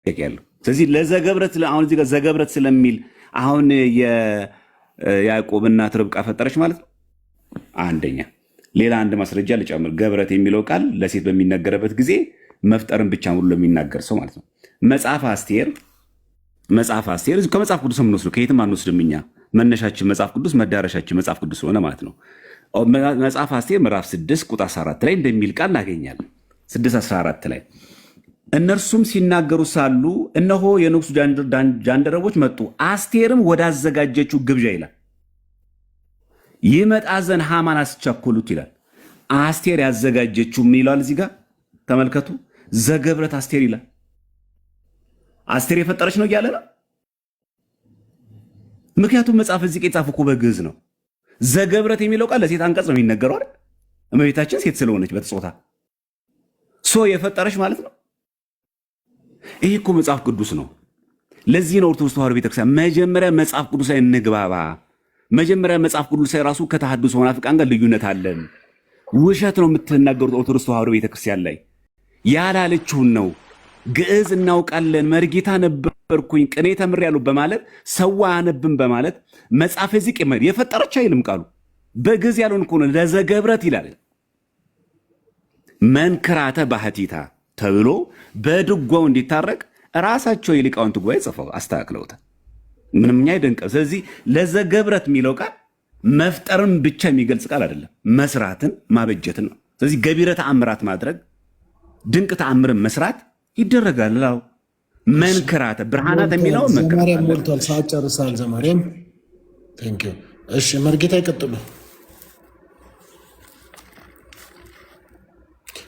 ያለው። ስለዚህ ለዘገብረት አሁን እዚህ ጋር ዘገብረት ስለሚል አሁን የያዕቆብ እናት ርብቃ ፈጠረች ማለት ነው። አንደኛ ሌላ አንድ ማስረጃ ልጨምር። ገብረት የሚለው ቃል ለሴት በሚነገርበት ጊዜ መፍጠርን ብቻ ሙሉ ለሚናገር ሰው ማለት ነው። መጽሐፍ አስቴር፣ መጽሐፍ አስቴር እዚሁ ከመጽሐፍ ቅዱስ ነው የምንወስደው፣ ከየትም አንወስድም። እኛ መነሻችን መጽሐፍ ቅዱስ፣ መዳረሻችን መጽሐፍ ቅዱስ ስለሆነ ማለት ነው። መጽሐፍ አስቴር ምዕራፍ 6 ቁጥር 14 ላይ እንደሚል ቃል እናገኛለን። 6 14 ላይ እነርሱም ሲናገሩ ሳሉ እነሆ የንጉሱ ጃንደረቦች መጡ፣ አስቴርም ወዳዘጋጀችው ግብዣ ይላል ይመጣ ዘንድ ሃማን አስቸኮሉት ይላል። አስቴር ያዘጋጀችው ምን ይለዋል እዚህ ጋር ተመልከቱ። ዘገብረት አስቴር ይላል። አስቴር የፈጠረች ነው እያለ ነው። ምክንያቱም መጽሐፈ ዚቅ የጻፈው እኮ በግዕዝ ነው። ዘገብረት የሚለው ቃል ለሴት አንቀጽ ነው የሚነገረው አይደል? እመቤታችን ሴት ስለሆነች በተጾታ so የፈጠረች ማለት ነው። ይህ እኮ መጽሐፍ ቅዱስ ነው። ለዚህ ነው ኦርቶዶክስ ተዋሕዶ ቤተክርስቲያን መጀመሪያ መጽሐፍ ቅዱስ ላይ እንግባባ። መጀመሪያ መጽሐፍ ቅዱስ ላይ ራሱ ከተሐድሶ መናፍቃን ጋር ልዩነት አለን። ውሸት ነው የምትናገሩት ኦርቶዶክስ ተዋሕዶ ቤተክርስቲያን ላይ ያላለችውን ነው። ግዕዝ እናውቃለን፣ መርጌታ ነበርኩኝ፣ ቅኔ ተምሬያለሁ በማለት ሰው አያነብም በማለት መጽሐፈ ዚቅ የፈጠረች አይልም ቃሉ በግዕዝ ያለውን እኮ ነው። ለዘገብረት ይላል መንክራተ ባህቲታ ተብሎ በድጓው እንዲታረቅ ራሳቸው የሊቃውንት ጉባኤ ጽፈው አስተካክለውታል። ምንም እኛ አይደንቅም። ስለዚህ ለዘገብረት የሚለው ቃል መፍጠርን ብቻ የሚገልጽ ቃል አይደለም፣ መስራትን ማበጀትን ነው። ስለዚህ ገቢረ ተአምራት ማድረግ ድንቅ ተአምርን መስራት ይደረጋል። ላው መንክራተ ብርሃናት የሚለው መንክራት ዘማርያም አለ። ሞልቷል። ሰዓት ጨርሳል። ዘማርያም thank you። እሺ መርጌታ ይቀጥሉ።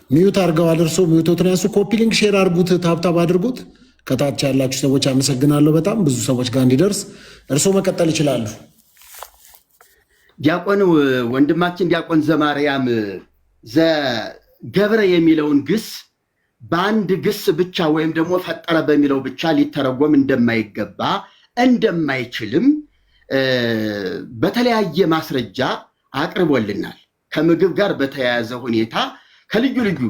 mute አድርገዋል። እርሶ mute ኦትን ያንሱ። copy link share አድርጉት፣ tap tap አድርጉት። ከታች ያላችሁ ሰዎች አመሰግናለሁ በጣም ብዙ ሰዎች ጋር እንዲደርስ። እርሶ መቀጠል ይችላሉ። ዲያቆን ወንድማችን ዲያቆን ዘማርያም ዘገብረ የሚለውን ግስ በአንድ ግስ ብቻ ወይም ደግሞ ፈጠረ በሚለው ብቻ ሊተረጎም እንደማይገባ እንደማይችልም በተለያየ ማስረጃ አቅርቦልናል። ከምግብ ጋር በተያያዘ ሁኔታ ከልዩ ልዩ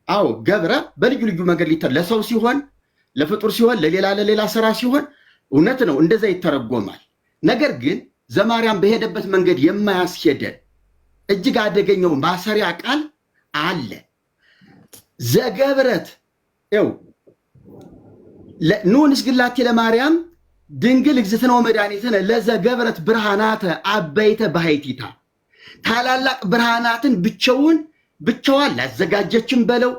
አዎ ገብረ በልዩ ልዩ መንገድ ለሰው ሲሆን ለፍጡር ሲሆን ለሌላ ለሌላ ስራ ሲሆን እውነት ነው እንደዛ ይተረጎማል። ነገር ግን ዘማርያም በሄደበት መንገድ የማያስሄደን እጅግ አደገኛው ማሰሪያ ቃል አለ። ዘገብረት ው ኑ ንስግላቲ ለማርያም ድንግል እግዝእትነ ወመድኃኒትነ ለዘገብረት ብርሃናተ አበይተ ባሕቲታ ታላላቅ ብርሃናትን ብቻውን ብቻዋን ላዘጋጀችን በለው፣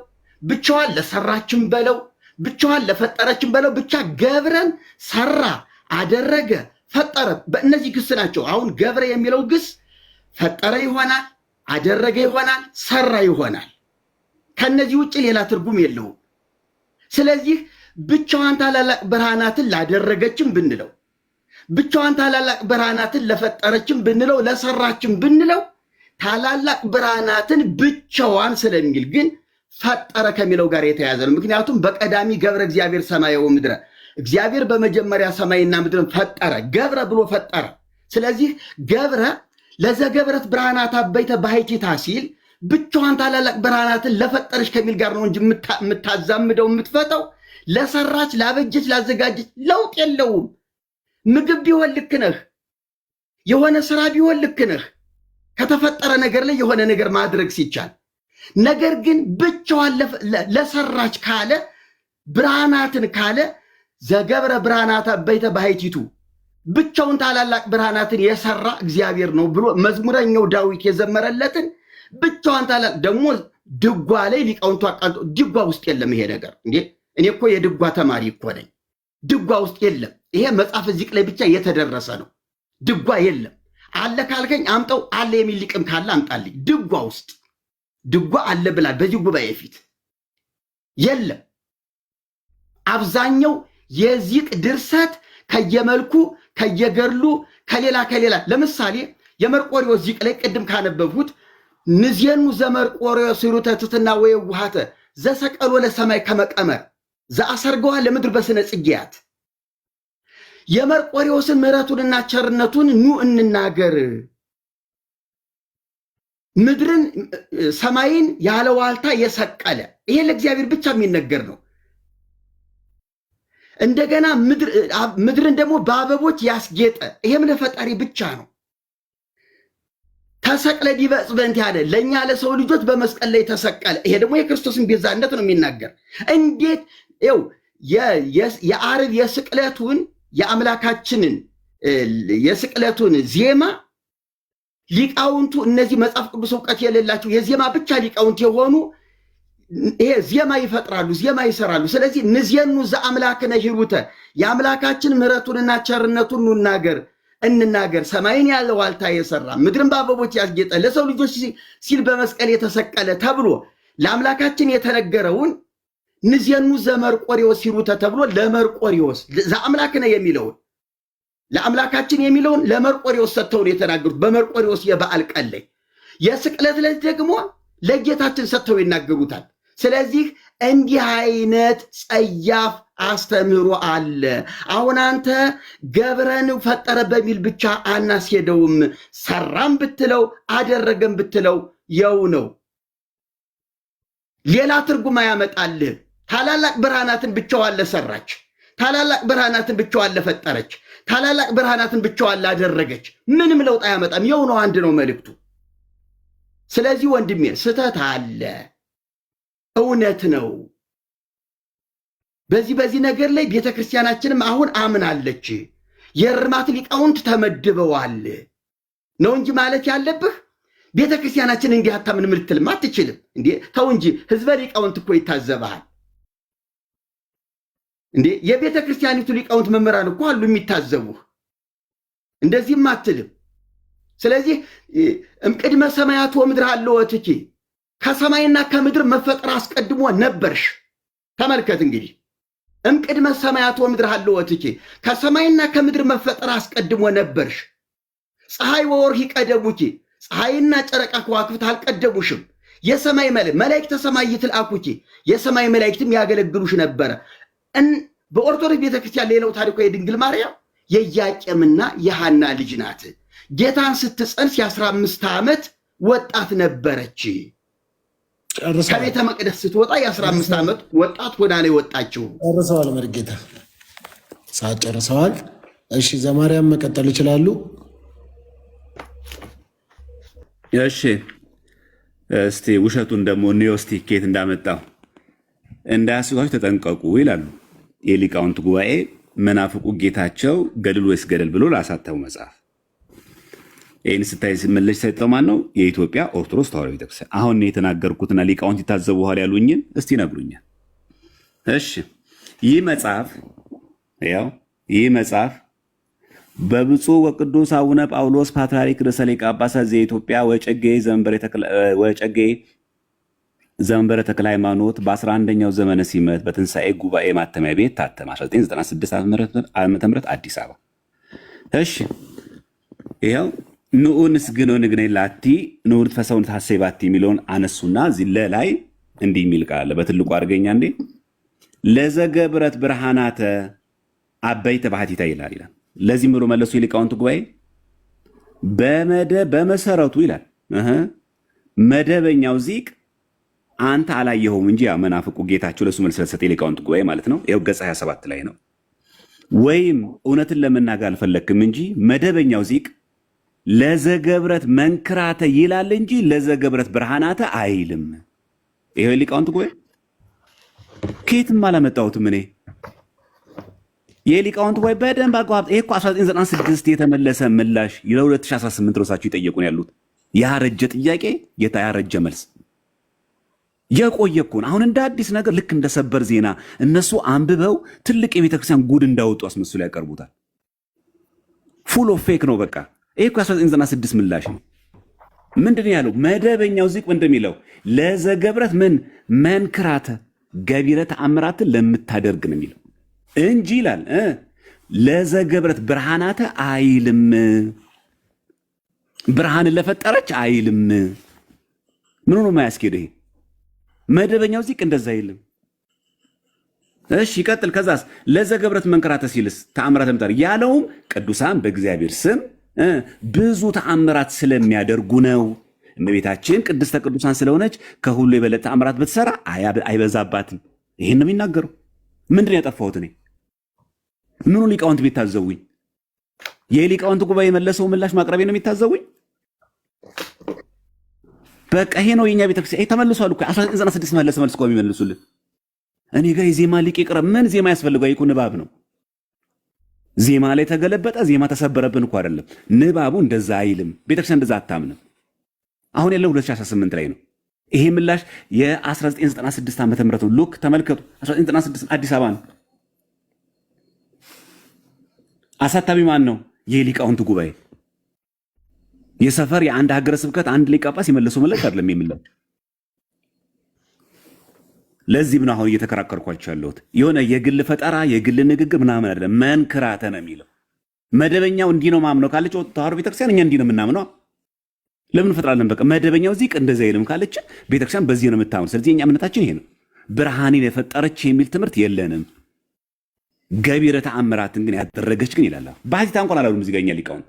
ብቻዋን ለሰራችን በለው፣ ብቻዋን ለፈጠረችን በለው፣ ብቻ ገብረን ሰራ፣ አደረገ፣ ፈጠረ። በእነዚህ ግስ ናቸው። አሁን ገብረ የሚለው ግስ ፈጠረ ይሆናል፣ አደረገ ይሆናል፣ ሰራ ይሆናል። ከነዚህ ውጭ ሌላ ትርጉም የለውም። ስለዚህ ብቻዋን ታላላቅ ብርሃናትን ላደረገችም ብንለው፣ ብቻዋን ታላላቅ ብርሃናትን ለፈጠረችም ብንለው፣ ለሰራችም ብንለው ታላላቅ ብርሃናትን ብቻዋን ስለሚል ግን ፈጠረ ከሚለው ጋር የተያዘ ነው። ምክንያቱም በቀዳሚ ገብረ እግዚአብሔር ሰማየ ወምድረ፣ እግዚአብሔር በመጀመሪያ ሰማይና ምድርን ፈጠረ፣ ገብረ ብሎ ፈጠረ። ስለዚህ ገብረ ለዘገብረት ብርሃናት አበይተ ባሕቲታ ሲል ብቻዋን ታላላቅ ብርሃናትን ለፈጠረች ከሚል ጋር ነው እንጂ የምታዛምደው የምትፈተው ለሰራች፣ ላበጀች፣ ላዘጋጀች ለውጥ የለውም። ምግብ ቢሆን ልክ ነህ፣ የሆነ ስራ ቢሆን ልክ ነህ። ከተፈጠረ ነገር ላይ የሆነ ነገር ማድረግ ሲቻል፣ ነገር ግን ብቻዋን ለሰራች ካለ ብርሃናትን ካለ ዘገብረ ብርሃናት አበይተ ባሕቲቱ ብቻውን ታላላቅ ብርሃናትን የሰራ እግዚአብሔር ነው ብሎ መዝሙረኛው ዳዊት የዘመረለትን ብቻዋን ታላቅ ደግሞ ድጓ ላይ ሊቃውንቱ አቃንቶ ድጓ ውስጥ የለም ይሄ ነገር እንዴ! እኔ እኮ የድጓ ተማሪ እኮ ነኝ። ድጓ ውስጥ የለም ይሄ መጽሐፈ ዚቅ ላይ ብቻ የተደረሰ ነው። ድጓ የለም። አለ ካልከኝ አምጠው፣ አለ የሚል ሊቅም ካለ አምጣልኝ። ድጓ ውስጥ ድጓ አለ ብላል በዚህ ጉባኤ ፊት የለም። አብዛኛው የዚቅ ድርሰት ከየመልኩ ከየገድሉ ከሌላ ከሌላ ለምሳሌ የመርቆሪዎስ ዚቅ ላይ ቅድም ካነበብሁት ንዜኑ ዘመርቆሪዎስ ሩተ ትሕትና ወየውሃተ ዘሰቀሎ ለሰማይ ከመቀመር ዘአሰርገዋ ለምድር በስነ ጽጌያት የመርቆሪዎስን ምሕረቱንና ቸርነቱን ኑ እንናገር። ምድርን ሰማይን ያለ ዋልታ የሰቀለ ይሄ ለእግዚአብሔር ብቻ የሚነገር ነው። እንደገና ምድርን ደግሞ በአበቦች ያስጌጠ፣ ይሄም ለፈጣሪ ብቻ ነው። ተሰቅለ ዲበ ዕፅ በእንቲአነ፣ ለእኛ ለሰው ልጆች በመስቀል ላይ ተሰቀለ። ይሄ ደግሞ የክርስቶስን ቤዛነት ነው የሚናገር። እንዴት ይኸው የዓርብ የስቅለቱን የአምላካችንን የስቅለቱን ዜማ ሊቃውንቱ እነዚህ መጽሐፍ ቅዱስ እውቀት የሌላቸው የዜማ ብቻ ሊቃውንት የሆኑ ይሄ ዜማ ይፈጥራሉ፣ ዜማ ይሰራሉ። ስለዚህ ንዜኑ ዘአምላክነ ሂሩተ፣ የአምላካችን ምሕረቱንና ቸርነቱን እንናገር እንናገር። ሰማይን ያለ ዋልታ የሰራ፣ ምድርን በአበቦች ያስጌጠ፣ ለሰው ልጆች ሲል በመስቀል የተሰቀለ ተብሎ ለአምላካችን የተነገረውን ንዜኑ ዘመርቆሬዎስ ሂሩተ ተብሎ ለመርቆሬዎስ ዘአምላክነ የሚለውን ለአምላካችን የሚለውን ለመርቆሬዎስ ሰጥተው ነው የተናገሩት። በመርቆሬዎስ የበዓል ቀን ላይ የስቅለት ዕለት ደግሞ ለጌታችን ሰጥተው ይናገሩታል። ስለዚህ እንዲህ አይነት ጸያፍ አስተምህሮ አለ። አሁን አንተ ገብረን ፈጠረ በሚል ብቻ አናስሄደውም። ሰራም ብትለው አደረገም ብትለው የው ነው። ሌላ ትርጉም አያመጣልህ። ታላላቅ ብርሃናትን ብቻዋን ለሰራች፣ ታላላቅ ብርሃናትን ብቻዋን ለፈጠረች፣ ታላላቅ ብርሃናትን ብቻዋን ላደረገች ምንም ለውጥ አያመጣም። የው ነው፣ አንድ ነው መልእክቱ። ስለዚህ ወንድሜ ስህተት አለ፣ እውነት ነው። በዚህ ነገር ላይ ቤተ ክርስቲያናችንም አሁን አምናለች። የእርማት ሊቃውንት ተመድበዋል ነው እንጂ ማለት ያለብህ ቤተ ክርስቲያናችን እንዲህ አታምንም ልትልም አትችልም። እንዴ ተው እንጂ፣ ህዝበ ሊቃውንት እኮ ይታዘብሃል። እንዴ የቤተ ክርስቲያኒቱ ሊቃውንት መምህራን እኮ አሉ የሚታዘቡህ። እንደዚህም አትልም። ስለዚህ እምቅድመ ሰማያት ወምድር ሀለወትኪ፣ ከሰማይና ከምድር መፈጠር አስቀድሞ ነበርሽ። ተመልከት እንግዲህ፣ እምቅድመ ሰማያት ወምድር ሀለወትኪ፣ ከሰማይና ከምድር መፈጠር አስቀድሞ ነበርሽ። ፀሐይ ወወርኅ ቀደሙኪ፣ ፀሐይና ጨረቃ ከዋክብት አልቀደሙሽም። የሰማይ መላእክተ ሰማይ ይትልአኩኪ፣ የሰማይ መላእክትም ያገለግሉሽ ነበረ። በኦርቶዶክስ ቤተክርስቲያን ሌላው ታሪኳ የድንግል ማርያም የኢያቄምና የሐና ልጅ ናት። ጌታን ስትጸንስ የ15 ዓመት ወጣት ነበረች። ከቤተ መቅደስ ስትወጣ የ15 ዓመት ወጣት ሆና ነው የወጣችው። ጨርሰዋል። መርጌታ ሰዓት ጨርሰዋል። እሺ ዘማርያም መቀጠል ይችላሉ። እሺ እስቲ ውሸቱን ደግሞ እንየው እስቲ ከየት እንዳመጣው። እንዳያስቷችሁ ተጠንቀቁ ይላሉ የሊቃውንት ጉባኤ መናፍቁ ጌታቸው ገድል ወይስ ገደል ብሎ ላሳተመው መጽሐፍ። ይህን ስታይ መለስ ሰጠው ማን ነው? የኢትዮጵያ ኦርቶዶክስ ተዋሕዶ ቤተክርስቲያን። አሁን የተናገርኩትና ሊቃውንት ይታዘቡሃል ያሉኝን እስቲ ይነግሩኛል። እሺ ይህ መጽሐፍ ያው ይህ መጽሐፍ በብፁዕ ወቅዱስ አቡነ ጳውሎስ ፓትርያርክ ርዕሰ ሊቃነ ጳጳሳት ዘኢትዮጵያ ወዕጨጌ ዘመንበረ ተክለ ሃይማኖት በ11ኛው ዘመነ ሲመት በትንሣኤ ጉባኤ ማተሚያ ቤት ታተመ 1996 ዓ.ም አዲስ አበባ። እሺ ይኸው ንዑ ንስግድ ወንግነይ ላቲ ንዑ ንትፈሰው ንትሐሰይ ባቲ የሚለውን አነሱና እዚህ ለላይ እንዲህ የሚል ቃል አለ። በትልቁ አድርገኛ እንዴ ለዘገብረት ብርሃናተ አበይተ ባሕቲታ ይላል ይላል። ለዚህ ብሎ መለሱ የሊቃውንት ጉባኤ በመሰረቱ ይላል መደበኛው ዚቅ አንተ አላየኸውም እንጂ ያ መናፍቁ ጌታቸው ለሱ መልስ ስለሰጠ የሊቃውንት ጉባኤ ማለት ነው። ይኸው ገጽ 27 ላይ ነው። ወይም እውነትን ለመናገር አልፈለክም እንጂ መደበኛው ዚቅ ለዘገብረት መንክራተ ይላል እንጂ ለዘገብረት ብርሃናተ አይልም። ይኸው የሊቃውንት ጉባኤ ከየትም አላመጣሁትም እኔ። የሊቃውንት ጉባኤ በደንብ አግባብ ይሄ እኮ 1996 የተመለሰ ምላሽ ለ2018 ሮሳቸው ይጠየቁን ያሉት ያረጀ ጥያቄ ያረጀ መልስ የቆየ እኮ ነው። አሁን እንደ አዲስ ነገር ልክ እንደ ሰበር ዜና እነሱ አንብበው ትልቅ የቤተክርስቲያን ጉድ እንዳወጡ አስመስሎ ያቀርቡታል። Full of fake ነው። በቃ ይሄ እኮ 1996 ምላሽ ነው። ምንድን ነው ያለው? መደበኛው ዚቅ እንደሚለው ለዘገብረት ምን መንክራተ ገቢረ ተአምራትን ለምታደርግ ነው የሚለው እንጂ ይላል ለዘገብረት ብርሃናተ አይልም። ብርሃንን ለፈጠረች አይልም። ምን ሆኖ የማያስኬድ ይሄ መደበኛው ዚቅ እንደዛ አይልም። እሺ ይቀጥል። ከዛስ ለዘገብረት መንክራተ ሲልስ ተአምራት ለምታደርግ ያለውም ቅዱሳን በእግዚአብሔር ስም ብዙ ተአምራት ስለሚያደርጉ ነው። እመቤታችን ቅድስተ ቅዱሳን ስለሆነች ከሁሉ የበለጠ ተአምራት ብትሰራ አይበዛባትም። ይህን ነው የሚናገረው። ምንድን ነው ያጠፋሁት እኔ? ምኑ ሊቃውንት የሚታዘቡኝ? የሊቃውንት ጉባኤ የመለሰው ምላሽ ማቅረቤ ነው የሚታዘቡኝ? በቃ ይሄ ነው የኛ ቤተክርስቲያን። ይሄ ተመልሷል እኮ 1996 መለሰ መልስ እኮ የሚመልሱልን። እኔ ጋር የዜማ ሊቅ ይቅረብ። ምን ዜማ ያስፈልገው? ይሄ እኮ ንባብ ነው። ዜማ ላይ ተገለበጠ፣ ዜማ ተሰበረብን እኮ አይደለም። ንባቡ እንደዛ አይልም። ቤተክርስቲያን እንደዛ አታምንም። አሁን ያለው 2018 ላይ ነው። ይሄ ምላሽ የ1996 ዓመተ ምህረት ነው። Look ተመልከቱ፣ 1996 አዲስ አበባ ነው። አሳታሚ ማን ነው? የሊቃውንት ጉባኤ። የሰፈር የአንድ ሀገረ ስብከት አንድ ሊቀ ጳጳስ የመለሰው ምላሽ አይደለም የምላሽ። ለዚህም ነው አሁን እየተከራከርኳቸው ያለሁት። የሆነ የግል ፈጠራ የግል ንግግር ምናምን አይደለም። መንክራተ ነው የሚለው። መደበኛው እንዲህ ነው ማምነው ካለች ተዋሕዶ ቤተክርስቲያን እኛ እንዲህ ነው የምናምነው። ለምን እንፈጥራለን? በቃ መደበኛው ዚቅ እንደዚህ አይልም ካለች ቤተክርስቲያን በዚህ ነው የምታምነው። ስለዚህ የኛ እምነታችን ይሄ ነው። ብርሃኔን የፈጠረች የሚል ትምህርት የለንም። ገቢረ ተአምራትን ግን ያደረገች ግን ይላል። ባሕቲታ እንኳን አላሉም። እዚህ ጋር እኛ ሊቃውንት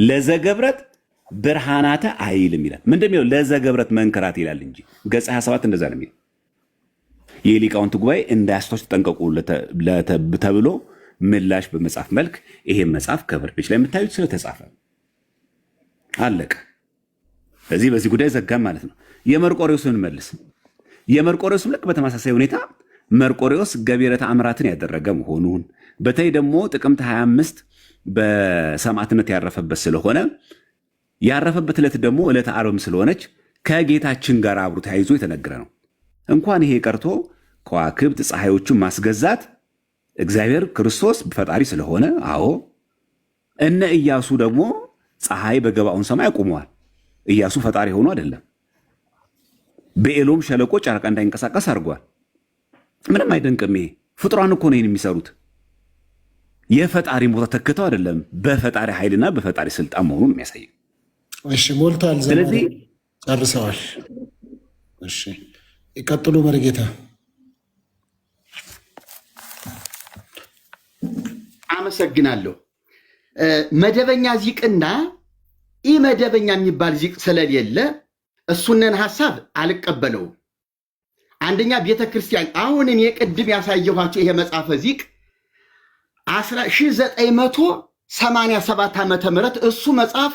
ለዘገብረት ብርሃናተ አይልም ይላል። ምንድን የሚለው? ለዘገብረት መንክራት ይላል እንጂ ገጽ 27 እንደዛ ነው የሚለው። የሊቃውንት ጉባኤ እንዳያስቷች ተጠንቀቁ ተብሎ ምላሽ በመጽሐፍ መልክ ይሄን መጽሐፍ cover page ላይ የምታዩት ስለተጻፈ አለቀ። ስለዚህ በዚህ ጉዳይ ዘጋም ማለት ነው። የመርቆሬዎስን መልስ። የመርቆሬዎስም ልክ በተመሳሳይ ሁኔታ መርቆሬዎስ ገቢረ ተአምራትን ያደረገ መሆኑን በተለይ ደግሞ ጥቅምት 25 በሰማዕትነት ያረፈበት ስለሆነ ያረፈበት ዕለት ደግሞ ዕለተ ዓርብም ስለሆነች ከጌታችን ጋር አብሮ ተያይዞ የተነገረ ነው። እንኳን ይሄ ቀርቶ ከዋክብት ፀሐዮቹን ማስገዛት እግዚአብሔር ክርስቶስ ፈጣሪ ስለሆነ፣ አዎ እነ ኢያሱ ደግሞ ፀሐይ በገባኦን ሰማይ አቁመዋል። ኢያሱ ፈጣሪ ሆኖ አይደለም። በኤሎም ሸለቆ ጨረቃ እንዳይንቀሳቀስ አድርጓል። ምንም አይደንቅም። ይሄ ፍጡራን እኮ ነው ይሄን የሚሰሩት። የፈጣሪን ቦታ ተክተው አይደለም፣ በፈጣሪ ኃይልና በፈጣሪ ስልጣን መሆኑን የሚያሳይ። እሺ ሞልቷል። ስለዚህ ጨርሰዋል። እሺ ይቀጥሉ መሪጌታ። አመሰግናለሁ። መደበኛ ዚቅና ኢ መደበኛ የሚባል ዚቅ ስለሌለ እሱነን ሐሳብ አልቀበለውም። አንደኛ ቤተ ክርስቲያን አሁን እኔ ቅድም ያሳየኋቸው ይሄ መጽሐፈ ዚቅ 1987 ዓመተ ምህረት እሱ መጽሐፍ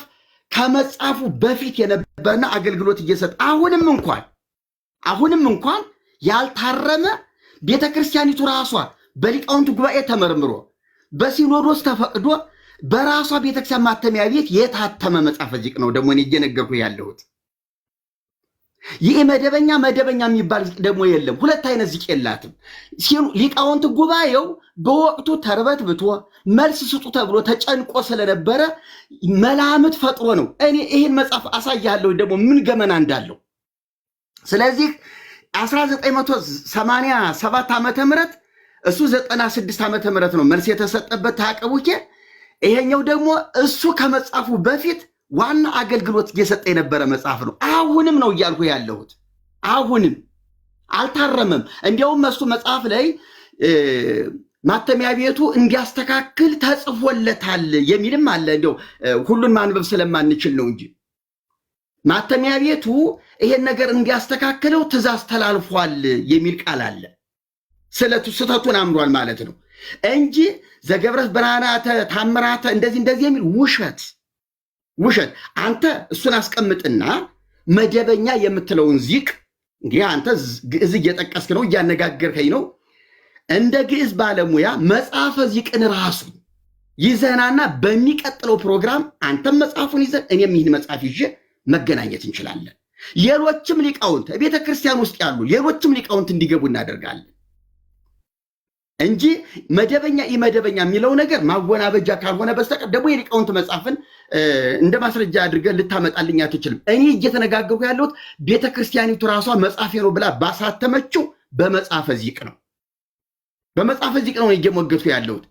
ከመጻፉ በፊት የነበረና አገልግሎት እየሰጠ አሁንም እንኳን ያልታረመ፣ ቤተ ክርስቲያኒቱ ራሷ በሊቃውንቱ ጉባኤ ተመርምሮ በሲኖዶስ ተፈቅዶ በራሷ ቤተክርስቲያን ማተሚያ ቤት የታተመ መጽሐፈ ዚቅ ነው። ደግሞ እኔ እየነገርኩ ያለሁት ይህ መደበኛ መደበኛ የሚባል ዚቅ ደግሞ የለም። ሁለት አይነት ዚቅ የላትም። ሊቃውንት ጉባኤው በወቅቱ ተርበትብቶ መልስ ስጡ ተብሎ ተጨንቆ ስለነበረ መላምት ፈጥሮ ነው። እኔ ይህን መጽሐፍ አሳያለሁ ደግሞ ምን ገመና እንዳለው። ስለዚህ 1987 ዓመተ ምህረት እሱ 96 ዓመተ ምህረት ነው መልስ የተሰጠበት ታቀቡኬ። ይሄኛው ደግሞ እሱ ከመጻፉ በፊት ዋና አገልግሎት እየሰጠ የነበረ መጽሐፍ ነው። አሁንም ነው እያልኩ ያለሁት። አሁንም አልታረመም። እንዲያውም እሱ መጽሐፍ ላይ ማተሚያ ቤቱ እንዲያስተካክል ተጽፎለታል የሚልም አለ። እንዲያው ሁሉን ማንበብ ስለማንችል ነው እንጂ ማተሚያ ቤቱ ይሄን ነገር እንዲያስተካክለው ትእዛዝ ተላልፏል የሚል ቃል አለ። ስህተቱን አምኗል ማለት ነው እንጂ ዘገብረት ብርሃናተ ታምራተ እንደዚህ እንደዚህ የሚል ውሸት ውሸት። አንተ እሱን አስቀምጥና መደበኛ የምትለውን ዚቅ እንግዲህ አንተ ግዕዝ እየጠቀስክ ነው፣ እያነጋገርከኝ ነው። እንደ ግዕዝ ባለሙያ መጽሐፈ ዚቅን ራሱ ይዘናና በሚቀጥለው ፕሮግራም አንተም መጽሐፉን ይዘን እኔም ይህን መጽሐፍ ይዤ መገናኘት እንችላለን። ሌሎችም ሊቃውንት ቤተ ክርስቲያን ውስጥ ያሉ ሌሎችም ሊቃውንት እንዲገቡ እናደርጋለን እንጂ መደበኛ ኢመደበኛ የሚለው ነገር ማወናበጃ ካልሆነ በስተቀር ደግሞ የሊቃውንት መጽሐፍን እንደ ማስረጃ አድርገህ ልታመጣልኝ አትችልም። እኔ እየተነጋገርኩ ያለሁት ቤተ ክርስቲያኒቱ ራሷ መጽሐፌ ነው ብላ ባሳተመችው በመጽሐፈ ዚቅ ነው። በመጽሐፈ ዚቅ ነው እየሞገቱ ያለሁት።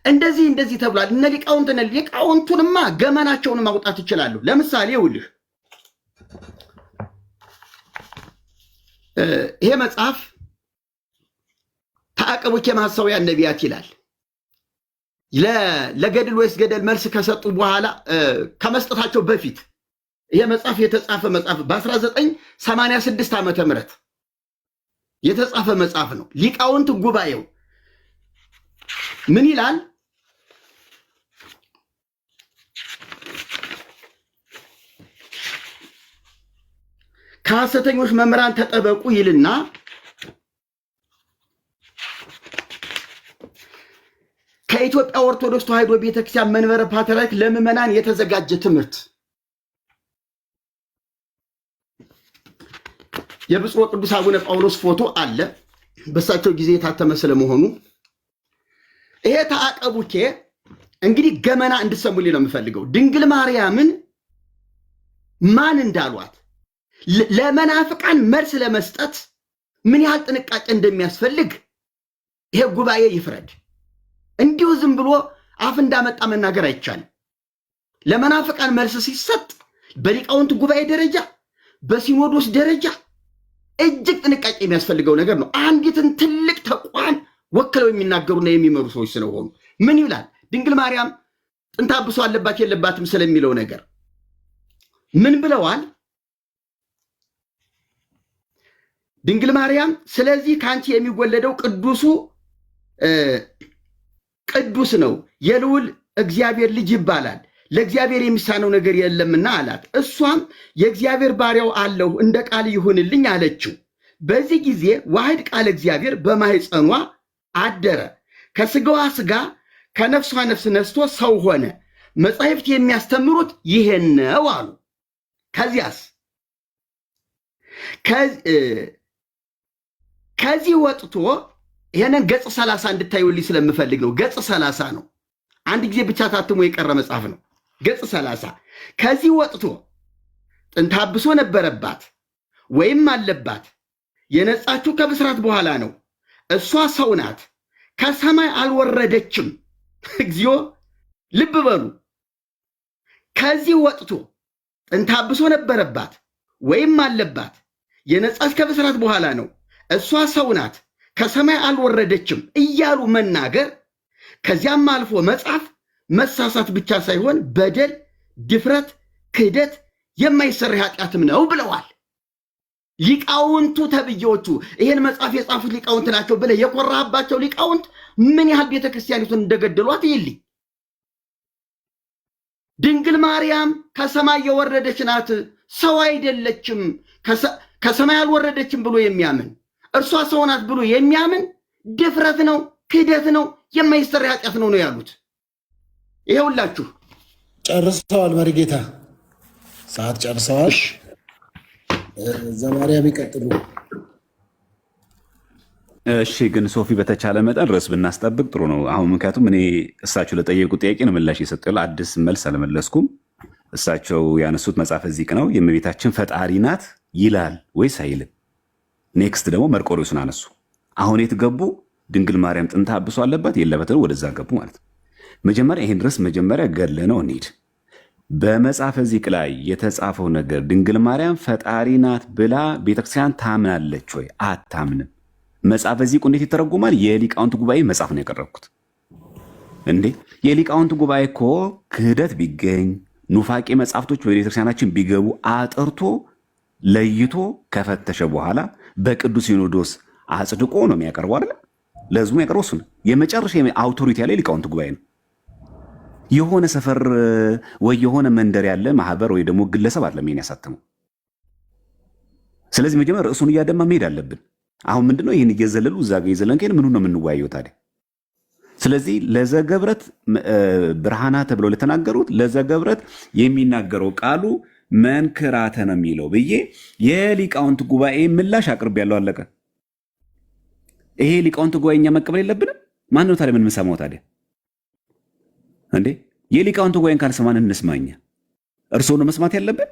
እንደዚህ እንደዚህ ተብሏል። እነ ሊቃውንቱንማ ገመናቸውን ማውጣት ይችላሉ። ለምሳሌ ይኸውልህ ይሄ መጽሐፍ ተዐቅቡኬ እምሐሳውያን ነቢያት ይላል። ለገድል ወይስ ገደል መልስ ከሰጡ በኋላ፣ ከመስጠታቸው በፊት ይሄ መጽሐፍ የተጻፈ መጽሐፍ በ1986 ዓመተ ምህረት የተጻፈ መጽሐፍ ነው። ሊቃውንት ጉባኤው ምን ይላል? ከሐሰተኞች መምህራን ተጠበቁ ይልና ከኢትዮጵያ ኦርቶዶክስ ተዋሕዶ ቤተክርስቲያን መንበረ ፓትርያርክ ለምዕመናን የተዘጋጀ ትምህርት የብፁዕ ወቅዱስ አቡነ ጳውሎስ ፎቶ አለ። በእሳቸው ጊዜ የታተመ ስለመሆኑ ይሄ ተአቀቡኬ እንግዲህ ገመና እንድሰሙልኝ ነው የምፈልገው። ድንግል ማርያምን ማን እንዳሏት ለመናፍቃን መልስ ለመስጠት ምን ያህል ጥንቃቄ እንደሚያስፈልግ ይሄ ጉባኤ ይፍረድ። እንዲሁ ዝም ብሎ አፍ እንዳመጣ መናገር አይቻልም። ለመናፍቃን መልስ ሲሰጥ በሊቃውንት ጉባኤ ደረጃ፣ በሲኖዶስ ደረጃ እጅግ ጥንቃቄ የሚያስፈልገው ነገር ነው። አንዲትን ትልቅ ተቋም ወክለው የሚናገሩና የሚመሩ ሰዎች ስለሆኑ ምን ይላል? ድንግል ማርያም ጥንተ አብሶ አለባት የለባትም ስለሚለው ነገር ምን ብለዋል? ድንግል ማርያም ስለዚህ ከአንቺ የሚወለደው ቅዱሱ ቅዱስ ነው፣ የልዑል እግዚአብሔር ልጅ ይባላል፣ ለእግዚአብሔር የሚሳነው ነገር የለምና አላት። እሷም የእግዚአብሔር ባሪያው አለሁ እንደ ቃል ይሁንልኝ አለችው። በዚህ ጊዜ ዋህድ ቃል እግዚአብሔር በማህፀኗ አደረ። ከስጋዋ ስጋ ከነፍሷ ነፍስ ነስቶ ሰው ሆነ። መጻሕፍት የሚያስተምሩት ይሄን ነው አሉ። ከዚያስ ከዚህ ወጥቶ ይሄንን ገጽ 30 እንድታዩልኝ ስለምፈልግ ነው። ገጽ 30 ነው። አንድ ጊዜ ብቻ ታትሞ የቀረ መጽሐፍ ነው። ገጽ 30 ከዚህ ወጥቶ ጥንተ አብሶ ነበረባት ወይም አለባት። የነጻችው ከብስራት በኋላ ነው። እሷ ሰው ናት፣ ከሰማይ አልወረደችም። እግዚኦ! ልብ በሉ። ከዚህ ወጥቶ ጥንተ አብሶ ነበረባት ወይም አለባት። የነጻች ከብስራት በኋላ ነው። እሷ ሰው ናት፣ ከሰማይ አልወረደችም እያሉ መናገር ከዚያም አልፎ መጻፍ መሳሳት ብቻ ሳይሆን በደል፣ ድፍረት፣ ክህደት፣ የማይሰራ ኃጢአትም ነው ብለዋል። ሊቃውንቱ ተብዬዎቹ ይሄን መጽሐፍ የጻፉት ሊቃውንት ናቸው ብለህ የኮራህባቸው ሊቃውንት ምን ያህል ቤተክርስቲያኒቱን እንደገደሏት ይልኝ። ድንግል ማርያም ከሰማይ የወረደች ናት፣ ሰው አይደለችም፣ ከሰማይ አልወረደችም ብሎ የሚያምን እርሷ ሰው ናት ብሎ የሚያምን ድፍረት ነው፣ ክህደት ነው፣ የማይሰራ ኃጢአት ነው ነው ያሉት። ይሄውላችሁ ጨርሰዋል። መሪጌታ ሰዓት ጨርሰዋል። ዘማርያም ይቀጥሉ። እሺ ግን ሶፊ በተቻለ መጠን ርዕስ ብናስጠብቅ ጥሩ ነው። አሁን ምክንያቱም እኔ እሳቸው ለጠየቁ ጥያቄ ነው ምላሽ የሰጠው፣ አዲስ መልስ አልመለስኩም። እሳቸው ያነሱት መጽሐፈ ዚቅ ነው። የእመቤታችን ፈጣሪ ናት ይላል ወይስ አይልም? Next ደግሞ መርቆሬዎስን አነሱ። አሁን የት ገቡ? ድንግል ማርያም ጥንተ አብሶ አለባት የለበትም? ወደዛ ገቡ ማለት ነው። መጀመሪያ ይህን ርዕስ መጀመሪያ ገለ ነው እንሂድ። በመጽሐፈ ዚቅ ላይ የተጻፈው ነገር ድንግል ማርያም ፈጣሪ ናት ብላ ቤተክርስቲያን ታምናለች ወይ? አታምንም። መጽሐፈ ዚቁ እንዴት ይተረጉማል? የሊቃውንት ጉባኤ መጽሐፍ ነው ያቀረብኩት። እንዴ የሊቃውንት ጉባኤ እኮ ክህደት ቢገኝ ኑፋቄ መጽሐፍቶች በቤተክርስቲያናችን ቢገቡ አጥርቶ ለይቶ ከፈተሸ በኋላ በቅዱስ ሲኖዶስ አጽድቆ ነው የሚያቀርበው አይደል? ለህዝቡ የሚያቀርበው እሱ ነው። የመጨረሻ authority ያለ የሊቃውንት ጉባኤ ነው። የሆነ ሰፈር ወይ የሆነ መንደር ያለ ማህበር ወይ ደግሞ ግለሰብ አይደለም ይሄን ያሳተመው። ስለዚህ መጀመሪያ ርዕሱን እያደማ መሄድ አለብን። አሁን ምንድነው ይህን እየዘለሉ እዛ ጋ እየዘለን ከሄድን ምኑ ነው የምንወያየው ታዲያ? ስለዚህ ለዘገብረት ብርሃና ተብለው ለተናገሩት ለዘገብረት የሚናገረው ቃሉ መንክራተ ነው የሚለው ብዬ የሊቃውንት ጉባኤ ምላሽ አቅርብ ያለው አለቀ። ይሄ ሊቃውንት ጉባኤ እኛ መቀበል የለብንም? ማን ነው ታዲያ የምንሰማው ታዲያ? እንዴ የሊቃውንት ጉባኤን ካልሰማን እንስማኛ? እርስዎ ነው መስማት ያለብን።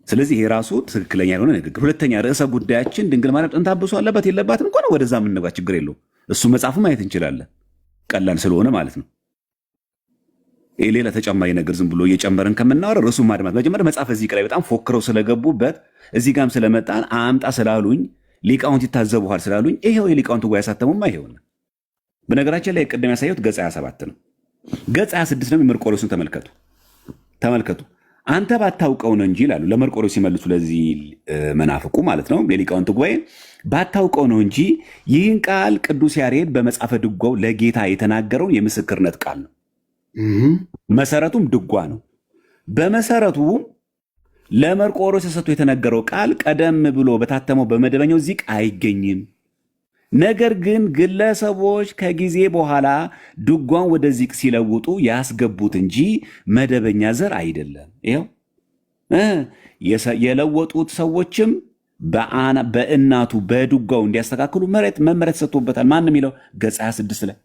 ስለዚህ ይሄ ራሱ ትክክለኛ ያልሆነ ንግግር። ሁለተኛ ርዕሰ ጉዳያችን ድንግል ማርያም ጥንተ አብሶ አለባት የለባትም እንኳን ወደዛ የምንገባ ችግር የለውም። እሱ መጽሐፉ ማየት እንችላለን፣ ቀላል ስለሆነ ማለት ነው። ይሄ ሌላ ተጨማሪ ነገር ዝም ብሎ እየጨመረን ከምናወራ ርዕሱ ማድማት መጀመሪያ መጽሐፈ ዚቅ ላይ በጣም ፎክረው ስለገቡበት እዚህ ጋም ስለመጣን አምጣ ስላሉኝ ሊቃውንት ይታዘቡሃል ስላሉኝ ይሄው የሊቃውንት ጉባኤ ያሳተሙማ ይሄው ነው። በነገራችን ላይ ቅድም ያሳየሁት ገጽ 27 ነው። ገጽ 26 ደግሞ የመርቆሬዎስን ተመልከቱ ተመልከቱ። አንተ ባታውቀው ነው እንጂ ይላሉ ለመርቆሬዎስ ሲመልሱ፣ ለዚህ መናፍቁ ማለት ነው። የሊቃውንት ጉባኤ ባታውቀው ነው እንጂ ይህን ቃል ቅዱስ ያሬድ በመጽሐፈ ድጓው ለጌታ የተናገረውን የምስክርነት ቃል ነው። መሰረቱም ድጓ ነው። በመሰረቱ ለመርቆሬዎስ ተሰጥቶ የተነገረው ቃል ቀደም ብሎ በታተመው በመደበኛው ዚቅ አይገኝም። ነገር ግን ግለሰቦች ከጊዜ በኋላ ድጓን ወደ ዚቅ ሲለውጡ ያስገቡት እንጂ መደበኛ ዘር አይደለም። ይኸው የለወጡት ሰዎችም በእናቱ በድጓው እንዲያስተካክሉ መሬት መመሪያ ተሰጥቶበታል። ማን የሚለው ገጽ 26 ላይ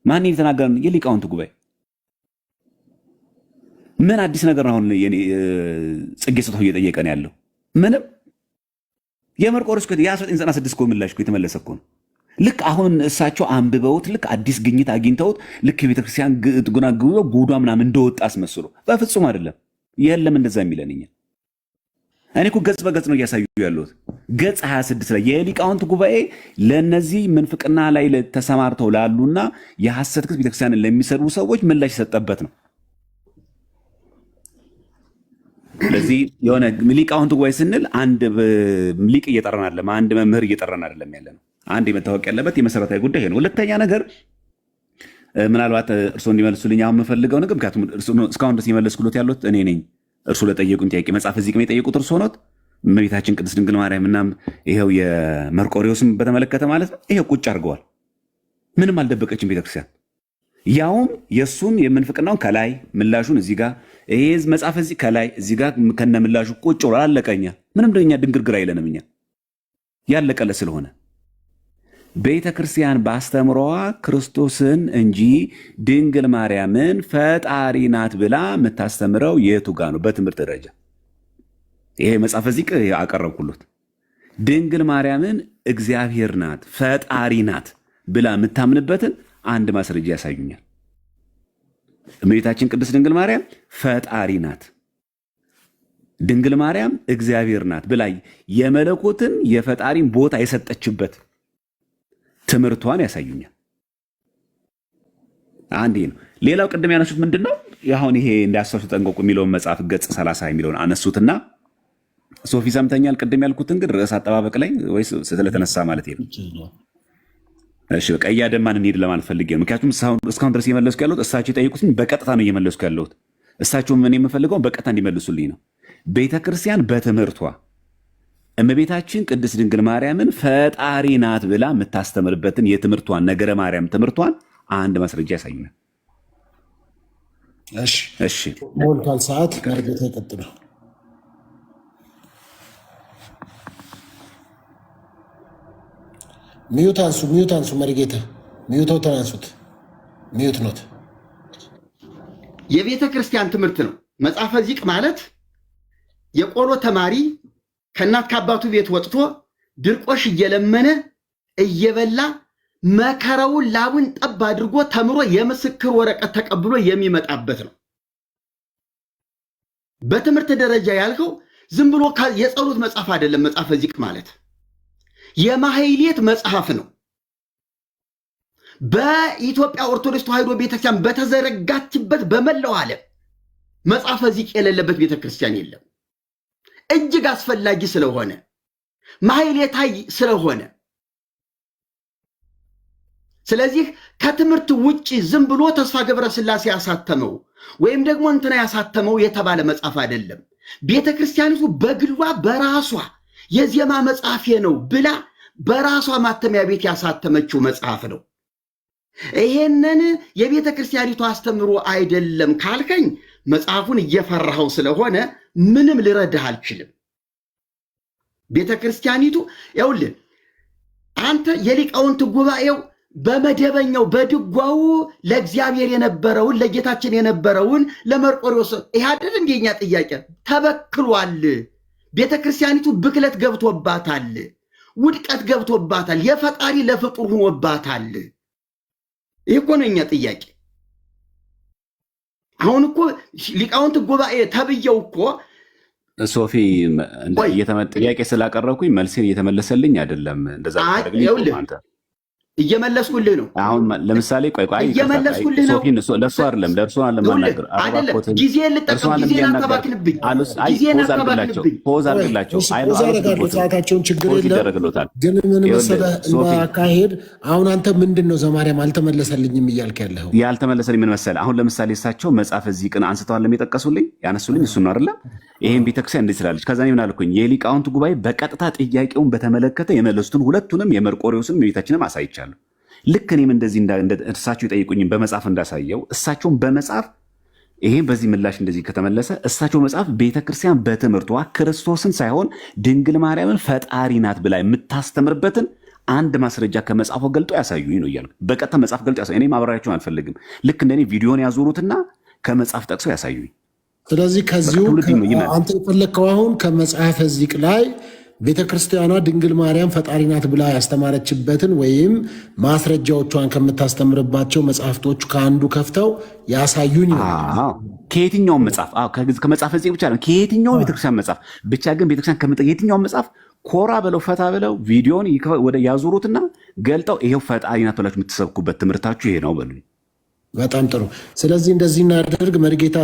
ማን የተናገረ? የሊቃውንት ጉባኤ። ምን አዲስ ነገር ነው አሁን ጽጌ ስጦታው እየጠየቀን ያለው? ምንም። የመርቆሬዎስ የ1996 እኮ ምላሽ እኮ የተመለሰ እኮ ነው። ልክ አሁን እሳቸው አንብበውት ልክ አዲስ ግኝት አግኝተውት ልክ የቤተክርስቲያን ጉናግዞ ጉዷ ምናምን እንደወጣ አስመስሎ፣ በፍጹም አይደለም። የለም እንደዛ የሚለን እኛ። እኔ እኮ ገጽ በገጽ ነው እያሳዩ ያለሁት። ገጽ 26 ላይ የሊቃውንት ጉባኤ ለእነዚህ ምንፍቅና ላይ ተሰማርተው ላሉና የሐሰት ክስ ቤተክርስቲያንን ለሚሰድቡ ሰዎች ምላሽ የሰጠበት ነው። ስለዚህ የሆነ ሊቃውንት ጉባኤ ስንል አንድ ሊቅ እየጠራን አይደለም፣ አንድ መምህር እየጠራን አይደለም ያለ ነው። አንድ የመታወቅ ያለበት የመሰረታዊ ጉዳይ ይሄ ነው። ሁለተኛ ነገር ምናልባት እርስዎ እንዲመልሱልኝ አሁን የምፈልገው ነገር፣ ምክንያቱም እስካሁን ድረስ የመለስኩሎት ያሉት እኔ ነኝ። እርስዎ ለጠየቁን ጥያቄ መጽሐፈ ዚቅም የጠየቁት እርስዎ ኖት። እመቤታችን ቅድስት ድንግል ማርያም እና ይኸው የመርቆሬዎስም በተመለከተ ማለት ነው። ይኸው ቁጭ አድርገዋል። ምንም አልደበቀችም ቤተክርስቲያን። ያውም የእሱን የምንፍቅናውን ከላይ ምላሹን እዚህ ጋር፣ ይሄ መጽሐፈ ዚቅ ከላይ እዚህ ጋር ከነ ምላሹ ቁጭ ብሎ አለቀኛ። ምንም ደኛ ድንግርግር አይለንም እኛ ያለቀለ ስለሆነ። ቤተ ክርስቲያን በአስተምሮዋ ክርስቶስን እንጂ ድንግል ማርያምን ፈጣሪ ናት ብላ የምታስተምረው የቱ ጋ ነው? በትምህርት ደረጃ ይሄ መጽሐፈ ዚቅ አቀረብኩሎት። ድንግል ማርያምን እግዚአብሔር ናት ፈጣሪ ናት ብላ የምታምንበትን አንድ ማስረጃ ያሳዩኛል። እመቤታችን ቅድስት ድንግል ማርያም ፈጣሪ ናት፣ ድንግል ማርያም እግዚአብሔር ናት ብላ የመለኮትን የፈጣሪን ቦታ የሰጠችበት ትምህርቷን ያሳዩኛል። አንድ ይሄ ነው። ሌላው ቅድም ያነሱት ምንድን ነው? አሁን ይሄ እንዳያሳሱ ተጠንቀቁ የሚለውን መጽሐፍ ገጽ 30 የሚለውን አነሱትና፣ ሶፊ ሰምተኛል። ቅድም ያልኩትን ግን ርዕስ አጠባበቅ ላይ ወይስ ስለተነሳ ማለት ነው? እሺ በቃ እያደማን እንሂድ ለማለት ፈልጌ ነው። ምክንያቱም እስካሁን ድረስ እየመለስኩ ያለሁት እሳቸው የጠየቁትን በቀጥታ ነው እየመለስኩ ያለሁት። እሳቸው ምን የምፈልገውን በቀጥታ እንዲመልሱልኝ ነው። ቤተ ክርስቲያን በትምህርቷ እመቤታችን ቅድስት ድንግል ማርያምን ፈጣሪ ናት ብላ የምታስተምርበትን የትምህርቷን ነገረ ማርያም ትምህርቷን አንድ ማስረጃ ያሳዩናል። እሺ። እሺ። ሞልቷል ሰዓት። መርጌታ ይቀጥሉ። Mute አንሱ፣ mute አንሱ። መርጌታ mute ኦትን አንሱት። Mute ኖት። የቤተ ክርስቲያን ትምህርት ነው። መጽሐፈ ዚቅ ማለት የቆሎ ተማሪ ከእናት ከአባቱ ቤት ወጥቶ ድርቆሽ እየለመነ እየበላ መከራውን ላቡን ጠብ አድርጎ ተምሮ የምስክር ወረቀት ተቀብሎ የሚመጣበት ነው። በትምህርት ደረጃ ያልከው ዝም ብሎ የጸሎት መጽሐፍ አይደለም። መጽሐፈ ዚቅ ማለት የማህሌት መጽሐፍ ነው። በኢትዮጵያ ኦርቶዶክስ ተዋሕዶ ቤተክርስቲያን በተዘረጋችበት በመላው ዓለም መጽሐፈ ዚቅ የሌለበት ቤተክርስቲያን የለም። እጅግ አስፈላጊ ስለሆነ፣ ማህሌታይ ስለሆነ፣ ስለዚህ ከትምህርት ውጪ ዝም ብሎ ተስፋ ገብረ ስላሴ ያሳተመው ወይም ደግሞ እንትና ያሳተመው የተባለ መጽሐፍ አይደለም። ቤተ ክርስቲያኒቱ በግሏ በራሷ የዜማ መጽሐፌ ነው ብላ በራሷ ማተሚያ ቤት ያሳተመችው መጽሐፍ ነው። ይሄንን የቤተ ክርስቲያኒቱ አስተምሮ አይደለም ካልከኝ መጽሐፉን እየፈራኸው ስለሆነ ምንም ልረዳህ አልችልም። ቤተ ክርስቲያኒቱ ይኸውልህ፣ አንተ የሊቃውንት ጉባኤው በመደበኛው በድጓው ለእግዚአብሔር የነበረውን፣ ለጌታችን የነበረውን ለመርቆሬዎስ፣ ይህ አይደል እንደ የኛ ጥያቄ፣ ተበክሏል። ቤተ ክርስቲያኒቱ ብክለት ገብቶባታል፣ ውድቀት ገብቶባታል፣ የፈጣሪ ለፍጡር ሆኖባታል። ይህ እኮ ነው የኛ ጥያቄ። አሁን እኮ ሊቃውንት ጉባኤ ተብየው እኮ ሶፊ ቆይ። ጥያቄ ስላቀረብኩኝ መልሴን እየተመለሰልኝ አይደለም። እንደዛ አይ ብታደርግልኝ ጥሩ ይኸውልህ ነው። አንተ እየመለስኩልህ ነው። አሁን ለምሳሌ ቆይ ቆይ፣ እየመለስኩልህ ነው። ሶፊን ለእሱ አይደለም ለእርሱ አይደለም ማናገር አይደለም። ጊዜ ልጠቀም፣ ጊዜን አታባክንብኝ። ጊዜን አታባክንብኝ። Pause አድርግላቸው። Pause አደርጋለሁ። ሰዓታቸውን ችግር Pause የለም። ይደረግሎታል። ግን ምን መሰለህ ሶፊ አካሄድ አሁን አንተ ምንድን ነው ዘማርያም አልተመለሰልኝም እያልክ ያለኸው? ያልተመለሰልኝ ምን መሰለህ? አሁን ለምሳሌ እሳቸው መጽሐፈ ዚቅን አንስተዋል የጠቀሱልኝ ያነሱልኝ እሱን ነው አይደለ? ይሄን ቤተክርስቲያን እንዴት ስላለች ከዛ እኔ ምን አልኩኝ? የሊቃውንት ጉባኤ በቀጥታ ጥያቄውን በተመለከተ የመለሱትን ሁለቱንም የመርቆሬዎስንም የቤታችንም አሳይቻለሁ። ልክ እኔም እንደዚህ እርሳቸው የጠየቁኝም በመጽሐፍ እንዳሳየው እሳቸውን በመጽሐፍ ይሄን በዚህ ምላሽ እንደዚህ ከተመለሰ እሳቸው መጽሐፍ ቤተክርስቲያን በትምህርቷ ክርስቶስን ሳይሆን ድንግል ማርያምን ፈጣሪ ናት ብላ የምታስተምርበትን አንድ ማስረጃ ከመጽሐፉ ገልጦ ያሳዩኝ ነው እያልኩ በቀጥታ መጽሐፍ ገልጦ ያሳዩኝ። እኔ ማብራሪያቸውን አልፈልግም። ልክ እንደኔ ቪዲዮን ያዞሩትና ከመጽሐፍ ጠቅሰው ያሳዩኝ። ስለዚህ ከዚሁ ትውልድ ይመልስ። አንተ የፈለግከው አሁን ከመጽሐፈ ዚቅ ላይ ቤተክርስቲያኗ ድንግል ማርያም ፈጣሪ ናት ብላ ያስተማረችበትን ወይም ማስረጃዎቿን ከምታስተምርባቸው መጽሐፍቶች ከአንዱ ከፍተው ያሳዩኝ ነው። አዎ፣ ከየትኛውም መጽሐፍ፣ አዎ፣ ከመጽሐፈ ዚቅ ብቻ አይደለም፣ ከየትኛውም ቤተክርስቲያን መጽሐፍ ብቻ ግን ቤተክርስቲያን የትኛውም መጽሐፍ ኮራ ብለው ፈታ ብለው ቪዲዮን ወደ ያዞሩትና ገልጠው ይሄው ፈጣሪ ናት ብላችሁ የምትሰብኩበት ትምህርታችሁ ይሄ ነው በሉኝ። በጣም ጥሩ። ስለዚህ እንደዚህ እናደርግ። መሪጌታ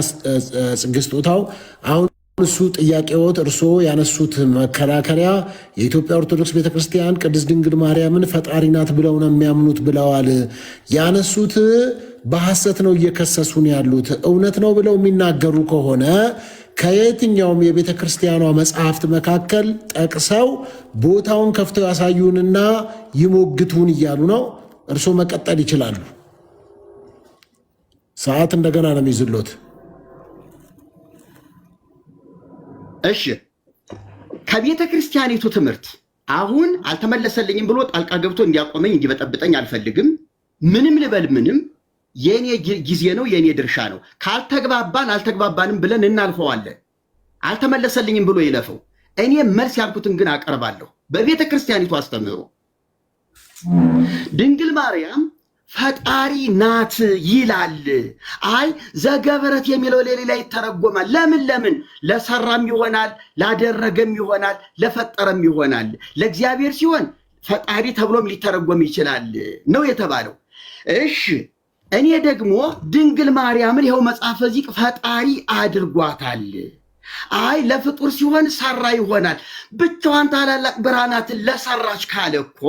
ጽጌ ስጦታው፣ አሁን እሱ ጥያቄዎት እርስዎ ያነሱት መከራከሪያ የኢትዮጵያ ኦርቶዶክስ ቤተክርስቲያን ቅድስት ድንግል ማርያምን ፈጣሪ ናት ብለው ነው የሚያምኑት ብለዋል። ያነሱት በሐሰት ነው እየከሰሱን ያሉት። እውነት ነው ብለው የሚናገሩ ከሆነ ከየትኛውም የቤተ ክርስቲያኗ መጽሐፍት መካከል ጠቅሰው ቦታውን ከፍተው ያሳዩንና ይሞግቱን እያሉ ነው። እርስዎ መቀጠል ይችላሉ። ሰዓት እንደገና ነው የሚይዝሎት። እሺ፣ ከቤተ ክርስቲያኒቱ ትምህርት አሁን አልተመለሰልኝም ብሎ ጣልቃ ገብቶ እንዲያቆመኝ እንዲበጠብጠኝ አልፈልግም። ምንም ልበል ምንም የኔ ጊዜ ነው፣ የኔ ድርሻ ነው። ካልተግባባን አልተግባባንም ብለን እናልፈዋለን። አልተመለሰልኝም ብሎ ይለፈው። እኔ መልስ ያልኩትን ግን አቀርባለሁ። በቤተ ክርስቲያኒቱ አስተምህሮ ድንግል ማርያም ፈጣሪ ናት ይላል። አይ ዘገበረት የሚለው ለሌላ ይተረጎማል። ለምን ለምን? ለሰራም ይሆናል፣ ላደረገም ይሆናል፣ ለፈጠረም ይሆናል። ለእግዚአብሔር ሲሆን ፈጣሪ ተብሎም ሊተረጎም ይችላል ነው የተባለው። እሺ፣ እኔ ደግሞ ድንግል ማርያምን ይኸው መጽሐፈ ዚቅ ፈጣሪ አድርጓታል። አይ ለፍጡር ሲሆን ሰራ ይሆናል። ብቻዋን ታላላቅ ብርሃናትን ለሰራች ካለ እኮ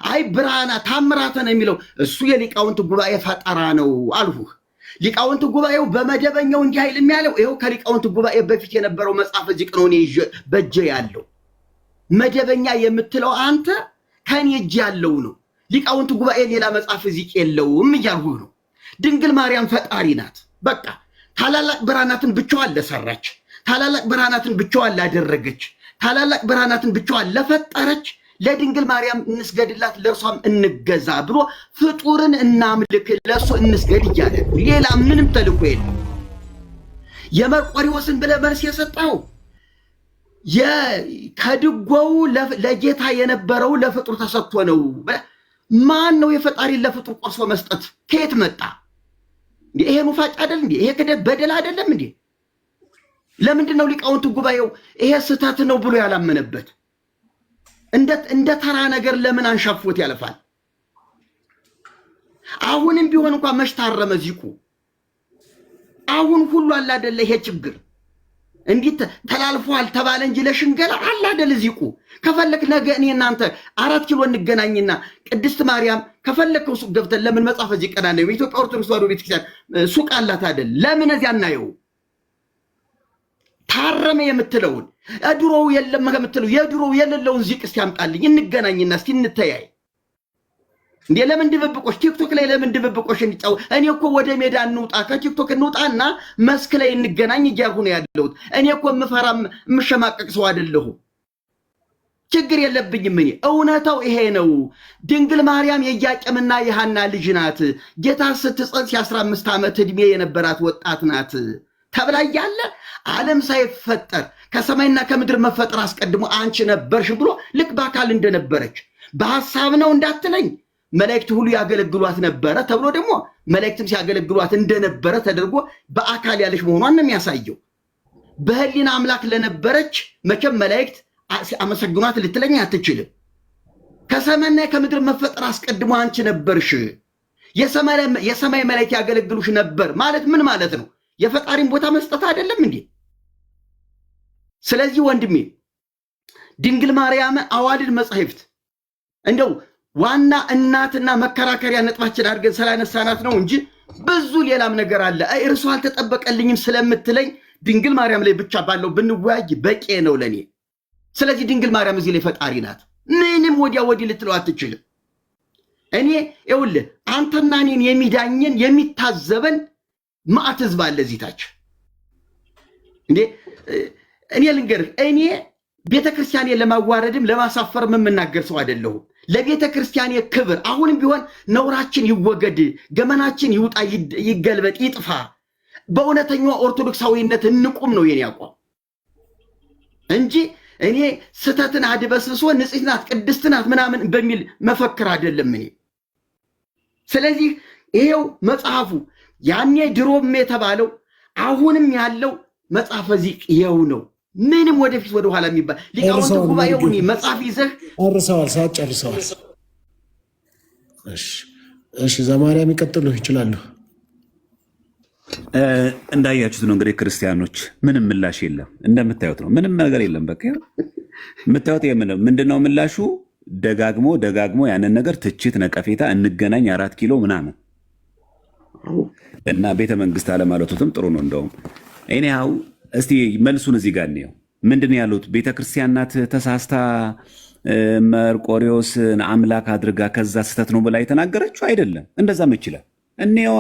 አይ ብርሃና ታምራተ ነው የሚለው፣ እሱ የሊቃውንት ጉባኤ ፈጠራ ነው አልሁህ። ሊቃውንት ጉባኤው በመደበኛው እንዲህ አይልም ያለው፣ ይኸው ከሊቃውንት ጉባኤ በፊት የነበረው መጽሐፈ ዚቅ ነው እኔ ይዤ በእጄ ያለው። መደበኛ የምትለው አንተ ከኔ እጅ ያለው ነው። ሊቃውንት ጉባኤ ሌላ መጽሐፈ ዚቅ የለውም እያልሁህ ነው። ድንግል ማርያም ፈጣሪ ናት። በቃ ታላላቅ ብርሃናትን ብቻዋን ለሰራች፣ ታላላቅ ብርሃናትን ብቻዋን ላደረገች፣ ታላላቅ ብርሃናትን ብቻዋን ለፈጠረች ለድንግል ማርያም እንስገድላት፣ ለእርሷም እንገዛ ብሎ ፍጡርን እናምልክ፣ ለእሱ እንስገድ እያለ ሌላ ምንም ተልእኮ የለም። የመርቆሪዎስን ብለህ መልስ የሰጠው ከድጎው ለጌታ የነበረው ለፍጡር ተሰጥቶ ነው። ማን ነው የፈጣሪን ለፍጡር ቆርሶ መስጠት? ከየት መጣ? ይሄ ኑፋጭ አይደል እንዴ? ይሄ ክደት በደል አይደለም እንዴ? ለምንድን ነው ሊቃውንት ጉባኤው ይሄ ስህተት ነው ብሎ ያላመነበት? እንደ ተራ ነገር ለምን አንሻፎት ያልፋል? አሁንም ቢሆን እንኳን መች ታረመ ዚቁ? አሁን ሁሉ አለ አይደለ? ይሄ ችግር እንዲህ ተላልፏል ተባለ እንጂ ለሽንገላ አለ አይደል ዚቁ። ከፈለክ ነገ እኔ እናንተ 4 ኪሎ እንገናኝና ቅድስት ማርያም ከፈለከው ሱቅ ገብተን ለምን መጽሐፈ ዚቅን አናየው? የኢትዮጵያ ኦርቶዶክስ ተዋሕዶ ቤተክርስቲያን ሱቅ አላት አይደል? ለምን እዚያ አናየው? ታረመ የምትለውን ድሮው የለም ከምትለው የድሮው የሌለውን ዚቅ እስቲ አምጣልኝ፣ እንገናኝና እስቲ እንተያይ። እንዴ ለምን ድብብቆሽ ቲክቶክ ላይ ለምን ድብብቆሽ እንጫው? እኔ እኮ ወደ ሜዳ እንውጣ፣ ከቲክቶክ እንውጣና መስክ ላይ እንገናኝ እያልኩ ነው ያለሁት። እኔ እኮ የምፈራም የምሸማቀቅ ሰው አይደለሁም። ችግር የለብኝም። እኔ እውነታው ይሄ ነው። ድንግል ማርያም የኢያቄምና የሐና ልጅ ናት። ጌታ ስትጸንስ የ15 ዓመት ዕድሜ የነበራት ወጣት ናት ተብላ እያለ ዓለም ሳይፈጠር ከሰማይና ከምድር መፈጠር አስቀድሞ አንቺ ነበርሽ ብሎ ልክ በአካል እንደነበረች በሐሳብ ነው እንዳትለኝ፣ መላእክት ሁሉ ያገለግሏት ነበረ ተብሎ ደግሞ መላእክትም ሲያገለግሏት እንደነበረ ተደርጎ በአካል ያለች መሆኗን ነው የሚያሳየው። በህሊና አምላክ ለነበረች መቼም መላእክት አመሰግኗት ልትለኝ አትችልም። ከሰማይና ከምድር መፈጠር አስቀድሞ አንቺ ነበርሽ፣ የሰማይ መላእክት ያገለግሉሽ ነበር ማለት ምን ማለት ነው? የፈጣሪን ቦታ መስጠት አይደለም እንዴ? ስለዚህ ወንድሜ ድንግል ማርያም አዋልድ መጻሕፍት እንደው ዋና እናትና መከራከሪያ ነጥባችን አድርገን ስላነሳናት ነው እንጂ ብዙ ሌላም ነገር አለ። አይ እርሷ አልተጠበቀልኝም ስለምትለኝ ድንግል ማርያም ላይ ብቻ ባለው ብንወያይ በቂ ነው ለኔ። ስለዚህ ድንግል ማርያም እዚህ ላይ ፈጣሪ ናት። ምንም ወዲያ ወዲህ ልትለው አትችልም። እኔ ይኸውልህ አንተና እኔን የሚዳኘን የሚታዘበን መዓት ህዝብ አለ እዚህ ታች። እንዴ እኔ ልንገርህ፣ እኔ ቤተ ክርስቲያኔን ለማዋረድም ለማሳፈርም የምናገር ሰው አይደለሁም። ለቤተ ክርስቲያኔ ክብር አሁንም ቢሆን ነውራችን ይወገድ፣ ገመናችን ይውጣ፣ ይገልበጥ፣ ይጥፋ፣ በእውነተኛዋ ኦርቶዶክሳዊነት እንቁም ነው የኔ አቋም እንጂ እኔ ስተትን አድበስብሶ ንጽሕት ናት ቅድስት ናት ምናምን በሚል መፈክር አይደለም እኔ። ስለዚህ ይሄው መጽሐፉ ያኔ ድሮም የተባለው አሁንም ያለው መጽሐፈ ዚቅ ይኸው ነው። ምንም ወደፊት ወደኋላ የሚባል ሊቃውንት ጨርሰዋል። ጉባኤውን መጽሐፍ ይዘህ ጨርሰዋል። ሰዓት ጨርሰዋል። እሺ፣ እሺ። ዘማርያም ይቀጥሉ ይችላሉ። እንዳያችሁት ነው እንግዲህ ክርስቲያኖች፣ ምንም ምላሽ የለም። እንደምታዩት ነው፣ ምንም ነገር የለም። በቃ የምታዩት ምንድነው ምላሹ? ደጋግሞ ደጋግሞ ያንን ነገር ትችት፣ ነቀፌታ፣ እንገናኝ 4 ኪሎ ምናምን እና ቤተ መንግስት አለማለቱትም ጥሩ ነው። እንደውም እኔው እስቲ መልሱን እዚህ ጋር እንየው። ምንድን ነው ያሉት? ቤተክርስቲያን ናት ተሳስታ መርቆሪዎስን አምላክ አድርጋ ከዛ ስህተት ነው ብላ የተናገረችው አይደለም። እንደዛም ይችላል። እንየዋ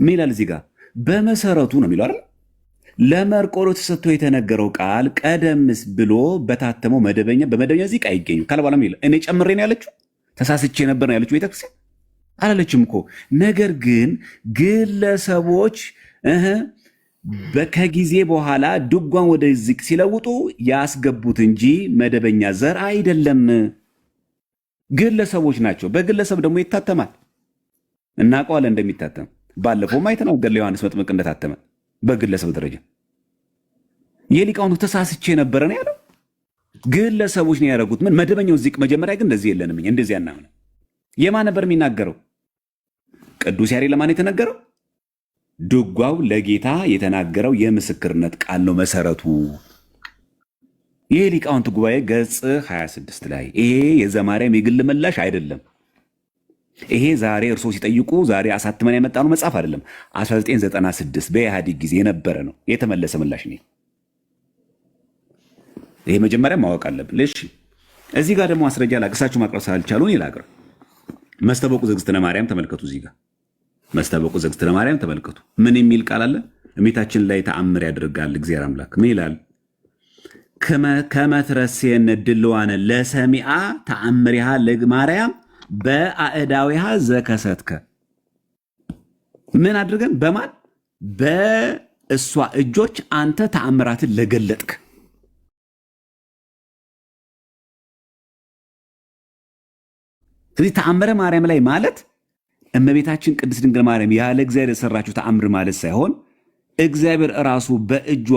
ምን ይላል እዚህ ጋር? በመሰረቱ ነው የሚለው አይደል? ለመርቆሪዎስ ተሰጥቶ የተነገረው ቃል ቀደም ብሎ በታተመው መደበኛ በመደበኛ ዚቅ አይገኙም ካለ በኋላ ምን ይላል? እኔ ጨምሬ ነው ያለችው፣ ተሳስቼ ነበር ነው ያለችው ቤተክርስቲያን አላለችም እኮ። ነገር ግን ግለሰቦች እህ ከጊዜ በኋላ ድጓን ወደ ዚቅ ሲለውጡ ያስገቡት እንጂ መደበኛ ዘር አይደለም። ግለሰቦች ናቸው። በግለሰብ ደግሞ ይታተማል፣ እናውቀዋለን እንደሚታተም። ባለፈውም አይተናል ገድለ ዮሐንስ መጥምቅ እንደታተመ በግለሰብ ደረጃ። የሊቃውንቱ ተሳስቼ ነበረ ነው ያለው። ግለሰቦች ነው ያደረጉት። ምን መደበኛው ዚቅ መጀመሪያ ግን እንደዚህ የለንም እኛ እንደዚህ አናምንም። የማን ነበር የሚናገረው? ቅዱስ ያሬድ ለማን የተነገረው? ድጓው ለጌታ የተናገረው የምስክርነት ቃል ነው መሰረቱ። ይሄ ሊቃውንት ጉባኤ ገጽ 26 ላይ። ይሄ የዘማርያም የግል ምላሽ አይደለም። ይሄ ዛሬ እርሶ ሲጠይቁ ዛሬ አሳትመን ያመጣነው መጽሐፍ አይደለም። 1996 በኢህአዴግ ጊዜ የነበረ ነው፣ የተመለሰ ምላሽ ነው። ይሄ መጀመሪያ ማወቅ አለብን። እሺ እዚህ ጋር ደግሞ ማስረጃ ላቅሳችሁ ማቅረብ ስላልቻሉ እኔ ላቅርብ። መስተበቁ ዘእግዝእትነ ማርያም ተመልከቱ። እዚህ ጋር መስተበቁ ዘእግዝእትነ ማርያም ተመልከቱ። ምን የሚል ቃል አለ? እመቤታችን ላይ ተአምር ያደርጋል እግዚአብሔር አምላክ። ምን ይላል? ከመትረሴን ድልዋነ ለሰሚአ ተአምሪሃ ለማርያም በአእዳዊሃ ዘከሰትከ። ምን አድርገን? በማን? በእሷ እጆች አንተ ተአምራትን ለገለጥክ። ስለዚህ ተአምረ ማርያም ላይ ማለት እመቤታችን ቅድስት ድንግል ማርያም ያለ እግዚአብሔር የሰራችው ተአምር ማለት ሳይሆን እግዚአብሔር እራሱ በእጇ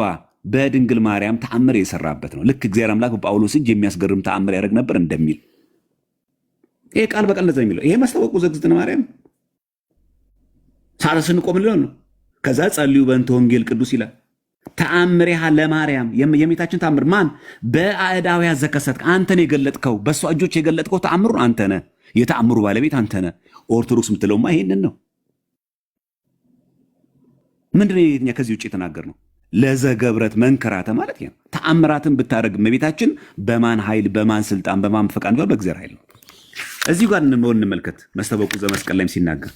በድንግል ማርያም ተአምር የሰራበት ነው። ልክ እግዚአብሔር አምላክ በጳውሎስ እጅ የሚያስገርም ተአምር ያደርግ ነበር እንደሚል ይሄ ቃል በቃል እንደዛ የሚለው ይሄ መስተበቁ ዘእግዝእትነ ማርያም ሰዓተ ስንቆም ልለው ነው። ከዛ ጸልዩ በእንተ ወንጌል ቅዱስ ይላል። ተአምሪሃ ለማርያም የእመቤታችን ተአምር ማን በአእዳውያ ዘከሰትክ አንተን የገለጥከው በእሷ እጆች የገለጥከው ተአምሩን አንተ ነህ። የተአምሩ ባለቤት አንተ ነህ። ኦርቶዶክስ የምትለውማ ይሄንን ነው። ምንድነው የኛ ከዚህ ውጭ የተናገርነው? ለዘገብረት መንከራተ ማለት ነው። ተአምራትን ብታደርግ እመቤታችን በማን ኃይል፣ በማን ስልጣን፣ በማን ፈቃድ? በእግዚአብሔር ኃይል ነው። እዚህ ጋር እንመልከት። መስተበቁ ዘመስቀል ላይም ሲናገር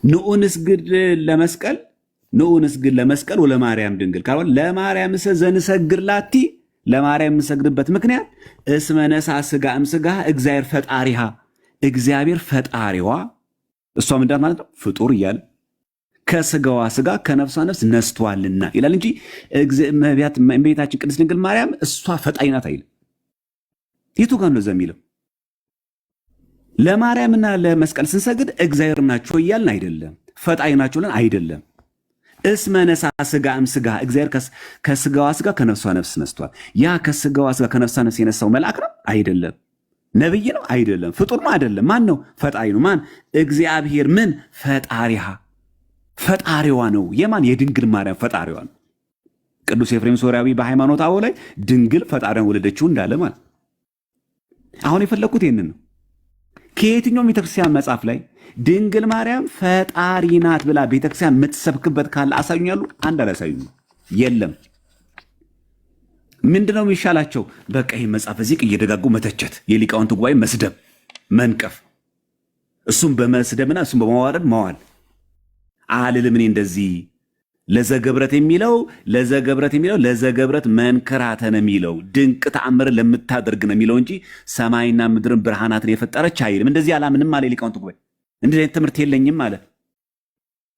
ንዑ ንስግድ ለመስቀል ንዑ ንስግድ ለመስቀል ወለማርያም ድንግል ካልሆነ ለማርያም እሰ ዘንሰግድ ላቲ ለማርያም የምንሰግድበት ምክንያት እስመ ነሳ ስጋ እምስጋ እግዚአብሔር ፈጣሪሃ እግዚአብሔር ፈጣሪዋ እሷ ምንዳት ማለት ነው ፍጡር እያለ ከስጋዋ ስጋ ከነፍሷ ነፍስ ነስቷልና ይላል እንጂ እመቤታችን ቅድስት ድንግል ማርያም እሷ ፈጣሪ ናት አይልም። የቱ ጋር ነው እዛ የሚለው? ለማርያምና ለመስቀል ስንሰግድ እግዚአብሔር ናቸው እያልን አይደለም። ፈጣሪ ናቸው ብለን አይደለም። እስመ ነሳ ስጋ እምስጋ እግዚአብሔር ከስጋዋ ስጋ ከነፍሷ ነፍስ ነስቷል። ያ ከስጋዋ ስጋ ከነፍሷ ነፍስ የነሳው መልአክ ነው አይደለም። ነብይ ነው አይደለም። ፍጡር ነው አይደለም። ማን ነው? ፈጣሪ ነው። ማን? እግዚአብሔር። ምን ፈጣሪሃ፣ ፈጣሪዋ ነው። የማን? የድንግል ማርያም ፈጣሪዋ ነው። ቅዱስ ኤፍሬም ሶርያዊ በሃይማኖት አበው ላይ ድንግል ፈጣሪዋን ወለደችው እንዳለ ማለት። አሁን የፈለግኩት ይህንን ነው። ከየትኛውም ቤተክርስቲያን መጽሐፍ ላይ ድንግል ማርያም ፈጣሪ ናት ብላ ቤተክርስቲያን የምትሰብክበት ካለ አሳዩኝ ያሉ አንድ አላሳዩኝ፣ የለም። ምንድነው የሚሻላቸው? በቃ ይህ መጽሐፈ ዚቅ እየደጋጉ መተቸት፣ የሊቃውንት ጉባኤ መስደብ፣ መንቀፍ፣ እሱም በመስደብና እሱም በማዋረድ መዋል። አልልም እኔ እንደዚህ። ለዘገብረት የሚለው፣ ለዘገብረት የሚለው ለዘገብረት መንክራተ ነው የሚለው፣ ድንቅ ተአምርን ለምታደርግ ነው የሚለው እንጂ ሰማይና ምድርን ብርሃናትን የፈጠረች አይልም። እንደዚህ አላምንም አለ የሊቃውንት ጉባኤ። እንደዚህ አይነት ትምህርት የለኝም አለ።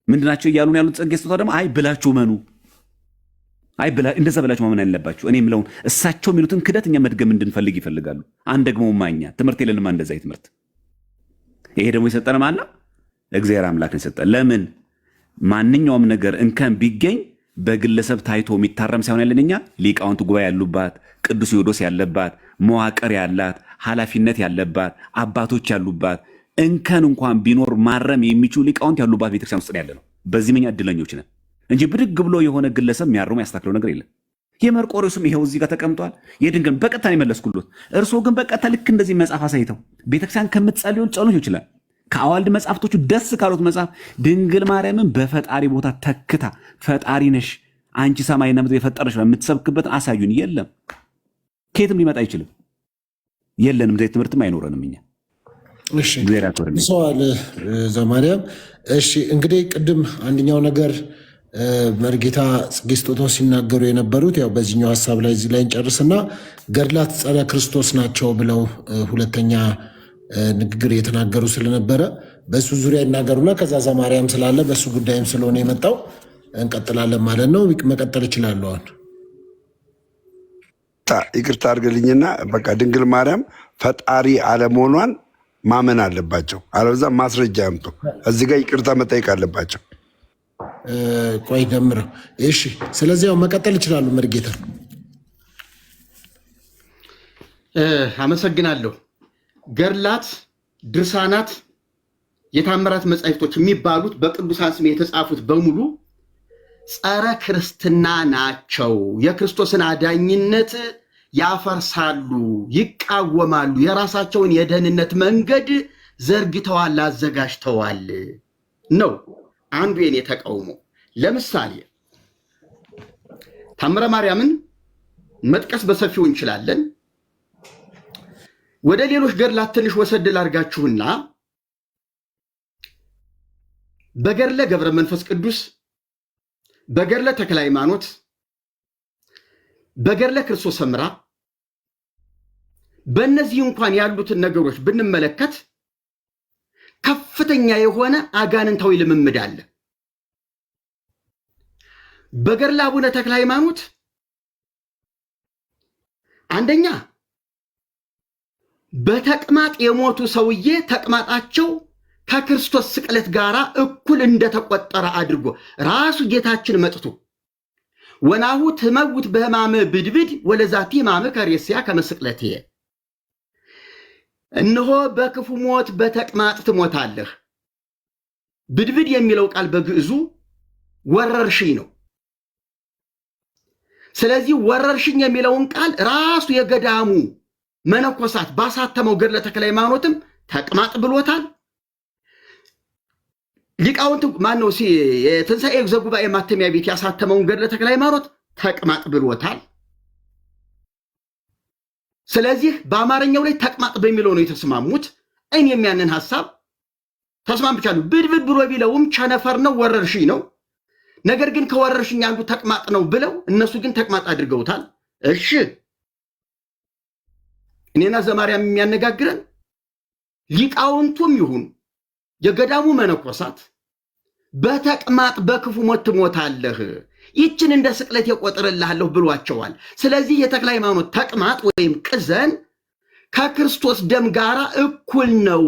ምንድናቸው እያሉን ያሉት? ጽጌ ስጦታው ደግሞ አይ ብላችሁ መኑ፣ አይ ብላ እንደዛ ብላችሁ ማመን አለባችሁ። እኔ የምለውን እሳቸው የሚሉትን ክደት እኛ መድገም እንድንፈልግ ይፈልጋሉ። አንደግመውማ፣ እኛ ትምህርት የለንማ እንደዛ ትምህርት። ይሄ ደግሞ የሰጠን ማን ነው? እግዚአብሔር አምላክን የሰጠን። ለምን ማንኛውም ነገር እንከን ቢገኝ በግለሰብ ታይቶ የሚታረም ሳይሆን ያለን እኛ ሊቃውንት ጉባኤ ያሉባት፣ ቅዱስ ሲኖዶስ ያለባት፣ መዋቅር ያላት፣ ኃላፊነት ያለባት፣ አባቶች ያሉባት፣ እንከን እንኳን ቢኖር ማረም የሚችሉ ሊቃውንት ያሉባት ቤተክርስቲያን ውስጥ ያለ ነው። በዚህም እኛ እድለኞች ነን እንጂ ብድግ ብሎ የሆነ ግለሰብ የሚያርሙ ያስተካክለው ነገር የለም። የመርቆሬዎስም ይሄው እዚህ ጋር ተቀምጧል። የድንግል በቀጥታ ነው የመለስኩሎት። እርስዎ ግን በቀጥታ ልክ እንደዚህ መጽሐፍ አሳይተው ቤተክርስቲያን ከምትጸልዩ ጸሎት ይችላል ከአዋልድ መጽሐፍቶቹ ደስ ካሉት መጽሐፍ ድንግል ማርያምን በፈጣሪ ቦታ ተክታ ፈጣሪ ነሽ አንቺ ሰማይና ምድር የፈጠረሽ የምትሰብክበትን አሳዩን። የለም፣ ከየትም ሊመጣ አይችልም። የለንም፣ እንደዚህ ትምህርትም አይኖረንም እኛ። እሺ ሰዋል ዘማርያም። እሺ እንግዲህ ቅድም አንደኛው ነገር መርጌታ ጽጌ ስጦታው ሲናገሩ የነበሩት ያው በዚህኛው ሀሳብ ላይ እዚህ ላይ እንጨርስና ገድላት ጸረ ክርስቶስ ናቸው ብለው ሁለተኛ ንግግር እየተናገሩ ስለነበረ በእሱ ዙሪያ ይናገሩና ከዛ ዘማርያም ስላለ በእሱ ጉዳይም ስለሆነ የመጣው እንቀጥላለን ማለት ነው። መቀጠል ይችላሉ። አሁን ይቅርታ አድርግልኝና በቃ ድንግል ማርያም ፈጣሪ አለመሆኗን ማመን አለባቸው። አለበዛ ማስረጃ ያምጡ። እዚህ ጋር ይቅርታ መጠየቅ አለባቸው። ቆይ ደምረው። እሺ፣ ስለዚህ ያው መቀጠል ይችላሉ መርጌታ። አመሰግናለሁ። ገድላት፣ ድርሳናት፣ የታምራት መጻሕፍቶች የሚባሉት በቅዱሳን ስም የተጻፉት በሙሉ ጸረ ክርስትና ናቸው። የክርስቶስን አዳኝነት ያፈርሳሉ፣ ይቃወማሉ። የራሳቸውን የደህንነት መንገድ ዘርግተዋል፣ አዘጋጅተዋል ነው አንዱ የኔ ተቃውሞ። ለምሳሌ ታምረ ማርያምን መጥቀስ በሰፊው እንችላለን። ወደ ሌሎች ገድላት ትንሽ ወሰድ ላድርጋችሁና በገድለ ገብረ መንፈስ ቅዱስ፣ በገድለ ተክለ ሃይማኖት፣ በገድለ ክርስቶስ ሰምራ በእነዚህ እንኳን ያሉትን ነገሮች ብንመለከት ከፍተኛ የሆነ አጋንንታዊ ልምምድ አለ። በገድለ አቡነ ተክለ ሃይማኖት አንደኛ በተቅማጥ የሞቱ ሰውዬ ተቅማጣቸው ከክርስቶስ ስቅለት ጋር እኩል እንደተቆጠረ አድርጎ ራሱ ጌታችን መጥቶ ወናሁ ትመውት በሕማመ ብድብድ ወለዛቲ ሕማመ ከሬስያ ከመስቅለትየ፣ እነሆ በክፉ ሞት በተቅማጥ ትሞታለህ። ብድብድ የሚለው ቃል በግዕዙ ወረርሽኝ ነው። ስለዚህ ወረርሽኝ የሚለውን ቃል ራሱ የገዳሙ መነኮሳት ባሳተመው ገድለ ተክለ ሃይማኖትም ተቅማጥ ብሎታል። ሊቃውንት ማነው የትንሣኤ ዘጉባኤ ማተሚያ ቤት ያሳተመውን ገድለ ተክለ ሃይማኖት ተቅማጥ ብሎታል። ስለዚህ በአማርኛው ላይ ተቅማጥ በሚለው ነው የተስማሙት። እኔም ያንን ሀሳብ ተስማምቻለሁ። ብድብድ ብሎ ቢለውም ቸነፈር ነው፣ ወረርሽኝ ነው። ነገር ግን ከወረርሽኝ አንዱ ተቅማጥ ነው ብለው እነሱ ግን ተቅማጥ አድርገውታል። እሺ እኔና ዘማርያም የሚያነጋግረን ሊቃውንቱም ይሁን የገዳሙ መነኮሳት በተቅማጥ በክፉ ሞት ትሞታለህ፣ ይችን እንደ ስቅለት የቆጥርልሃለሁ ብሏቸዋል። ስለዚህ የተክለ ሃይማኖት ተቅማጥ ወይም ቅዘን ከክርስቶስ ደም ጋር እኩል ነው፣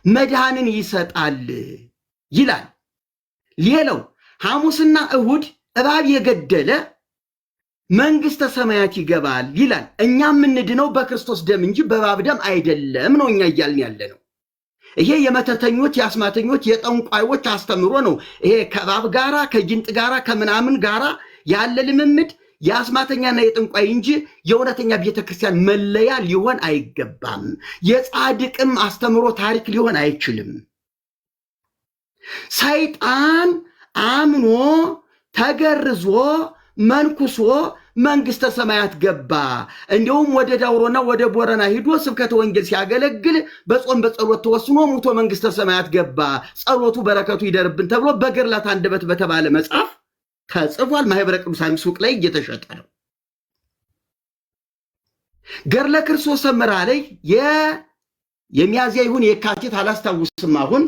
መድኃንን ይሰጣል ይላል። ሌላው ሐሙስና እሁድ እባብ የገደለ መንግስተ ሰማያት ይገባል ይላል። እኛ የምንድነው በክርስቶስ ደም እንጂ በእባብ ደም አይደለም ነው እኛ እያልን ያለ ነው። ይሄ የመተተኞች፣ የአስማተኞች፣ የጠንቋዮች አስተምሮ ነው። ይሄ ከእባብ ጋራ ከጊንጥ ጋራ ከምናምን ጋራ ያለ ልምምድ የአስማተኛና የጠንቋይ እንጂ የእውነተኛ ቤተክርስቲያን መለያ ሊሆን አይገባም። የጻድቅም አስተምሮ ታሪክ ሊሆን አይችልም። ሰይጣን አምኖ ተገርዞ መንኩሶ መንግስተ ሰማያት ገባ። እንዲሁም ወደ ዳውሮና ወደ ቦረና ሂዶ ስብከተ ወንጌል ሲያገለግል በጾም በጸሎት ተወስኖ ሙቶ መንግስተ ሰማያት ገባ። ጸሎቱ በረከቱ ይደርብን ተብሎ በገድላት አንደበት በተባለ መጽሐፍ ተጽፏል። ማህበረ ቅዱሳን ሱቅ ላይ እየተሸጠ ነው። ገድለ ክርስቶስ ሰምራ ላይ የሚያዝያ ይሁን የካቲት አላስታውስም አሁን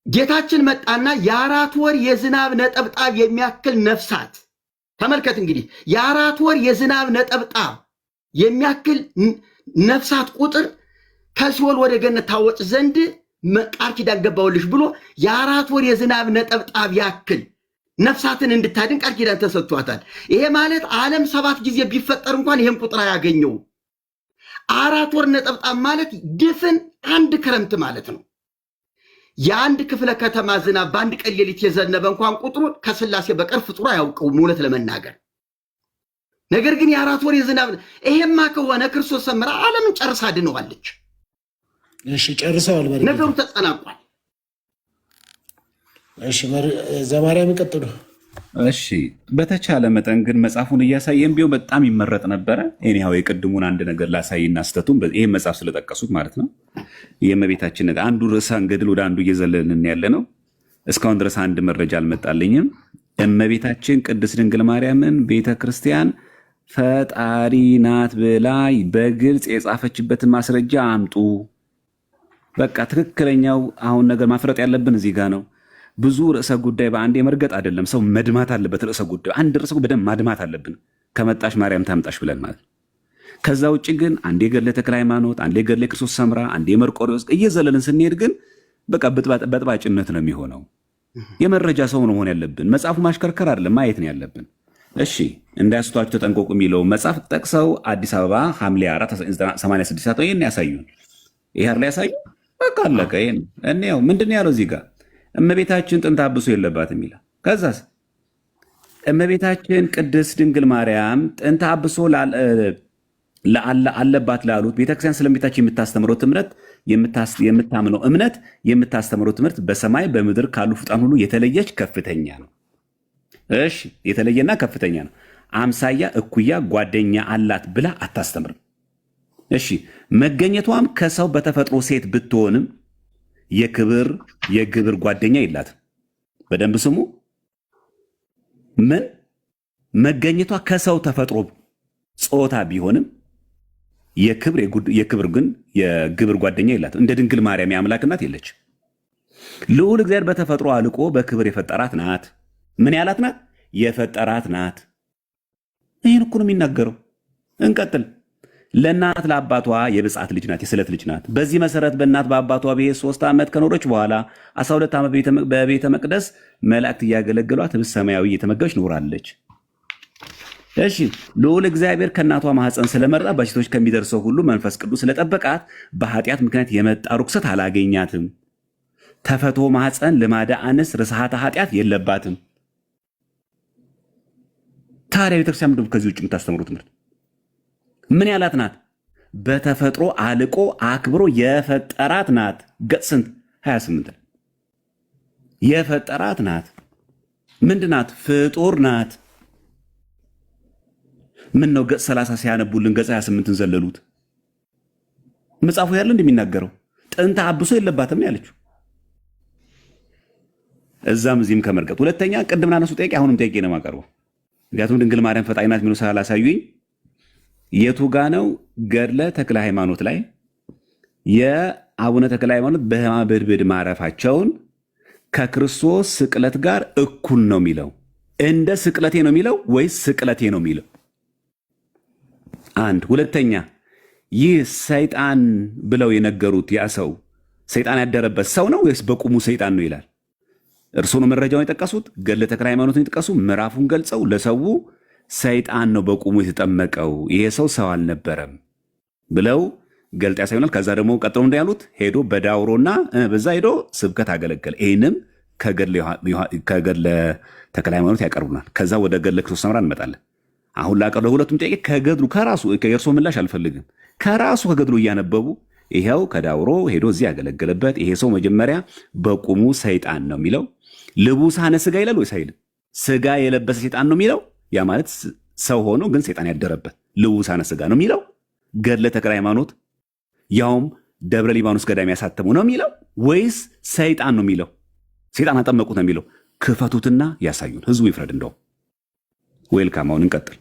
ጌታችን መጣና የ4 ወር የዝናብ ነጠብጣብ የሚያክል ነፍሳት፣ ተመልከት እንግዲህ፣ የ4 ወር የዝናብ ነጠብጣብ የሚያክል ነፍሳት ቁጥር ከሲኦል ወደ ገነት ታወጭ ዘንድ ቃል ኪዳን ገባሁልሽ ብሎ የ4 ወር የዝናብ ነጠብጣብ ያክል ነፍሳትን እንድታድን ቃል ኪዳን ተሰጥቷታል። ይሄ ማለት ዓለም ሰባት ጊዜ ቢፈጠር እንኳን ይሄን ቁጥር አያገኘውም። 4 ወር ነጠብጣብ ማለት ድፍን አንድ ክረምት ማለት ነው። የአንድ ክፍለ ከተማ ዝናብ በአንድ ቀን ሌሊት የዘነበ እንኳን ቁጥሩ ከስላሴ በቀር ፍጡሩ አያውቀውም እውነት ለመናገር። ነገር ግን የ4 ወር የዝናብ ይሄማ ከሆነ ክርስቶስ ሰምራ ዓለምን ጨርሳ አድነዋለች። እሺ ጨርሰዋል። መሪጌታ ነገሩ ተጠናቋል። እሺ ዘማርያም ይቀጥሉ። እሺ በተቻለ መጠን ግን መጽሐፉን እያሳየን ቢሆን በጣም ይመረጥ ነበረ። Anyhow የቅድሙን አንድ ነገር ላሳይና ስህተቱን ይህን መጽሐፍ ስለጠቀሱት ማለት ነው። የእመቤታችን ነገር አንዱ ርዕሰ ገድል ወደ አንዱ እየዘለልን ያለ ነው። እስካሁን ድረስ አንድ መረጃ አልመጣልኝም። እመቤታችን ቅድስት ድንግል ማርያምን ቤተ ክርስቲያን ፈጣሪ ናት ብላ በግልጽ የጻፈችበትን ማስረጃ አምጡ። በቃ ትክክለኛው አሁን ነገር ማፍረጥ ያለብን እዚህ ጋር ነው። ብዙ ርዕሰ ጉዳይ በአንዴ መርገጥ አይደለም። ሰው መድማት አለበት። ርዕሰ ጉዳይ አንድ ርዕሰ ጉዳይ በደንብ ማድማት አለብን። ከመጣሽ ማርያም ታምጣሽ ብለን ማለት ነው። ከዛ ውጭ ግን አንዴ ገድለ ተክለ ሃይማኖት፣ አንዴ ገድለ ክርስቶስ ሰምራ፣ አንዴ መርቆሬዎስ እየዘለልን ስንሄድ ግን በቃ በጥባጭነት ነው የሚሆነው። የመረጃ ሰው ነው መሆን ያለብን። መጽሐፉ ማሽከርከር አይደለም ማየት ነው ያለብን። እሺ እንዳያስቷችሁ ተጠንቀቁ የሚለው መጽሐፍ ጠቅሰው አዲስ አበባ ሐምሌ 4 86 ይህን ያሳዩን። ይሄ ላይ ያሳዩ። በቃ አለቀ። ይሄን እኔው ምንድን ነው ያለው እዚህ ጋር? እመቤታችን ጥንተ አብሶ የለባትም ይላል። ከዛስ እመቤታችን ቅድስት ድንግል ማርያም ጥንተ አብሶ አለባት ላሉት ቤተክርስቲያን ስለ እመቤታችን የምታስተምረው ትምህርት፣ የምታምነው እምነት፣ የምታስተምረው ትምህርት በሰማይ በምድር ካሉ ፍጡራን ሁሉ የተለየች ከፍተኛ ነው። እሺ የተለየና ከፍተኛ ነው። አምሳያ፣ እኩያ፣ ጓደኛ አላት ብላ አታስተምርም። እሺ መገኘቷም ከሰው በተፈጥሮ ሴት ብትሆንም የክብር የግብር ጓደኛ የላትም። በደንብ ስሙ። ምን መገኘቷ ከሰው ተፈጥሮ ጾታ ቢሆንም የክብር ግን የግብር ጓደኛ የላትም። እንደ ድንግል ማርያም የአምላክ እናት የለች። ልዑል እግዚአብሔር በተፈጥሮ አልቆ በክብር የፈጠራት ናት። ምን ያላት ናት? የፈጠራት ናት። ይህን እኮ ነው የሚናገረው። እንቀጥል። ለእናት ለአባቷ የብፅዓት ልጅ ናት፣ የስለት ልጅ ናት። በዚህ መሰረት በእናት በአባቷ ቤት 3 ዓመት ከኖረች በኋላ 12 ዓመት በቤተ መቅደስ መላእክት እያገለገሏት ህብስተ ሰማያዊ እየተመገበች ኖራለች። እሺ ልዑል እግዚአብሔር ከእናቷ ማህፀን ስለመረጣት በሴቶች ከሚደርሰው ሁሉ መንፈስ ቅዱስ ስለጠበቃት በኃጢአት ምክንያት የመጣ ርኩሰት አላገኛትም። ተፈትሖ ማህፀን፣ ልማደ አንስት፣ ርስሐተ ኃጢአት የለባትም። ታዲያ ቤተክርስቲያን ምንድን ነው ከዚህ ውጭ የምታስተምሩ ትምህርት? ምን ያላት ናት? በተፈጥሮ አልቆ አክብሮ የፈጠራት ናት። ገጽ ስንት? 28 የፈጠራት ናት። ምንድን ናት? ፍጡር ናት። ምን ነው ገጽ 30 ሲያነቡልን ገጽ 28ን ዘለሉት? መጽሐፉ ያለ እንደሚናገረው ጥንተ አብሶ የለባትም ነው ያለችው። እዛም እዚህም ከመርገጥ። ሁለተኛ ቅድም ላነሱ ጥያቄ አሁንም ጥያቄ ነው የማቀርበው። ምክንያቱም ድንግል ማርያም ፈጣሪ ናት የሚለው ስላላሳዩኝ የቱ ጋ ነው ገድለ ተክለ ሃይማኖት ላይ የአቡነ ተክለ ሃይማኖት በሕማመ ብድብድ ማረፋቸውን ከክርስቶስ ስቅለት ጋር እኩል ነው የሚለው? እንደ ስቅለቴ ነው የሚለው ወይስ ስቅለቴ ነው የሚለው? አንድ። ሁለተኛ ይህ ሰይጣን ብለው የነገሩት ያ ሰው ሰይጣን ያደረበት ሰው ነው ወይስ በቁሙ ሰይጣን ነው ይላል። እርስዎ ነው መረጃውን የጠቀሱት። ገድለ ተክለ ሃይማኖትን የጠቀሱ ምዕራፉን ገልጸው ለሰው ሰይጣን ነው በቁሙ የተጠመቀው፣ ይሄ ሰው ሰው አልነበረም ብለው ገልጥ ያሳዩናል። ከዛ ደግሞ ቀጥሎ እንዳያሉት ሄዶ በዳውሮና በዛ ሄዶ ስብከት አገለገለ። ይህንም ከገድለ ተክለ ሃይማኖት ያቀርቡናል። ከዛ ወደ ገድለ ክርስቶስ ሰምራ እንመጣለን። አሁን ላቀርብ ለሁለቱም ጥያቄ ከገድሉ ከራሱ የእርሶ ምላሽ አልፈልግም። ከራሱ ከገድሉ እያነበቡ ይኸው ከዳውሮ ሄዶ እዚህ ያገለገለበት ይሄ ሰው መጀመሪያ በቁሙ ሰይጣን ነው የሚለው ልቡሳነ ስጋ ይላል ወይስ አይልም? ስጋ የለበሰ ሰይጣን ነው የሚለው። ያ ማለት ሰው ሆኖ ግን ሰይጣን ያደረበት ልቡሳነ ስጋ ነው የሚለው። ገድለ ተክለ ሃይማኖት ያውም ደብረ ሊባኖስ ገዳም ያሳተመው ነው የሚለው ወይስ ሰይጣን ነው የሚለው? ሰይጣን አጠመቁት ነው የሚለው? ክፈቱትና ያሳዩን፣ ህዝቡ ይፍረድ። እንደውም ዌልካም። አሁን እንቀጥል።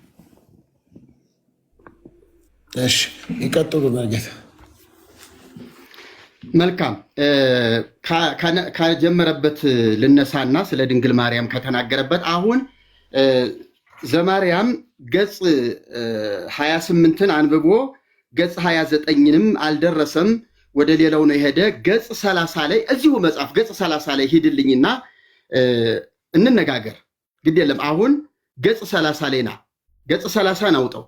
እሺ ይቀጥሉ መርጌታ። መልካም፣ ከጀመረበት ልነሳና ስለ ድንግል ማርያም ከተናገረበት አሁን ዘማርያም ገጽ 28ን አንብቦ ገጽ 29ንም አልደረሰም፣ ወደ ሌላው ነው የሄደ። ገጽ 30 ላይ እዚሁ መጽሐፍ ገጽ 30 ላይ ሂድልኝና እንነጋገር። ግድ የለም አሁን ገጽ 30 ላይ ና፣ ገጽ 30 አውጠው።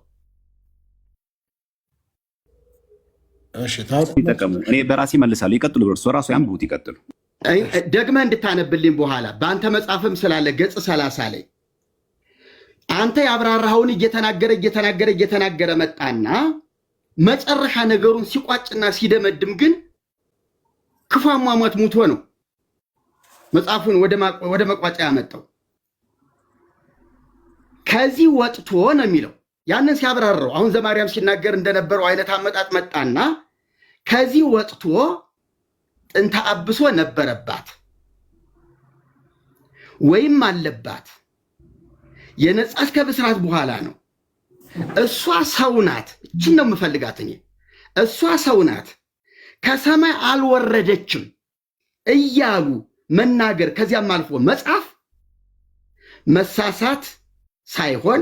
ይጠቀሙ። እኔ በራሴ መልሳለሁ። ይቀጥሉ፣ እርሱ ራሱ ያንብቡት፣ ይቀጥሉ። ደግመህ እንድታነብልኝ በኋላ በአንተ መጽሐፍም ስላለ ገጽ 30 ላይ አንተ ያብራራኸውን እየተናገረ እየተናገረ እየተናገረ መጣና መጨረሻ ነገሩን ሲቋጭና ሲደመድም ግን ክፉ አሟሟት ሙቶ ነው መጽሐፉን ወደ መቋጫ ያመጣው። ከዚህ ወጥቶ ነው የሚለው። ያንን ሲያብራራው አሁን ዘማርያም ሲናገር እንደነበረው አይነት አመጣጥ መጣና ከዚህ ወጥቶ ጥንተ አብሶ ነበረባት ወይም አለባት፣ የነጻች ከብስራት በኋላ ነው። እሷ ሰው ናት። እችን ነው የምፈልጋት እኔ። እሷ ሰው ናት፣ ከሰማይ አልወረደችም እያሉ መናገር ከዚያም አልፎ መጻፍ መሳሳት ሳይሆን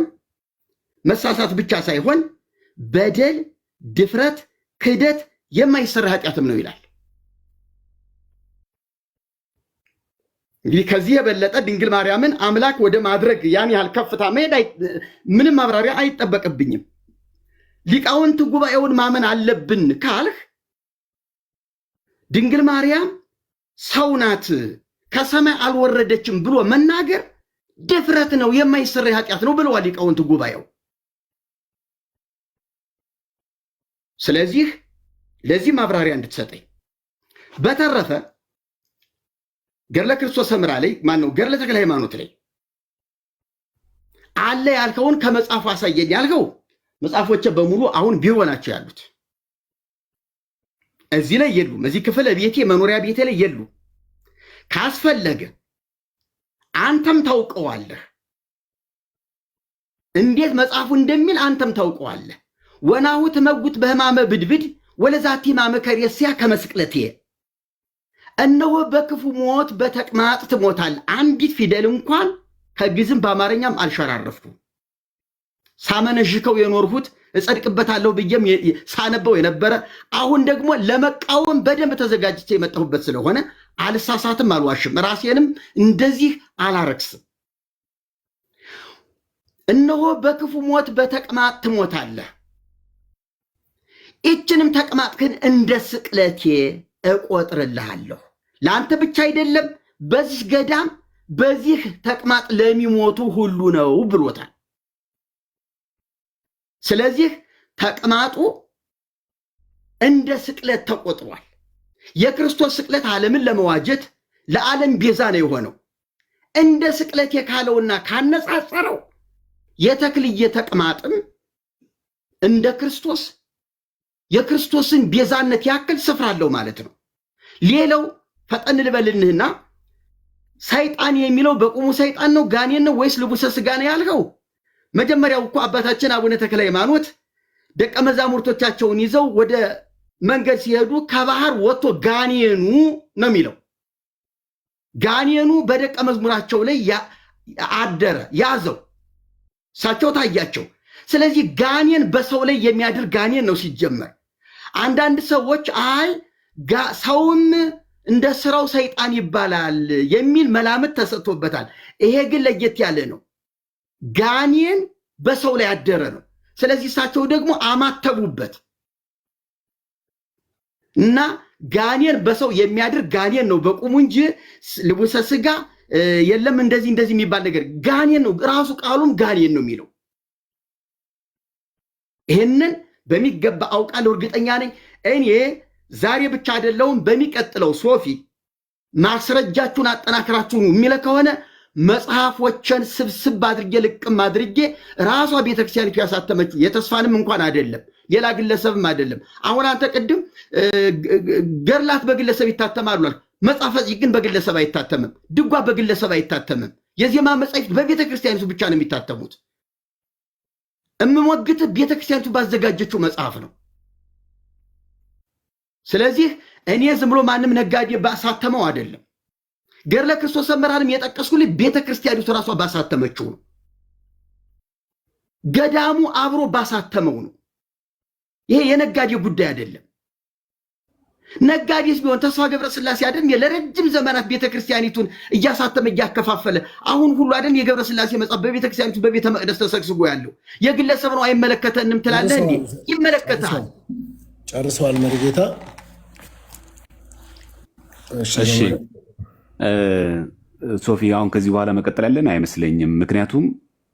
መሳሳት ብቻ ሳይሆን በደል፣ ድፍረት፣ ክህደት፣ የማይሰራ ኃጢአትም ነው ይላል። እንግዲህ ከዚህ የበለጠ ድንግል ማርያምን አምላክ ወደ ማድረግ ያን ያህል ከፍታ መሄድ ምንም ማብራሪያ አይጠበቅብኝም። ሊቃውንት ጉባኤውን ማመን አለብን ካልህ ድንግል ማርያም ሰው ናት ከሰማይ አልወረደችም ብሎ መናገር ድፍረት ነው፣ የማይሰራ ኃጢአት ነው ብለዋል ሊቃውንት ጉባኤው። ስለዚህ ለዚህ ማብራሪያ እንድትሰጠኝ። በተረፈ ገድለ ክርስቶስ ሰምራ ላይ ማነው ገድለ ተክለ ሃይማኖት ላይ አለ ያልከውን ከመጽሐፉ አሳየኝ ያልከው መጽሐፎቼ በሙሉ አሁን ቢሮ ናቸው ያሉት። እዚህ ላይ የሉም። እዚህ ክፍል ቤቴ መኖሪያ ቤቴ ላይ የሉም። ካስፈለገ አንተም ታውቀዋለህ፣ እንዴት መጽሐፉ እንደሚል አንተም ታውቀዋለህ። ወናሁ ትመውት በሕማመ ብድብድ ወለዛቲ ሕማመ ከሬስያ ከመስቅለትየ፣ እነሆ በክፉ ሞት በተቅማጥ ትሞታል። አንዲት ፊደል እንኳን ከግዕዝም በአማርኛም አልሸራረፍኩም። ሳመነዥከው የኖርሁት እጸድቅበታለሁ ብዬም ሳነበው የነበረ አሁን ደግሞ ለመቃወም በደንብ ተዘጋጅቼ የመጣሁበት ስለሆነ አልሳሳትም፣ አልዋሽም፣ ራሴንም እንደዚህ አላረክስም። እነሆ በክፉ ሞት በተቅማጥ ትሞታለህ፣ ይችንም ተቅማጥህን እንደ ስቅለቴ እቆጥርልሃለሁ። ለአንተ ብቻ አይደለም፣ በዚህ ገዳም በዚህ ተቅማጥ ለሚሞቱ ሁሉ ነው ብሎታል። ስለዚህ ተቅማጡ እንደ ስቅለት ተቆጥሯል። የክርስቶስ ስቅለት ዓለምን ለመዋጀት ለዓለም ቤዛ ነው የሆነው። እንደ ስቅለት የካለውና ካነጻጸረው የተክልዬ ተቅማጥም እንደ ክርስቶስ የክርስቶስን ቤዛነት ያክል ስፍራ አለው ማለት ነው። ሌላው ፈጠን ልበልንህና ሰይጣን የሚለው በቁሙ ሰይጣን ነው ጋኔን ነው ወይስ ልቡሰ ስጋ ነው ያልኸው? መጀመሪያው እኮ አባታችን አቡነ ተክለ ሃይማኖት ደቀ መዛሙርቶቻቸውን ይዘው ወደ መንገድ ሲሄዱ ከባህር ወጥቶ ጋኔኑ ነው የሚለው። ጋኔኑ በደቀ መዝሙራቸው ላይ አደረ፣ ያዘው፣ እሳቸው ታያቸው። ስለዚህ ጋኔን በሰው ላይ የሚያድር ጋኔን ነው ሲጀመር። አንዳንድ ሰዎች አይ ሰውም እንደ ስራው ሰይጣን ይባላል የሚል መላምት ተሰጥቶበታል። ይሄ ግን ለየት ያለ ነው። ጋኔን በሰው ላይ ያደረ ነው። ስለዚህ እሳቸው ደግሞ አማተቡበት እና ጋኔን በሰው የሚያድር ጋኔን ነው በቁሙ እንጂ ልቡሰ ስጋ የለም። እንደዚህ እንደዚህ የሚባል ነገር ጋኔን ነው። ራሱ ቃሉም ጋኔን ነው የሚለው። ይህንን በሚገባ አውቃለሁ፣ እርግጠኛ ነኝ። እኔ ዛሬ ብቻ አይደለውም፣ በሚቀጥለው ሶፊ ማስረጃችሁን አጠናክራችሁ የሚለ ከሆነ መጽሐፎችን ስብስብ አድርጌ ልቅም አድርጌ ራሷ ቤተክርስቲያኒቱ ያሳተመችው የተስፋንም እንኳን አይደለም ሌላ ግለሰብም አይደለም። አሁን አንተ ቅድም ገድላት በግለሰብ ይታተማሉ አልክ። መጽሐፈ ጽድቅ ግን በግለሰብ አይታተምም። ድጓ በግለሰብ አይታተምም። የዜማ መጻሕፍት በቤተ ክርስቲያኒቱ ብቻ ነው የሚታተሙት። እምሞግትህ ቤተ ክርስቲያኒቱ ባዘጋጀችው መጽሐፍ ነው። ስለዚህ እኔ ዝም ብሎ ማንም ነጋዴ ባሳተመው አይደለም። ገድለ ክርስቶስ ሰምራንም የጠቀስኩልህ ቤተ ክርስቲያኒቱ ራሷ ባሳተመችው ነው። ገዳሙ አብሮ ባሳተመው ነው። ይሄ የነጋዴ ጉዳይ አይደለም። ነጋዴስ ቢሆን ተስፋ ገብረስላሴ አይደል ለረጅም ዘመናት ቤተክርስቲያኒቱን እያሳተመ እያከፋፈለ አሁን ሁሉ አይደል የገብረስላሴ መጽሐፍ በቤተክርስቲያኒቱ በቤተ መቅደስ ተሰግስጎ ያለው የግለሰብ ነው አይመለከተንም ትላለህ እንዴ? ይመለከታል። ጨርሰዋል መሪጌታ። እሺ ሶፊ፣ አሁን ከዚህ በኋላ መቀጠል ያለን አይመስለኝም። ምክንያቱም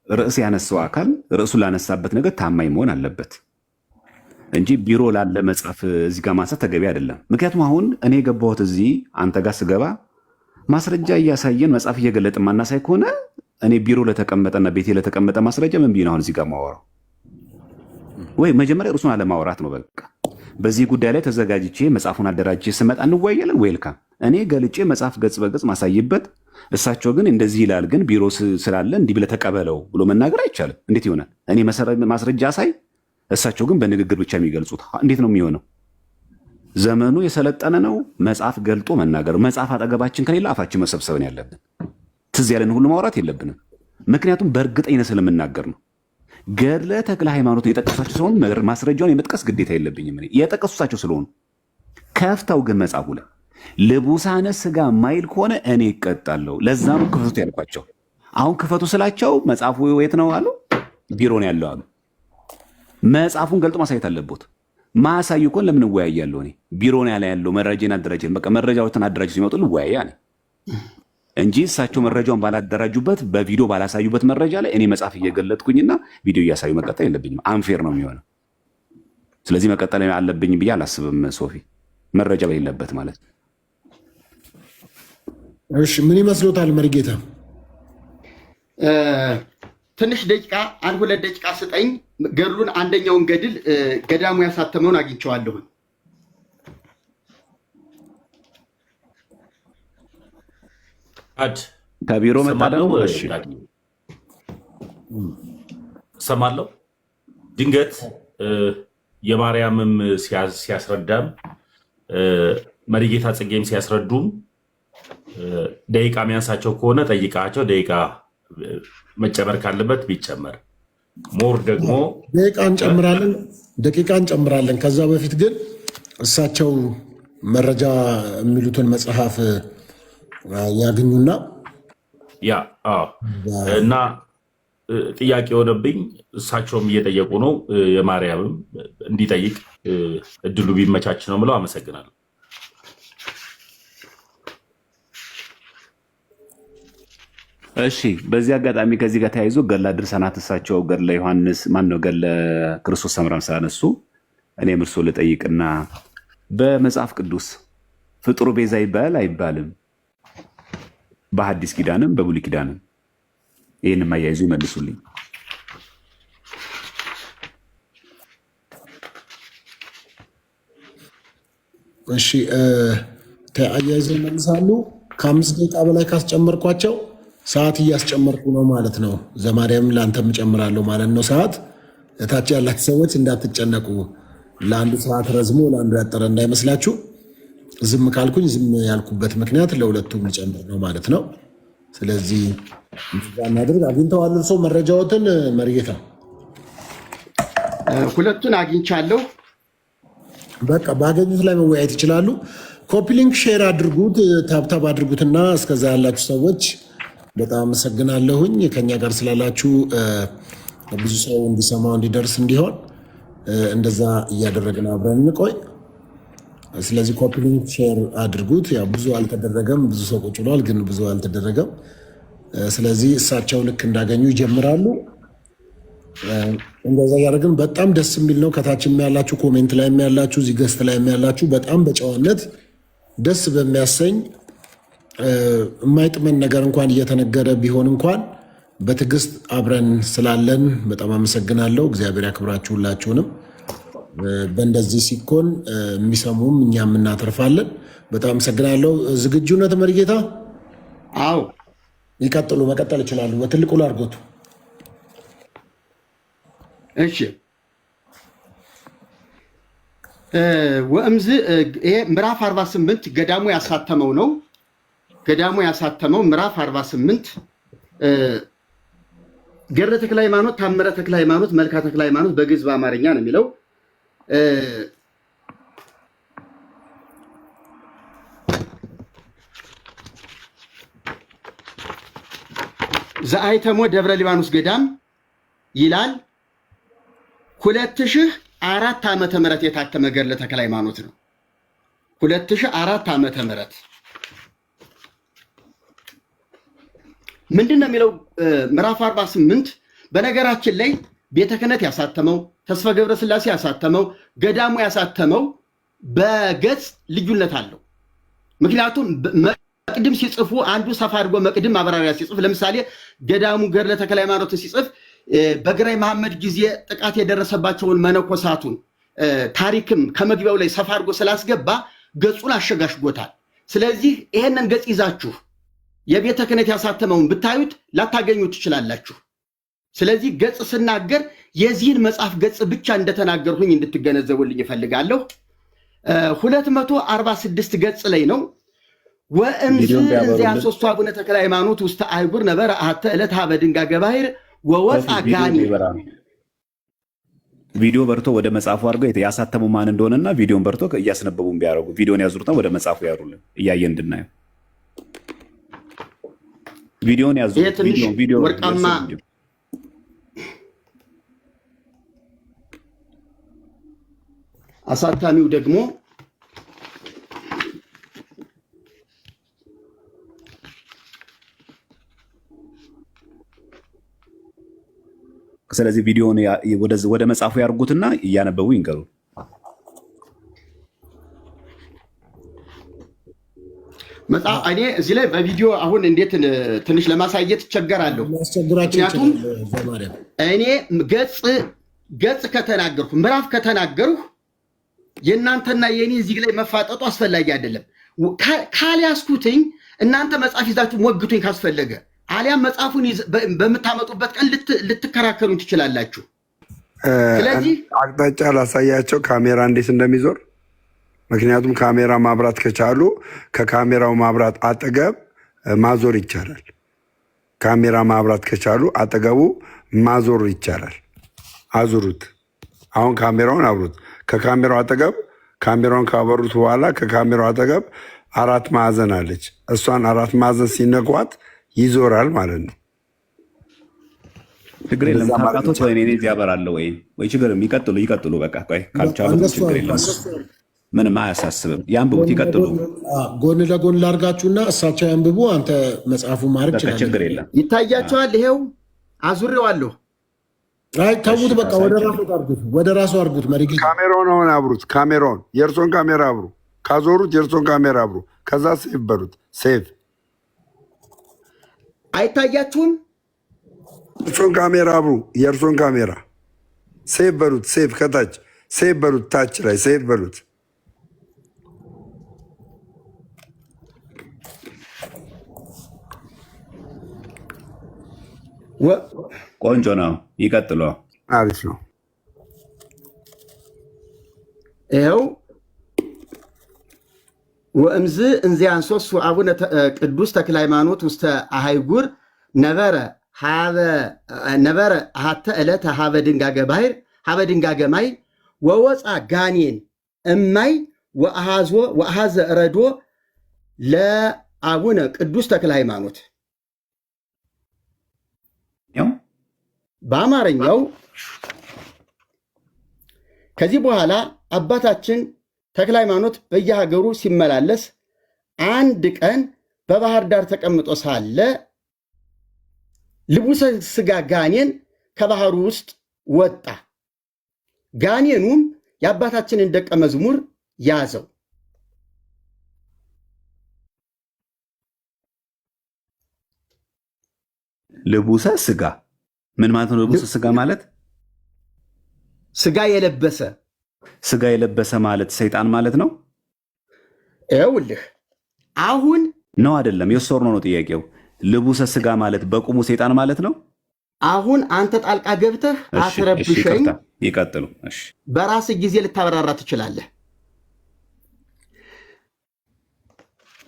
ርዕስ ያነሳው አካል ርዕሱን ላነሳበት ነገር ታማኝ መሆን አለበት እንጂ ቢሮ ላለ መጽሐፍ እዚህ ጋር ማንሳት ተገቢ አይደለም። ምክንያቱም አሁን እኔ የገባሁት እዚህ አንተ ጋር ስገባ ማስረጃ እያሳየን መጽሐፍ እየገለጥን ማናሳይ ከሆነ እኔ ቢሮ ለተቀመጠና ቤቴ ለተቀመጠ ማስረጃ ምን ብዬ ነው አሁን እዚህ ጋር ማወራው? ወይ መጀመሪያ እርሱን አለማውራት ነው። በቃ በዚህ ጉዳይ ላይ ተዘጋጅቼ መጽሐፉን አደራጅቼ ስመጣ እንወያያለን። Welcome። እኔ ገልጬ መጽሐፍ ገጽ በገጽ ማሳይበት፣ እሳቸው ግን እንደዚህ ይላል፣ ግን ቢሮ ስላለ እንዲህ ብለህ ተቀበለው ብሎ መናገር አይቻልም። እንዴት ይሆናል? እኔ ማስረጃ አሳይ፣ እሳቸው ግን በንግግር ብቻ የሚገልጹት እንዴት ነው የሚሆነው? ዘመኑ የሰለጠነ ነው። መጽሐፍ ገልጦ መናገር። መጽሐፍ አጠገባችን ከሌለ አፋችን መሰብሰብን ያለብን፣ ትዝ ያለን ሁሉ ማውራት የለብንም። ምክንያቱም በእርግጠኝነት ስለምናገር ነው። ገድለ ተክለ ሃይማኖትን የጠቀሷቸው ስለሆኑ ማስረጃውን የመጥቀስ ግዴታ የለብኝም። እኔ የጠቀሱሳቸው ስለሆኑ ከፍተው ግን መጽሐፉ ላይ ልቡሳነ ስጋ ማይል ከሆነ እኔ እቀጣለሁ። ለዛ ነው ክፈቱ ያልኳቸው። አሁን ክፈቱ ስላቸው መጽሐፉ የት ነው አሉ። ቢሮ ነው ያለው አሉ። መጽሐፉን ገልጦ ማሳየት አለቦት። ማሳዩ እኮ ለምን እወያያለሁ? እኔ ቢሮ ነው ያለ ያለው መረጃን አደራጀን። በቃ መረጃዎችን አደራጅ ሲመጡ ልወያያ እኔ እንጂ እሳቸው መረጃውን ባላደራጁበት በቪዲዮ ባላሳዩበት መረጃ ላይ እኔ መጽሐፍ እየገለጥኩኝና ቪዲዮ እያሳዩ መቀጠል የለብኝም። Unfair ነው የሚሆነው። ስለዚህ መቀጠል አለብኝ ብዬ አላስብም። ሶፊ መረጃ በሌለበት ማለት ነው። እሺ ምን ይመስሎታል መሪጌታ? ትንሽ ደቂቃ አንድ ሁለት ደቂቃ ስጠኝ። ገድሉን አንደኛውን ገድል ገዳሙ ያሳተመውን አግኝቼዋለሁኝ። አድ ከቢሮ መጣ ደግሞ እሺ እሰማለሁ። ድንገት የማርያምም ሲያስረዳም መሪጌታ ጽጌም ሲያስረዱም ደቂቃ የሚያንሳቸው ከሆነ ጠይቃቸው፣ ደቂቃ መጨመር ካለበት ቢጨመር more ደግሞ ደቂቃ እንጨምራለን፣ ደቂቃ እንጨምራለን። ከዛ በፊት ግን እሳቸው መረጃ የሚሉትን መጽሐፍ ያግኙና Yeah አዎ። እና ጥያቄ የሆነብኝ እሳቸውም እየጠየቁ ነው፣ የማርያምም እንዲጠይቅ እድሉ ቢመቻች ነው ብለው። አመሰግናለሁ። እሺ በዚህ አጋጣሚ ከዚህ ጋር ተያይዞ ገድለ ድርሳናት እሳቸው ገድለ ዮሐንስ ማን ነው ገድለ ክርስቶስ ሰምራም ስላነሱ እኔም እርሶ ልጠይቅና በመጽሐፍ ቅዱስ ፍጡር ቤዛ ይባላል አይባልም? በሐዲስ ኪዳንም በብሉይ ኪዳንም ይህንም አያይዞ ይመልሱልኝ። እሺ አያይዘው ይመልሳሉ። ከ5 ደቂቃ በላይ ካስጨመርኳቸው ሰዓት እያስጨመርኩ ነው ማለት ነው። ዘማርያም ለአንተም እጨምራለሁ ማለት ነው። ሰዓት እታች ያላችሁ ሰዎች እንዳትጨነቁ። ለአንዱ ሰዓት ረዝሞ ለአንዱ ያጠረ እንዳይመስላችሁ። ዝም ካልኩኝ ዝም ያልኩበት ምክንያት ለሁለቱም ልጨምር ነው ማለት ነው። ስለዚህ እንደዛ እናድርግ። አግኝተዋል እርሶ መረጃዎትን መሪጌታ? ሁለቱን አግኝቻለሁ። በቃ ባገኙት ላይ መወያየት ይችላሉ። Copy link share አድርጉት፣ tap tap አድርጉትና እስከዛ ያላችሁ ሰዎች በጣም አመሰግናለሁኝ። ከኛ ጋር ስላላችሁ ብዙ ሰው እንዲሰማው እንዲደርስ እንዲሆን እንደዛ እያደረግን አብረን እንቆይ። ስለዚህ copy link share አድርጉት። ያው ብዙ አልተደረገም፣ ብዙ ሰው ቁጭ ብሏል፣ ግን ብዙ አልተደረገም። ስለዚህ እሳቸው ልክ እንዳገኙ ይጀምራሉ። እንደዛ እያደረግን በጣም ደስ የሚል ነው። ከታችም ያላችሁ comment ላይ ያላችሁ እዚህ guest ላይ ያላችሁ በጣም በጨዋነት ደስ በሚያሰኝ የማይጥመን ነገር እንኳን እየተነገረ ቢሆን እንኳን በትዕግስት አብረን ስላለን በጣም አመሰግናለሁ። እግዚአብሔር ያክብራችሁ ሁላችሁንም። በእንደዚህ ሲኮን የሚሰሙም እኛም እናተርፋለን። በጣም አመሰግናለሁ። ዝግጁነት መሪጌታ? አዎ ይቀጥሉ፣ መቀጠል ይችላሉ። በትልቁ ላድርጎት። እሺ ወእምዝ ይሄ ምዕራፍ 48 ገዳሙ ያሳተመው ነው። ገዳሙ ያሳተመው ምዕራፍ 48 ገድለ ተክለ ሃይማኖት፣ ታምረ ተክለ ሃይማኖት፣ መልካ ተክለ ሃይማኖት በግዕዝ በአማርኛ ነው የሚለው። ዘአይተሞ ደብረ ሊባኖስ ገዳም ይላል። 2004 ዓመተ ምህረት የታተመ ገድለ ተክለ ሃይማኖት ነው። 2004 ዓመተ ምህረት ምንድን ነው የሚለው ምዕራፍ 48። በነገራችን ላይ ቤተ ክህነት ያሳተመው ተስፋ ገብረ ስላሴ ያሳተመው ገዳሙ ያሳተመው በገጽ ልዩነት አለው። ምክንያቱም መቅድም ሲጽፉ አንዱ ሰፋ አድርጎ መቅድም ማብራሪያ ሲጽፍ፣ ለምሳሌ ገዳሙ ገድለ ተክለ ሃይማኖትን ሲጽፍ በግራኝ መሐመድ ጊዜ ጥቃት የደረሰባቸውን መነኮሳቱን ታሪክም ከመግቢያው ላይ ሰፋ አድርጎ ስላስገባ ገጹን አሸጋሽጎታል። ስለዚህ ይሄንን ገጽ ይዛችሁ የቤተ ክህነት ያሳተመውን ብታዩት ላታገኙ ትችላላችሁ። ስለዚህ ገጽ ስናገር የዚህን መጽሐፍ ገጽ ብቻ እንደተናገርሁኝ እንድትገነዘቡልኝ እፈልጋለሁ። 246 ገጽ ላይ ነው። ወእምዝ እንዚያ ሶስቱ አቡነ ተክለ ሃይማኖት ውስተ አህጉር ነበረ አሐተ ዕለት ሀበ ድንጋገ ባሕር ወወፅአ ጋኔን። ቪዲዮ በርቶ ወደ መጽሐፉ አድርገው ያሳተሙ ማን እንደሆነና ቪዲዮን በርቶ እያስነበቡን ቢያደርጉ ቪዲዮን ያዙሩትና ወደ መጽሐፉ ያሩልን እያየ እንድናየው ቪዲዮን ያዙ። ይሄ ትንሽ ወርቃማ አሳታሚው ደግሞ ስለዚህ ቪዲዮን ወደ መጽሐፉ ያርጉትና እያነበቡ ይንገሩ። መጽሐፍ እኔ እዚህ ላይ በቪዲዮ አሁን እንዴት ትንሽ ለማሳየት እቸገራለሁ። ምክንያቱም እኔ ገጽ ከተናገርኩ ምዕራፍ ከተናገርኩ የእናንተና የእኔ እዚህ ላይ መፋጠጡ አስፈላጊ አይደለም። ካልያዝኩትኝ እናንተ መጽሐፍ ይዛችሁ ሞግቱኝ ካስፈለገ፣ አሊያም መጽሐፉን በምታመጡበት ቀን ልትከራከሩኝ ትችላላችሁ። ስለዚህ አቅጣጫ ላሳያቸው ካሜራ እንዴት እንደሚዞር። ምክንያቱም ካሜራ ማብራት ከቻሉ ከካሜራው ማብራት አጠገብ ማዞር ይቻላል። ካሜራ ማብራት ከቻሉ አጠገቡ ማዞር ይቻላል። አዙሩት። አሁን ካሜራውን አብሩት። ከካሜራው አጠገብ ካሜራውን ካበሩት በኋላ ከካሜራው አጠገብ አራት ማዕዘን አለች። እሷን አራት ማዕዘን ሲነኳት ይዞራል ማለት ነው። ችግር የለም። ካቃቶት ወይ እኔ እዚህ አበራለሁ ወይ ችግር ይቀጥሉ ይቀጥሉ። በቃ ቆይ ካልቻሉት ችግር የለም። ምንም አያሳስብም። ያንብቡት፣ ይቀጥሉ። ጎን ለጎን ላርጋችሁና እሳቸው ያንብቡ፣ አንተ መጽሐፉ ማድረግ በቃ ችግር የለም። ይታያቸዋል። ይሄው አዙሬዋለሁ። አይ ተዉት፣ በቃ ወደ ራሱ አድርጉት፣ ወደ ራሱ አድርጉት። መሪጌታ ካሜራውን አሁን አብሩት። ካሜራውን የእርሶን ካሜራ አብሩ። ካዞሩት የእርሶን ካሜራ አብሩ። ከዛ save በሉት። Save አይታያችሁም? የእርሶን ካሜራ አብሩ። የእርሶን ካሜራ save በሉት። Save ከታች save በሉት። ታች ላይ save በሉት። ቆንጆ ነው። ይቀጥሉ። አሪፍ ነው። ይኸው ወእምዝ እንዚያንሶሱ አቡነ ቅዱስ ተክለ ሃይማኖት ውስተ አሃይጉር ነበረ አሐተ ዕለተ ሀበ ድንጋገ ባሕር ሀበ ድንጋገ ማይ ወወፃ ጋኔን እማይ ወአሃዘ ረዶ ለአቡነ ቅዱስ ተክለ ሃይማኖት። ያው በአማርኛው ከዚህ በኋላ አባታችን ተክለ ሃይማኖት በየሀገሩ ሲመላለስ አንድ ቀን በባህር ዳር ተቀምጦ ሳለ ልቡሰ ስጋ ጋኔን ከባህሩ ውስጥ ወጣ። ጋኔኑም የአባታችንን ደቀ መዝሙር ያዘው። ልቡሰ ስጋ ምን ማለት ነው? ልቡሰ ስጋ ማለት ስጋ የለበሰ። ስጋ የለበሰ ማለት ሰይጣን ማለት ነው። ይኸውልህ አሁን ነው አይደለም? Yes or no ነው ጥያቄው። ልቡሰ ስጋ ማለት በቁሙ ሰይጣን ማለት ነው። አሁን አንተ ጣልቃ ገብተህ እሺ፣ እሺ፣ አትረብሸኝ። ይቅርታ፣ ይቀጥሉ። እሺ። በራስህ ጊዜ ልታበራራ ትችላለህ።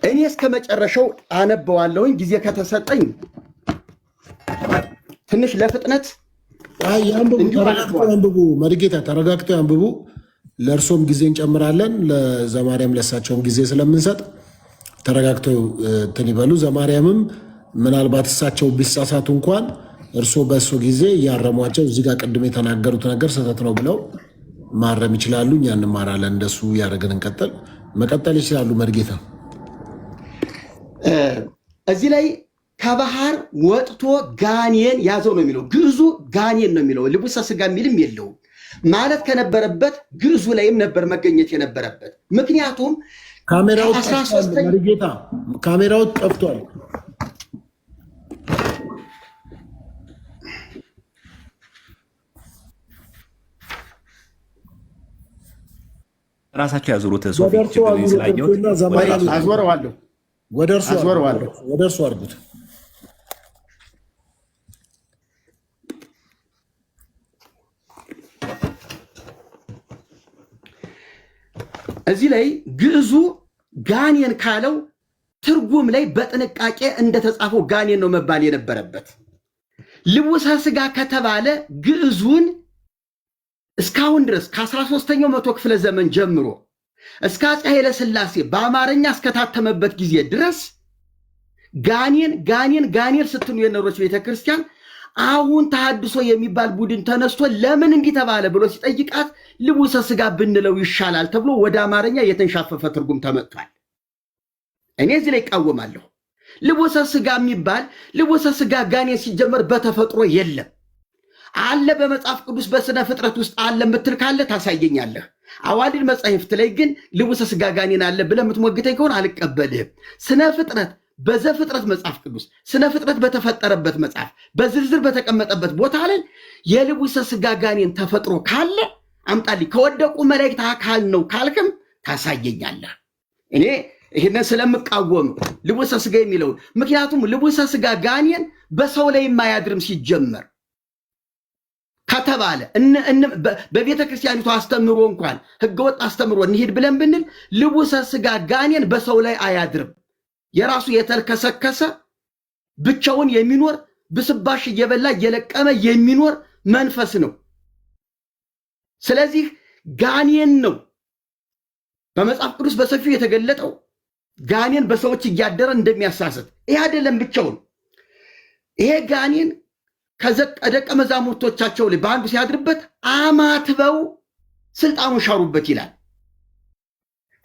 እኔ እስከ መጨረሻው አነበዋለሁኝ ጊዜ ከተሰጠኝ ትንሽ ለፍጥነት አይ ያንብቡ፣ እንዲሁ ተረጋግተው አነበዋለሁ። ያንብቡ። መሪጌታ ተረጋግተው ያንብቡ። ለእርሶም ጊዜ እንጨምራለን፣ ለዘማርያም ለእሳቸውም ጊዜ ስለምንሰጥ ተረጋግተው እንትን ይበሉ። ዘማርያምም ምናልባት እሳቸው ቢሳሳቱ እንኳን እርሶ በእሱ ጊዜ እያረሟቸው እዚህ ጋር ቅድም የተናገሩት ነገር ስህተት ነው ብለው ማረም ይችላሉ። እኛ እንማራለን። እንደሱ እያደረግን እንቀጥል። መቀጠል ይችላሉ መሪጌታ። እዚህ ላይ ከባህር ወጥቶ ጋኔን ያዘው ነው የሚለው። ግዕዙ ጋኔን ነው የሚለው፣ ልቡሰ ስጋ የሚልም የለውም። ማለት ከነበረበት ግዕዙ ላይም ነበር መገኘት የነበረበት። ምክንያቱም ካሜራው ከአስራ ጠፍቷል። ሦስተኛ መሪጌታ ካሜራው ጠፍቷል። ራሳቸው ያዙሩት ሶፊ ወደ እርሶ ችግር አዙሩት። ስላየሁት እርሶና ወደ ዘማርያም ራሱ አዞረዋለሁ ወደ እርሶ አዞረዋለሁ። ወደ እርሶ አድርጉት። እዚህ ላይ ግዕዙ ጋኔን ካለው ትርጉም ላይ በጥንቃቄ እንደተጻፈው ጋኔን ነው መባል የነበረበት። ልቡሰ ስጋ ከተባለ ግዕዙን እስካሁን ድረስ ከ13ኛው መቶ ክፍለ ዘመን ጀምሮ እስከ አፄ ኃይለ ሥላሴ በአማርኛ እስከታተመበት ጊዜ ድረስ ጋኔን ጋኔን ጋኔን ስትሉ የኖረች ቤተክርስቲያን አሁን ተሐድሶ የሚባል ቡድን ተነስቶ ለምን እንዲህ ተባለ ብሎ ሲጠይቃት ልቡሰ ስጋ ብንለው ይሻላል ተብሎ ወደ አማርኛ የተንሻፈፈ ትርጉም ተመጥቷል። እኔ እዚህ ላይ እቃወማለሁ። ልቡሰ ስጋ የሚባል ልቡሰ ስጋ ጋኔን ሲጀመር በተፈጥሮ የለም። አለ በመጽሐፍ ቅዱስ በስነ ፍጥረት ውስጥ አለ የምትል ካለ ታሳየኛለህ። አዋልድ መጻሕፍት ላይ ግን ልቡሰ ስጋ ጋኔን አለ ብለህ የምትሞግተኝ ከሆነ አልቀበልህም። ስነ ፍጥረት በዘፍጥረት መጽሐፍ ቅዱስ ስነ ፍጥረት በተፈጠረበት መጽሐፍ በዝርዝር በተቀመጠበት ቦታ ላይ የልቡሰ ስጋ ጋኔን ተፈጥሮ ካለ አምጣልኝ። ከወደቁ መላእክት አካል ነው ካልክም ታሳየኛለህ። እኔ ይህንን ስለምቃወም ልቡሰ ስጋ የሚለውን፣ ምክንያቱም ልቡሰ ስጋ ጋኔን በሰው ላይ የማያድርም ሲጀመር ከተባለ በቤተ ክርስቲያኒቱ አስተምሮ እንኳን ህገወጥ አስተምሮ እንሂድ ብለን ብንል ልቡሰ ስጋ ጋኔን በሰው ላይ አያድርም። የራሱ የተልከሰከሰ ብቻውን የሚኖር ብስባሽ እየበላ እየለቀመ የሚኖር መንፈስ ነው። ስለዚህ ጋኔን ነው በመጽሐፍ ቅዱስ በሰፊው የተገለጠው ጋኔን በሰዎች እያደረ እንደሚያሳስት። ይሄ አይደለም ብቻውን። ይሄ ጋኔን ከደቀ መዛሙርቶቻቸው ላይ በአንዱ ሲያድርበት አማትበው ስልጣኑን ሻሩበት ይላል።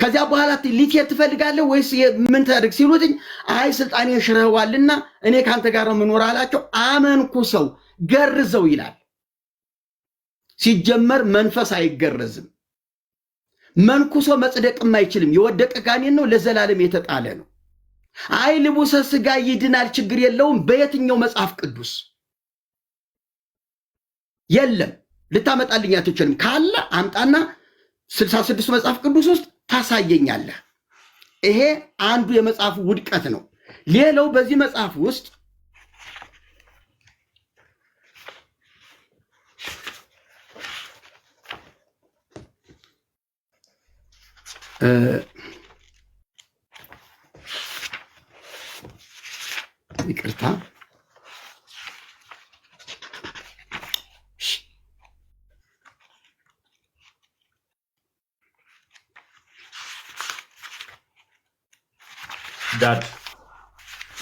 ከዚያ በኋላ ልትሄድ ትፈልጋለህ ወይስ ምን ታድርግ ሲሉትኝ፣ አይ ስልጣኔን ሽረዋልና እኔ ከአንተ ጋር ነው የምኖር አላቸው። አመንኩሰው ገርዘው ይላል። ሲጀመር መንፈስ አይገረዝም። መንኩሶ መጽደቅም አይችልም። የወደቀ ጋኔን ነው፣ ለዘላለም የተጣለ ነው። አይ ልቡሰ ስጋ ይድናል፣ ችግር የለውም። በየትኛው መጽሐፍ ቅዱስ የለም። ልታመጣልኝ አትችልም። ካለ አምጣና 66 መጽሐፍ ቅዱስ ውስጥ ታሳየኛለህ። ይሄ አንዱ የመጽሐፉ ውድቀት ነው። ሌላው በዚህ መጽሐፍ ውስጥ ይቅርታ፣ Dad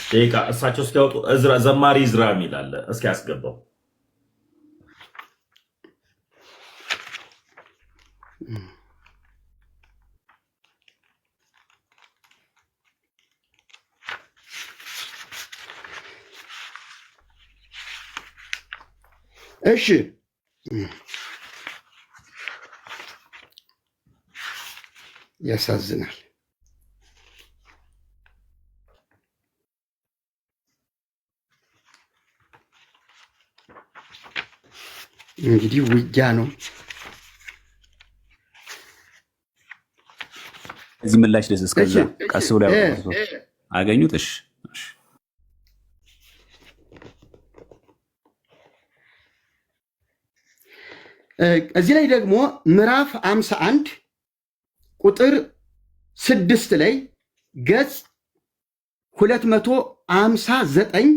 ደቂቃ እሳቸው እስኪያወጡ እዝራ ዘማሪ እዝራ የሚል አለ። እስኪ ያስገባው። እሺ ያሳዝናል። እንግዲህ ውጊያ ነው። እዚህ ምላሽ ደስ እስከዛ ቀስ ብሎ ያውቁት አገኙት። እሺ እሺ። እዚህ ላይ ደግሞ ምዕራፍ 51 ቁጥር 6 ላይ ገጽ 259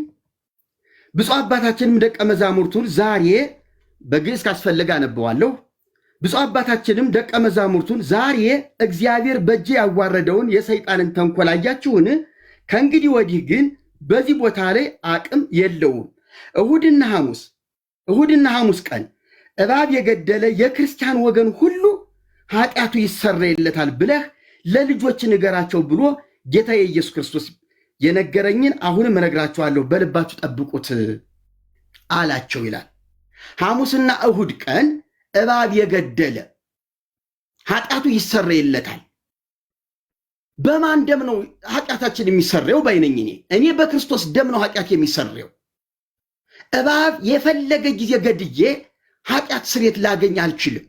ብፁዕ አባታችንም ደቀ መዛሙርቱን ዛሬ በግዕዝ ካስፈለገ አነበዋለሁ። ብፁዕ አባታችንም ደቀ መዛሙርቱን ዛሬ እግዚአብሔር በእጄ ያዋረደውን የሰይጣንን ተንኮል አያችሁን? ከእንግዲህ ወዲህ ግን በዚህ ቦታ ላይ አቅም የለውም። እሁድና ሐሙስ ቀን እባብ የገደለ የክርስቲያን ወገን ሁሉ ኃጢአቱ ይሰረይለታል ብለህ ለልጆች ንገራቸው ብሎ ጌታ የኢየሱስ ክርስቶስ የነገረኝን አሁንም እነግራችኋለሁ፣ በልባችሁ ጠብቁት አላቸው ይላል። ሐሙስና እሁድ ቀን እባብ የገደለ ኃጢአቱ ይሰረይለታል። በማን ደም ነው ኃጢአታችን የሚሰረየው ባይ ነኝ እኔ። እኔ በክርስቶስ ደም ነው ኃጢአት የሚሰረየው። እባብ የፈለገ ጊዜ ገድዬ ኃጢአት ስርየት ላገኝ አልችልም።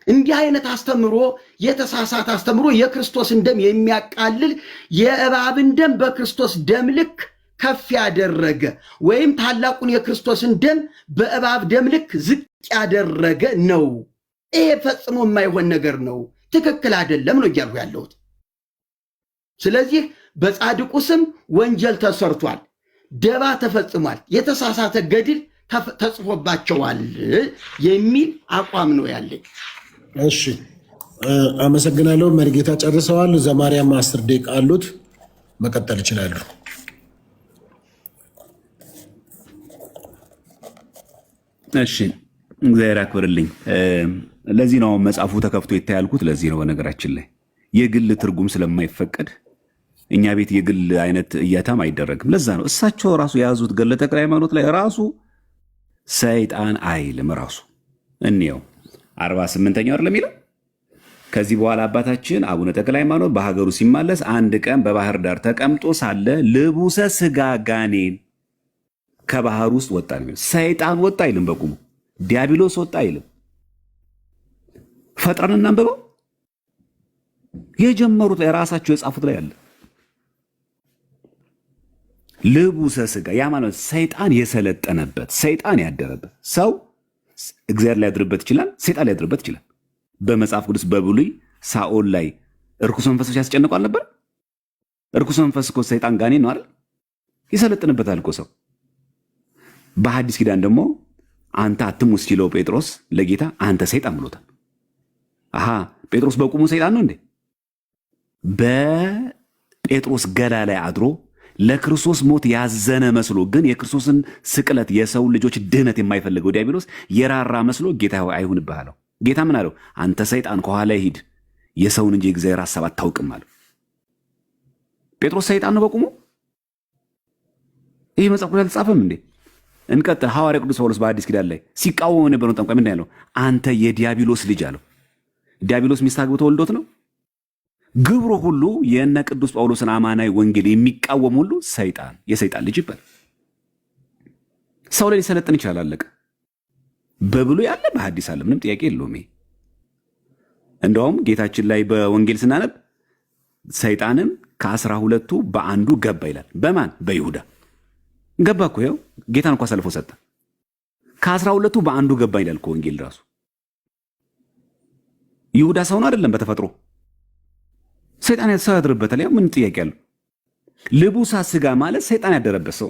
እንዲህ አይነት አስተምሮ የተሳሳተ አስተምሮ የክርስቶስን ደም የሚያቃልል፣ የእባብን ደም በክርስቶስ ደም ልክ ከፍ ያደረገ ወይም ታላቁን የክርስቶስን ደም በእባብ ደም ልክ ዝቅ ያደረገ ነው። ይሄ ፈጽሞ የማይሆን ነገር ነው። ትክክል አይደለም ነው እያልኩ ያለሁት። ስለዚህ በጻድቁ ስም ወንጀል ተሰርቷል፣ ደባ ተፈጽሟል፣ የተሳሳተ ገድል ተጽፎባቸዋል የሚል አቋም ነው ያለኝ። እሺ አመሰግናለሁ። መሪጌታ ጨርሰዋል። ዘማርያም 10 ደቂቃ አሉት፣ መቀጠል ይችላሉ። እሺ እግዚአብሔር ያክብርልኝ። ለዚህ ነው መጽሐፉ ተከፍቶ ይታያልኩት። ለዚህ ነው በነገራችን ላይ የግል ትርጉም ስለማይፈቀድ እኛ ቤት የግል አይነት እይታም አይደረግም። ለዛ ነው እሳቸው ራሱ የያዙት ገድለ ተክለ ሃይማኖት ላይ ራሱ ሰይጣን አይልም። ራሱ እንየው 48ኛው አይደለም የሚለው? ከዚህ በኋላ አባታችን አቡነ ተክለ ሃይማኖት በሀገሩ ሲመለስ አንድ ቀን በባህር ዳር ተቀምጦ ሳለ ልቡሰ ስጋ ጋኔን ከባህር ውስጥ ወጣ ነው የሚለው። ሰይጣን ወጣ አይልም፣ በቁሙ ዲያብሎስ ወጣ አይልም። ፈጥረን እናንብበው። የጀመሩት ላይ ራሳቸው የጻፉት ላይ አለ። ልቡሰ ስጋ ያ ማለት ሰይጣን የሰለጠነበት፣ ሰይጣን ያደረበት ሰው። እግዚአብሔር ሊያድርበት ይችላል፣ ሰይጣን ሊያድርበት ይችላል። በመጽሐፍ ቅዱስ በብሉይ ሳኦል ላይ እርኩስ መንፈሶች ያስጨንቁ አልነበር? እርኩስ መንፈስ እኮ ሰይጣን ጋኔን ነው አይደል? ይሰለጥንበታል እኮ ሰው። በሐዲስ ኪዳን ደግሞ አንተ አትሙት ሲለው ጴጥሮስ ለጌታ አንተ ሰይጣን ብሎታል። አሃ ጴጥሮስ በቁሙ ሰይጣን ነው እንዴ? በጴጥሮስ ገላ ላይ አድሮ ለክርስቶስ ሞት ያዘነ መስሎ ግን የክርስቶስን ስቅለት፣ የሰው ልጆች ድህነት የማይፈልገው ዲያብሎስ የራራ መስሎ ጌታ ሆይ አይሁንብህ አለው። ጌታ ምን አለው? አንተ ሰይጣን ከኋላዬ ሂድ፣ የሰውን እንጂ የእግዚአብሔር ሐሳብ አታውቅም አለው። ጴጥሮስ ሰይጣን ነው በቁሙ? ይህ መጽሐፍ ቅዱስ አልተጻፈም እንዴ? እንቀጥል። ሐዋርያ ቅዱስ ጳውሎስ በአዲስ ኪዳን ላይ ሲቃወሙ የነበረውን ጠንቋይ ምንድን ያለው? አንተ የዲያብሎስ ልጅ አለው። ዲያብሎስ ሚስት አግብቶ ወልዶት ነው? ግብሩ ሁሉ የነ ቅዱስ ጳውሎስን አማናዊ ወንጌል የሚቃወም ሁሉ ሰይጣን፣ የሰይጣን ልጅ ይባላል። ሰው ላይ ሊሰለጥን ይችላል። አለቀ። በብሉይ አለ፣ በሐዲስ አለ። ምንም ጥያቄ የለውም። ይሄ እንደውም ጌታችን ላይ በወንጌል ስናነብ ሰይጣንም ከ12ቱ በአንዱ ገባ ይላል። በማን? በይሁዳ ገባ እኮ። ይኸው ጌታን እኮ አሳልፎ ሰጠ። ከ12ቱ በአንዱ ገባ ይላል እኮ ወንጌል ራሱ። ይሁዳ ሰው ነው አይደለም? በተፈጥሮ ሰይጣን ሰው ያድርበታል። ያው ምን ጥያቄ አለው? ልቡሳ ስጋ ማለት ሰይጣን ያደረበት ሰው።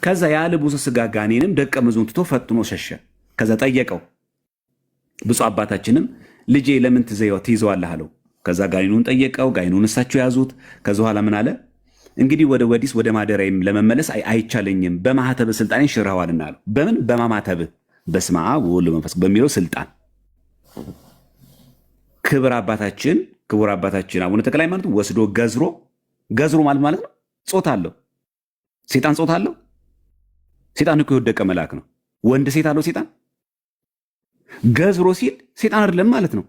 ከዛ ያ ልቡሰ ስጋ ጋኔንም ደቀ መዝሙር ትቶ ፈጥኖ ሸሸ። ከዛ ጠየቀው። ብፁዕ አባታችንም ልጄ ለምን ትይዘዋለህ አለው። ከዛ ጋኔኑን ጠየቀው። ጋኔኑን እሳቸው ያዙት። ከዛ በኋላ ምን አለ? እንግዲህ ወደ ወዲስ ወደ ማደሪያዬም ለመመለስ አይቻለኝም፣ በማህተብ ስልጣኔ ሽረዋልና አለው። በምን? በማማተብ በስመ አብ ወወልድ ወመንፈስ በሚለው ስልጣን። ክብር አባታችን ክቡር አባታችን አቡነ ተክለ ሃይማኖት ወስዶ ገዝሮ፣ ገዝሮ ማለት ማለት ነው ጾታ አለው። ሴጣን ጾታ አለው። ሴጣን እኮ የወደቀ መልአክ ነው። ወንድ ሴት አለው ሴጣን። ገዝሮ ሲል ሴጣን አይደለም ማለት ነው።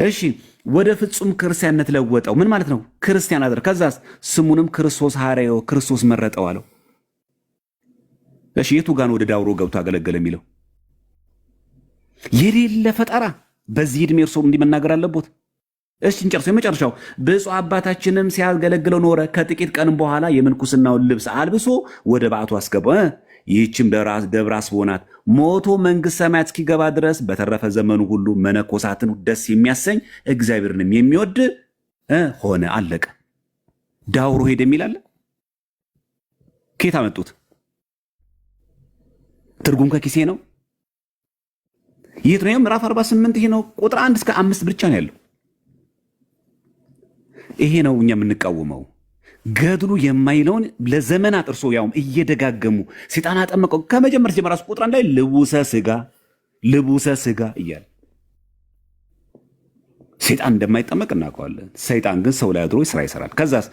እሺ ወደ ፍጹም ክርስቲያንነት ለወጠው። ምን ማለት ነው? ክርስቲያን አደረ። ከዛስ ስሙንም ክርስቶስ ሐረዮ፣ ክርስቶስ መረጠው አለው። እሺ የቱ ጋር ነው ወደ ዳውሮ ገብቶ አገለገለ የሚለው? የሌለ ፈጠራ። በዚህ ዕድሜ እርሶ እንዲህ መናገር አለቦት? እሺ እንጨርሰው። የመጨረሻው ብፁዕ አባታችንም ሲያገለግለው ኖረ። ከጥቂት ቀንም በኋላ የምንኩስናውን ልብስ አልብሶ ወደ በዓቱ አስገባው። ይህችም ደብረ አስቦ ናት። ሞቶ መንግሥተ ሰማያት እስኪገባ ድረስ በተረፈ ዘመኑ ሁሉ መነኮሳትን ደስ የሚያሰኝ እግዚአብሔርንም የሚወድ ሆነ። አለቀ። ዳውሮ ሄደ የሚል አለ? ከየት አመጡት? ትርጉም ከኪሴ ነው። ይህ ነው ምዕራፍ 48 ይሄ ነው። ቁጥር 1 እስከ 5 ብቻ ነው ያለው። ይሄ ነው እኛ የምንቃወመው። ገድሉ የማይለውን ለዘመናት እርሶ ያውም እየደጋገሙ ሴጣን አጠመቀው ከመጀመር ጀመራ ቁጥር 1 ላይ ልቡሰ ስጋ ልቡሰ ስጋ እያለ ሴጣን እንደማይጠመቅ እናውቀዋለን። ሰይጣን ግን ሰው ላይ አድሮ ስራ ይሰራል። ከዛስ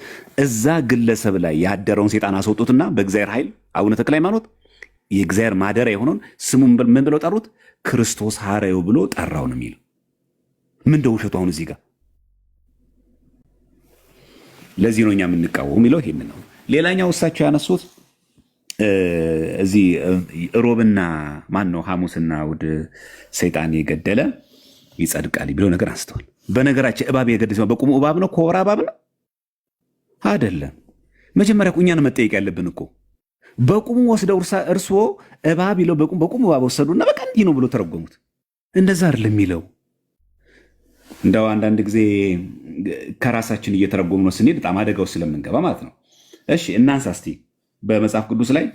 እዛ ግለሰብ ላይ ያደረውን ሴጣን አስወጡትና በእግዚአብሔር ኃይል አቡነ ተክለ ሃይማኖት የእግዚአብሔር ማደሪያ የሆነውን ስሙን ምን ብለው ጠሩት? ክርስቶስ ሐረዮ ብሎ ጠራው ነው የሚለው። ምን እንደው ውሸቱ አሁን እዚህ ጋር። ለዚህ ነው እኛ የምንቃወሙ የሚለው ይሄን ነው። ሌላኛው እሳቸው ያነሱት እዚህ ሮብና ማን ነው ሐሙስና እሑድ ሰይጣን የገደለ ይጸድቃል ብለው ነገር አንስተዋል። በነገራችን እባብ የገደለ ሲሆን በቁሙ እባብ ነው፣ ኮብራ እባብ ነው አይደለም። መጀመሪያ እኮ እኛን መጠየቅ ያለብን እኮ በቁሙ ወስደው እርስዎ እባብ ይለው በቁሙ እባብ ወሰዱና በቃ እንዲህ ነው ብሎ ተረጎሙት። እንደዛ አይደለም የሚለው። እንደው አንዳንድ ጊዜ ከራሳችን እየተረጎም ነው ስንሄድ በጣም አደጋው ስለምንገባ ማለት ነው። እሺ እናንሳ እስቲ በመጽሐፍ ቅዱስ ላይ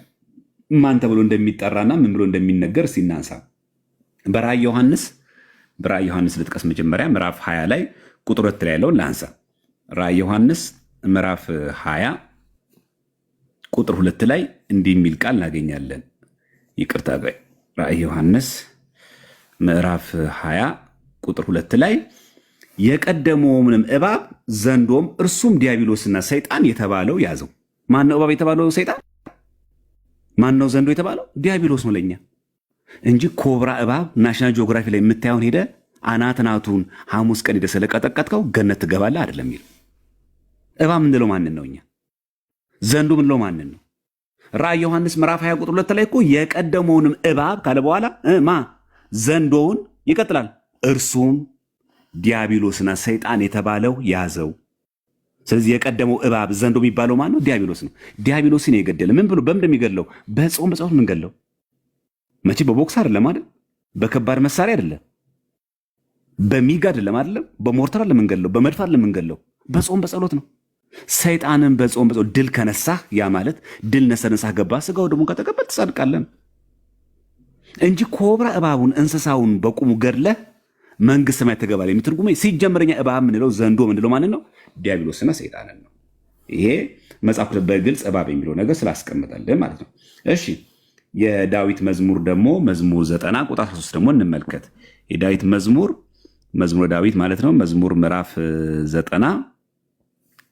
ማን ተብሎ እንደሚጠራና ምን ብሎ እንደሚነገር እስቲ እናንሳ። በራእይ ዮሐንስ ልጥቀስ መጀመሪያ ምዕራፍ 20 ላይ ቁጥር 2 ላይ ያለውን ላንሳ። ራእይ ዮሐንስ ምዕራፍ 20 ቁጥር 2 ላይ እንዲህ የሚል ቃል እናገኛለን። ይቅርታ፣ ራእይ ዮሐንስ ምዕራፍ 20 ቁጥር 2 ላይ የቀደመውንም እባብ ዘንዶም እርሱም ዲያብሎስና ሰይጣን የተባለው ያዘው። ማን ነው እባብ የተባለው? ሰይጣን። ማን ነው ዘንዶ የተባለው? ዲያብሎስ ነው ለኛ እንጂ ኮብራ እባብ National Geography ላይ የምታየውን ሄደ አናት አናቱን ሐሙስ ቀን ሄደ ስለቀጠቀጥከው ገነት ትገባለህ አይደለም የሚለው። እባብ ምንለው ማንን ነው? እኛ ዘንዶ ምንለው ማንን ነው? ራእይ ዮሐንስ ምዕራፍ 20 ቁጥር 2 ላይ እኮ የቀደመውንም እባብ ካለ በኋላ ማ ዘንዶውን ይቀጥላል። እርሱም ዲያብሎስና ሰይጣን የተባለው ያዘው። ስለዚህ የቀደመው እባብ ዘንዶ የሚባለው ማን ነው? ዲያብሎስ ነው። ዲያብሎስን የገደለ ምን ብሎ በምን እንደሚገድለው በጾም በጸሎት ምን ገለው? መቼ በቦክስ አይደለም አይደል? በከባድ መሳሪያ አይደለም፣ በሚግ አይደለም አይደለም፣ በሞርተር አይደለም የምንገድለው፣ በመድፍ አይደለም የምንገድለው፣ በጾም በጸሎት ነው። ሰይጣንን በጾም በጸሎት ድል ከነሳህ፣ ያ ማለት ድል ነሰ ንስሐ ገባ፣ ስጋው ደግሞ ከተቀበል ትጸድቃለን እንጂ ኮብራ እባቡን እንስሳውን በቁሙ ገድለህ መንግስት ሰማያት ትገባለህ የሚል ትርጉም ሲጀመር እኛ እባብ ምንለው ዘንዶ ምንለው ማንን ነው? ዲያብሎስና ሰይጣንን ነው። ይሄ መጽሐፍ በግልጽ እባብ የሚለው ነገር ስላስቀምጠልን ማለት ነው። እሺ የዳዊት መዝሙር ደግሞ መዝሙር 90 ቁጥር 13 ደግሞ እንመልከት። የዳዊት መዝሙር፣ መዝሙረ ዳዊት ማለት ነው። መዝሙር ምዕራፍ 90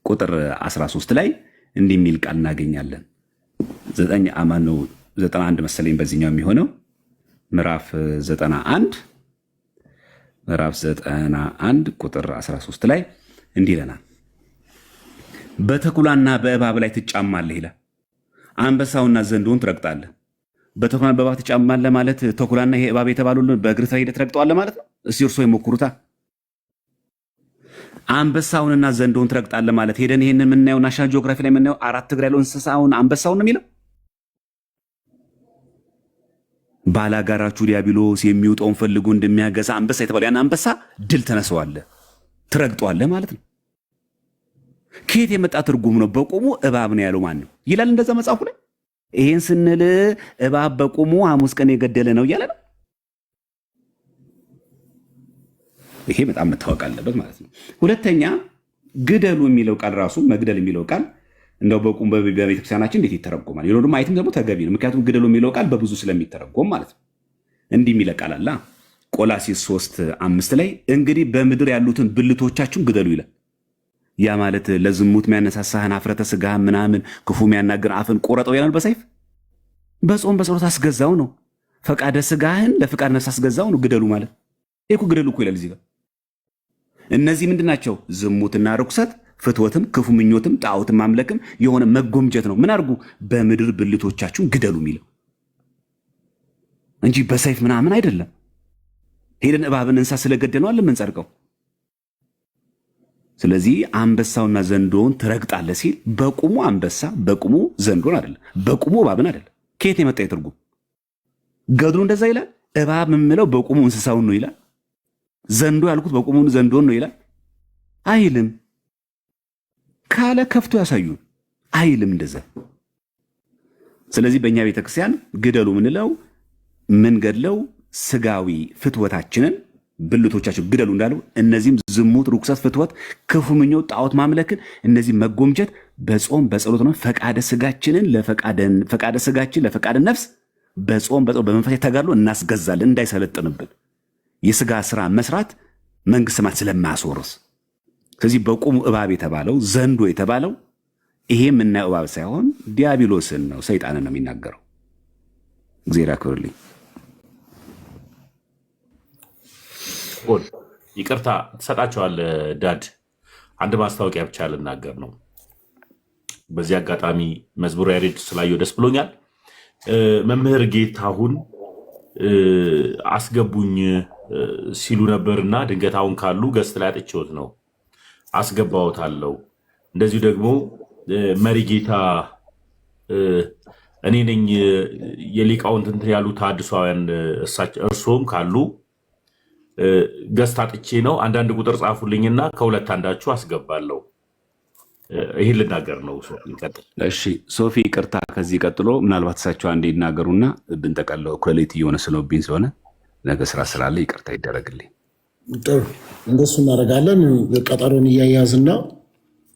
ቁጥር 13 ላይ እንዲህ የሚል ቃል እናገኛለን። ዘጠኝ አማነው 91 መሰለኝ በዚህኛው የሚሆነው፣ ምዕራፍ 91፣ ምዕራፍ 91 ቁጥር 13 ላይ እንዲህ ይለናል። በተኩላና በእባብ ላይ ትጫማለህ ይላል። አንበሳውና ዘንዶውን ትረግጣለህ። በተኩላና በእባብ ትጫማለህ ማለት ተኩላና ይሄ እባብ የተባሉ በእግርህ ሄደህ ትረግጠዋለህ ማለት ነው። እስቲ እርሶ ይሞክሩታ። አንበሳውንና ዘንዶውን ትረግጣለህ ማለት ሄደን ይሄንን የምናየው National Geography ላይ የምናየው አራት እግር ያለው እንስሳውን አንበሳውን ነው የሚለው። ባላጋራችሁ ዲያብሎስ የሚውጠውን ፈልጎ እንደሚያገሳ አንበሳ የተባለው ያን አንበሳ ድል ተነሰዋለህ፣ ትረግጠዋለህ ማለት ነው። ከየት የመጣ ትርጉም ነው? በቁሙ እባብ ነው ያለው ማን ነው ይላል እንደዛ መጽሐፉ ላይ። ይሄን ስንል እባብ በቁሙ ሐሙስ ቀን የገደለ ነው እያለ ነው። ይሄ በጣም መታወቅ አለበት ማለት ነው። ሁለተኛ ግደሉ የሚለው ቃል ራሱ መግደል የሚለው ቃል እንደው በቁም በቤተክርስቲያናችን እንዴት ይተረጎማል? ይሄ ማየትም ደግሞ ተገቢ ነው። ምክንያቱም ግደሉ የሚለው ቃል በብዙ ስለሚተረጎም ማለት ነው። እንዲህ የሚለ ቃል አለ ቆላሲስ 3:5 ላይ እንግዲህ በምድር ያሉትን ብልቶቻችሁን ግደሉ ይላል። ያ ማለት ለዝሙት የሚያነሳሳህን ኀፍረተ ስጋህን ምናምን ክፉ የሚያናግር አፍን ቆረጠው ይላል በሰይፍ። በጾም በጸሎት አስገዛው ነው። ፈቃደ ስጋህን ለፍቃድ ነፍስ አስገዛው ነው ግደሉ ማለት። ይሄ እኮ ግደሉ እኮ ይላል እዚህ ጋር። እነዚህ ምንድን ናቸው? ዝሙትና ርኩሰት፣ ፍትወትም፣ ክፉ ምኞትም፣ ጣዖትን ማምለክም የሆነ መጎምጀት ነው። ምን አድርጉ? በምድር ብልቶቻችሁን ግደሉ የሚለው እንጂ በሰይፍ ምናምን አይደለም። ሄደን እባብን እንስሳ ስለገደልነው አይደለም የምንጸድቀው። ስለዚህ አንበሳውና ዘንዶውን ትረግጣለህ ሲል በቁሙ አንበሳ በቁሙ ዘንዶን አይደለም፣ በቁሙ እባብን አይደለም። ከየት የመጣ የትርጉም ገድሉ እንደዛ ይላል። እባብ የምለው በቁሙ እንስሳውን ነው ይላል። ዘንዶ ያልኩት በቁሙ ዘንዶን ነው ይላል። አይልም። ካለ ከፍቶ ያሳዩን። አይልም እንደዛ። ስለዚህ በእኛ ቤተክርስቲያን ግደሉ ምንለው ምንገድለው ስጋዊ ፍትወታችንን ብልቶቻቸው ግደሉ እንዳለው እነዚህም ዝሙት፣ ርኩሰት፣ ፍትወት፣ ክፉ ምኞት፣ ጣዖት ማምለክን እነዚህ መጎምጀት በጾም በጸሎት ነው። ፈቃደ ስጋችንን ፈቃደ ስጋችን ለፈቃደ ነፍስ በጾም በጸሎት በመንፈሳዊ ተጋድሎ እናስገዛለን እንዳይሰለጥንብን የስጋ ስራ መስራት መንግስተ ሰማያት ስለማያስወርስ። ስለዚህ በቁሙ እባብ የተባለው ዘንዶ የተባለው ይሄ የምናየው እባብ ሳይሆን ዲያብሎስን ነው፣ ሰይጣንን ነው የሚናገረው። እግዚአብሔር ያክብርልኝ። ጎል ይቅርታ ትሰጣቸዋል። ዳድ አንድ ማስታወቂያ ብቻ ልናገር ነው። በዚህ አጋጣሚ መዝሙር ያሬድ ስላየው ደስ ብሎኛል። መምህር ጌታሁን አስገቡኝ ሲሉ ነበርና ድንገት አሁን ካሉ guest ላይ አጥቼዎት ነው አስገባዎታለሁ። እንደዚሁ ደግሞ መሪ ጌታ እኔ ነኝ የሊቃውንት እንትን ያሉ ተሐድሶአውያን እርስዎም ካሉ guest አጥቼ ነው። አንዳንድ ቁጥር ጻፉልኝና ከሁለት አንዳችሁ አስገባለሁ። ይህን ልናገር ነው። ሶፊ ይቀጥል። እሺ ሶፊ ይቅርታ፣ ከዚህ ቀጥሎ ምናልባት እሳቸው አንዴ ይናገሩና ብንጠቀለው እኩለ ሌሊት እየሆነ ስለሆነብኝ ስለሆነ ነገ ስራ ስላለ ይቅርታ ይደረግልኝ። ጥሩ እንደሱ እናደርጋለን። ቀጠሮን እያያዝና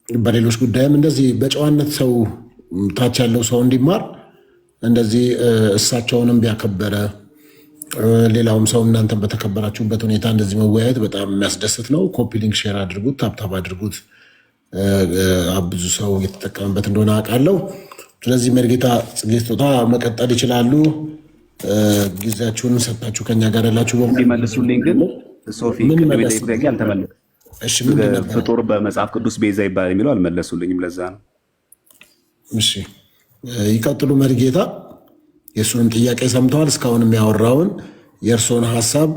በሌሎች ጉዳይም እንደዚህ በጨዋነት ሰው ታች ያለው ሰው እንዲማር እንደዚህ እሳቸውንም ቢያከበረ ሌላውም ሰው እናንተን በተከበራችሁበት ሁኔታ እንደዚህ መወያየት በጣም የሚያስደስት ነው። copy link share አድርጉት፣ tap tap አድርጉት። ብዙ ሰው እየተጠቀመበት እንደሆነ አውቃለሁ። ስለዚህ መርጌታ ጽጌ ስጦታ መቀጠል ይችላሉ። ጊዜያችሁን ሰጥታችሁ ከኛ ጋር ያላችሁ በሙሉ እንዲመልሱልኝ ግን ሶፊ ምን ቅድም መለስ? የጠየቁት ጥያቄ አልተመለሰም። እሺ ምንድን ነበር? ፍጡር በመጽሐፍ ቅዱስ ቤዛ ይባላል የሚለው አልመለሱልኝም። ለዛ ነው። እሺ ይቀጥሉ መርጌታ። የእሱንም ጥያቄ ሰምተዋል። እስካሁን የሚያወራውን የእርስዎን ሀሳብ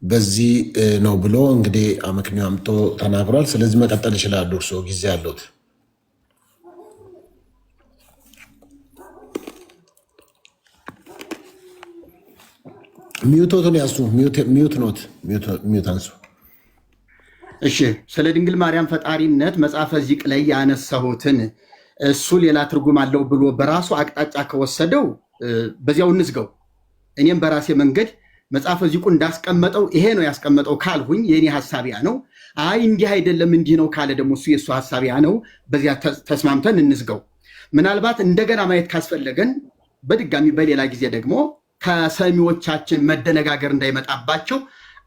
በዚህ ነው ብሎ እንግዲህ አመክንዮ አምጥቶ ተናግሯል። ስለዚህ መቀጠል ይችላሉ። እርስዎ ጊዜ አለዎት። mute ኦትን ያሱ። mute ኖት፣ mute አንሱ። እሺ ስለ ድንግል ማርያም ፈጣሪነት መጽሐፈ ዚቅ ላይ ያነሳሁትን እሱ ሌላ ትርጉም አለው ብሎ በራሱ አቅጣጫ ከወሰደው በዚያው እንዝገው። እኔም በራሴ መንገድ መጽሐፈ ዚቁ እንዳስቀመጠው ይሄ ነው ያስቀመጠው ካልሁኝ የእኔ ሀሳብ ያ ነው። አይ እንዲህ አይደለም እንዲህ ነው ካለ ደግሞ እሱ የእሱ ሀሳብ ያ ነው። በዚያ ተስማምተን እንዝገው። ምናልባት እንደገና ማየት ካስፈለገን በድጋሚ በሌላ ጊዜ ደግሞ ከሰሚዎቻችን መደነጋገር እንዳይመጣባቸው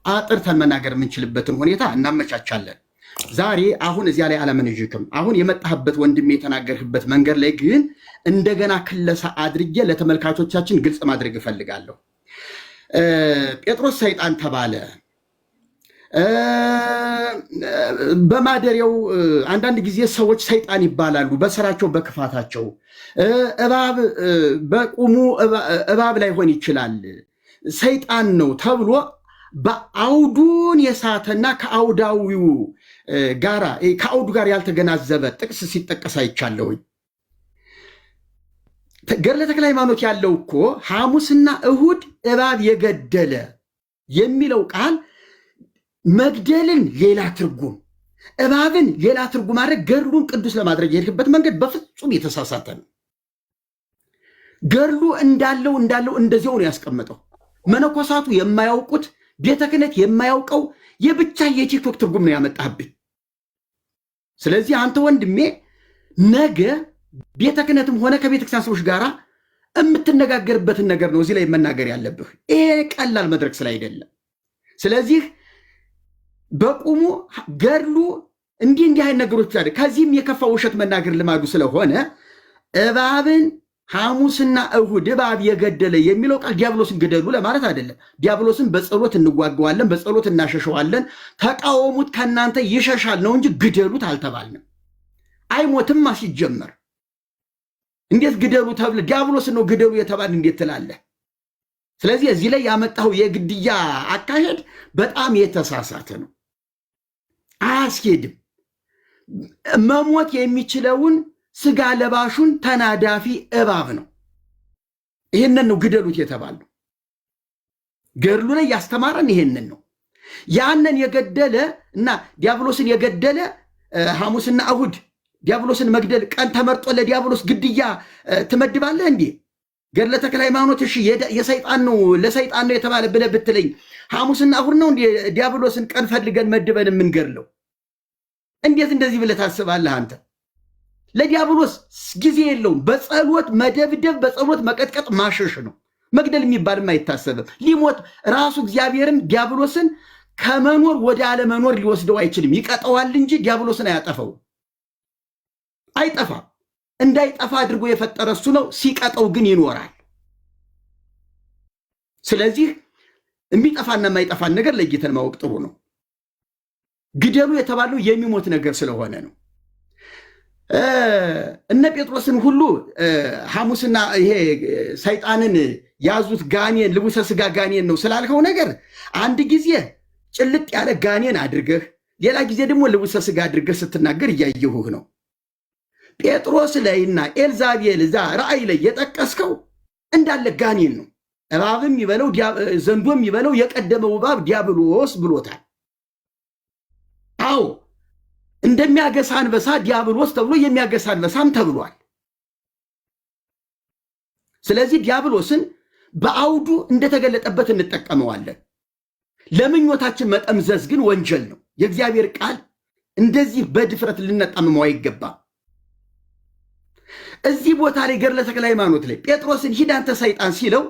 አጥርተን መናገር የምንችልበትን ሁኔታ እናመቻቻለን። ዛሬ አሁን እዚያ ላይ አለመንዥክም። አሁን የመጣህበት ወንድሜ የተናገርህበት መንገድ ላይ ግን እንደገና ክለሳ አድርጌ ለተመልካቾቻችን ግልጽ ማድረግ እፈልጋለሁ። ጴጥሮስ ሰይጣን ተባለ። በማደሪያው አንዳንድ ጊዜ ሰዎች ሰይጣን ይባላሉ በስራቸው በክፋታቸው። እባብ በቁሙ እባብ ላይሆን ይችላል ሰይጣን ነው ተብሎ በአውዱን የሳተና ከአውዳዊው ጋራ ከአውዱ ጋር ያልተገናዘበ ጥቅስ ሲጠቀስ አይቻለሁኝ። ገድለ ተክለ ሃይማኖት ያለው እኮ ሐሙስና እሁድ እባብ የገደለ የሚለው ቃል መግደልን ሌላ ትርጉም እባብን ሌላ ትርጉም ማድረግ ገድሉን ቅዱስ ለማድረግ የሄድክበት መንገድ በፍጹም የተሳሳተ ነው። ገድሉ እንዳለው እንዳለው እንደዚያው ነው ያስቀመጠው። መነኮሳቱ የማያውቁት ቤተ ክህነት የማያውቀው የብቻ የቲክቶክ ትርጉም ነው ያመጣብኝ። ስለዚህ አንተ ወንድሜ ነገ ቤተ ክህነትም ሆነ ከቤተክርስቲያን ሰዎች ጋር የምትነጋገርበትን ነገር ነው እዚህ ላይ መናገር ያለብህ። ይሄ ቀላል መድረክ ስላይደለም፣ ስለዚህ በቁሙ ገድሉ እንዲህ እንዲህ አይነት ነገሮች አለ። ከዚህም የከፋ ውሸት መናገር ልማዱ ስለሆነ እባብን ሐሙስና እሁድ እባብ የገደለ የሚለው ቃል ዲያብሎስን ግደሉ ለማለት አይደለም። ዲያብሎስን በጸሎት እንዋገዋለን፣ በጸሎት እናሸሸዋለን። ተቃወሙት ከእናንተ ይሸሻል ነው እንጂ ግደሉት አልተባልንም። አይሞትማ ሲጀመር እንዴት ግደሉ ተብለ ዲያብሎስን ነው ግደሉ የተባል እንዴት ትላለህ? ስለዚህ እዚህ ላይ ያመጣው የግድያ አካሄድ በጣም የተሳሳተ ነው፣ አያስኬድም። መሞት የሚችለውን ስጋ ለባሹን ተናዳፊ እባብ ነው። ይህንን ነው ግደሉት የተባለው። ገድሉ ላይ ያስተማረን ይሄንን ነው። ያንን የገደለ እና ዲያብሎስን የገደለ ሐሙስና እሁድ ዲያብሎስን መግደል ቀን ተመርጦ ለዲያብሎስ ግድያ ትመድባለህ እንዴ? ገድለ ተክለ ሃይማኖት እሺ የሰይጣን ነው ለሰይጣን ነው የተባለ ብለህ ብትለኝ ሐሙስና እሁድ ነው እንዴ ዲያብሎስን ቀን ፈልገን መድበን የምንገድለው? እንዴት እንደዚህ ብለህ ታስባለህ አንተ? ለዲያብሎስ ጊዜ የለውም። በጸሎት መደብደብ፣ በጸሎት መቀጥቀጥ፣ ማሸሽ ነው። መግደል የሚባልም አይታሰብም። ሊሞት ራሱ እግዚአብሔርም ዲያብሎስን ከመኖር ወደ አለመኖር ሊወስደው አይችልም። ይቀጠዋል እንጂ ዲያብሎስን አያጠፈውም። አይጠፋም። እንዳይጠፋ አድርጎ የፈጠረ እሱ ነው። ሲቀጠው ግን ይኖራል። ስለዚህ የሚጠፋና የማይጠፋን ነገር ለይተን ማወቅ ጥሩ ነው። ግደሉ የተባለው የሚሞት ነገር ስለሆነ ነው። እነ ጴጥሮስን ሁሉ ሐሙስና ይሄ ሰይጣንን ያዙት ጋኔን ልቡሰ ስጋ ጋኔን ነው ስላልከው ነገር አንድ ጊዜ ጭልጥ ያለ ጋኔን አድርገህ ሌላ ጊዜ ደግሞ ልቡሰ ስጋ አድርገህ ስትናገር እያየሁህ ነው። ጴጥሮስ ላይና ኤልዛቤል እዛ ራእይ ላይ የጠቀስከው እንዳለ ጋኔን ነው። እባብም ይበለው ዘንዶም ይበለው የቀደመው እባብ ዲያብሎስ ብሎታል። አዎ እንደሚያገሳ አንበሳ ዲያብሎስ ተብሎ የሚያገሳ አንበሳም ተብሏል። ስለዚህ ዲያብሎስን በአውዱ እንደተገለጠበት እንጠቀመዋለን። ለምኞታችን መጠምዘዝ ግን ወንጀል ነው። የእግዚአብሔር ቃል እንደዚህ በድፍረት ልነጣምመው አይገባም። እዚህ ቦታ ላይ ገድለ ተክለ ሃይማኖት ላይ ጴጥሮስን ሂድ አንተ ሰይጣን ሲለው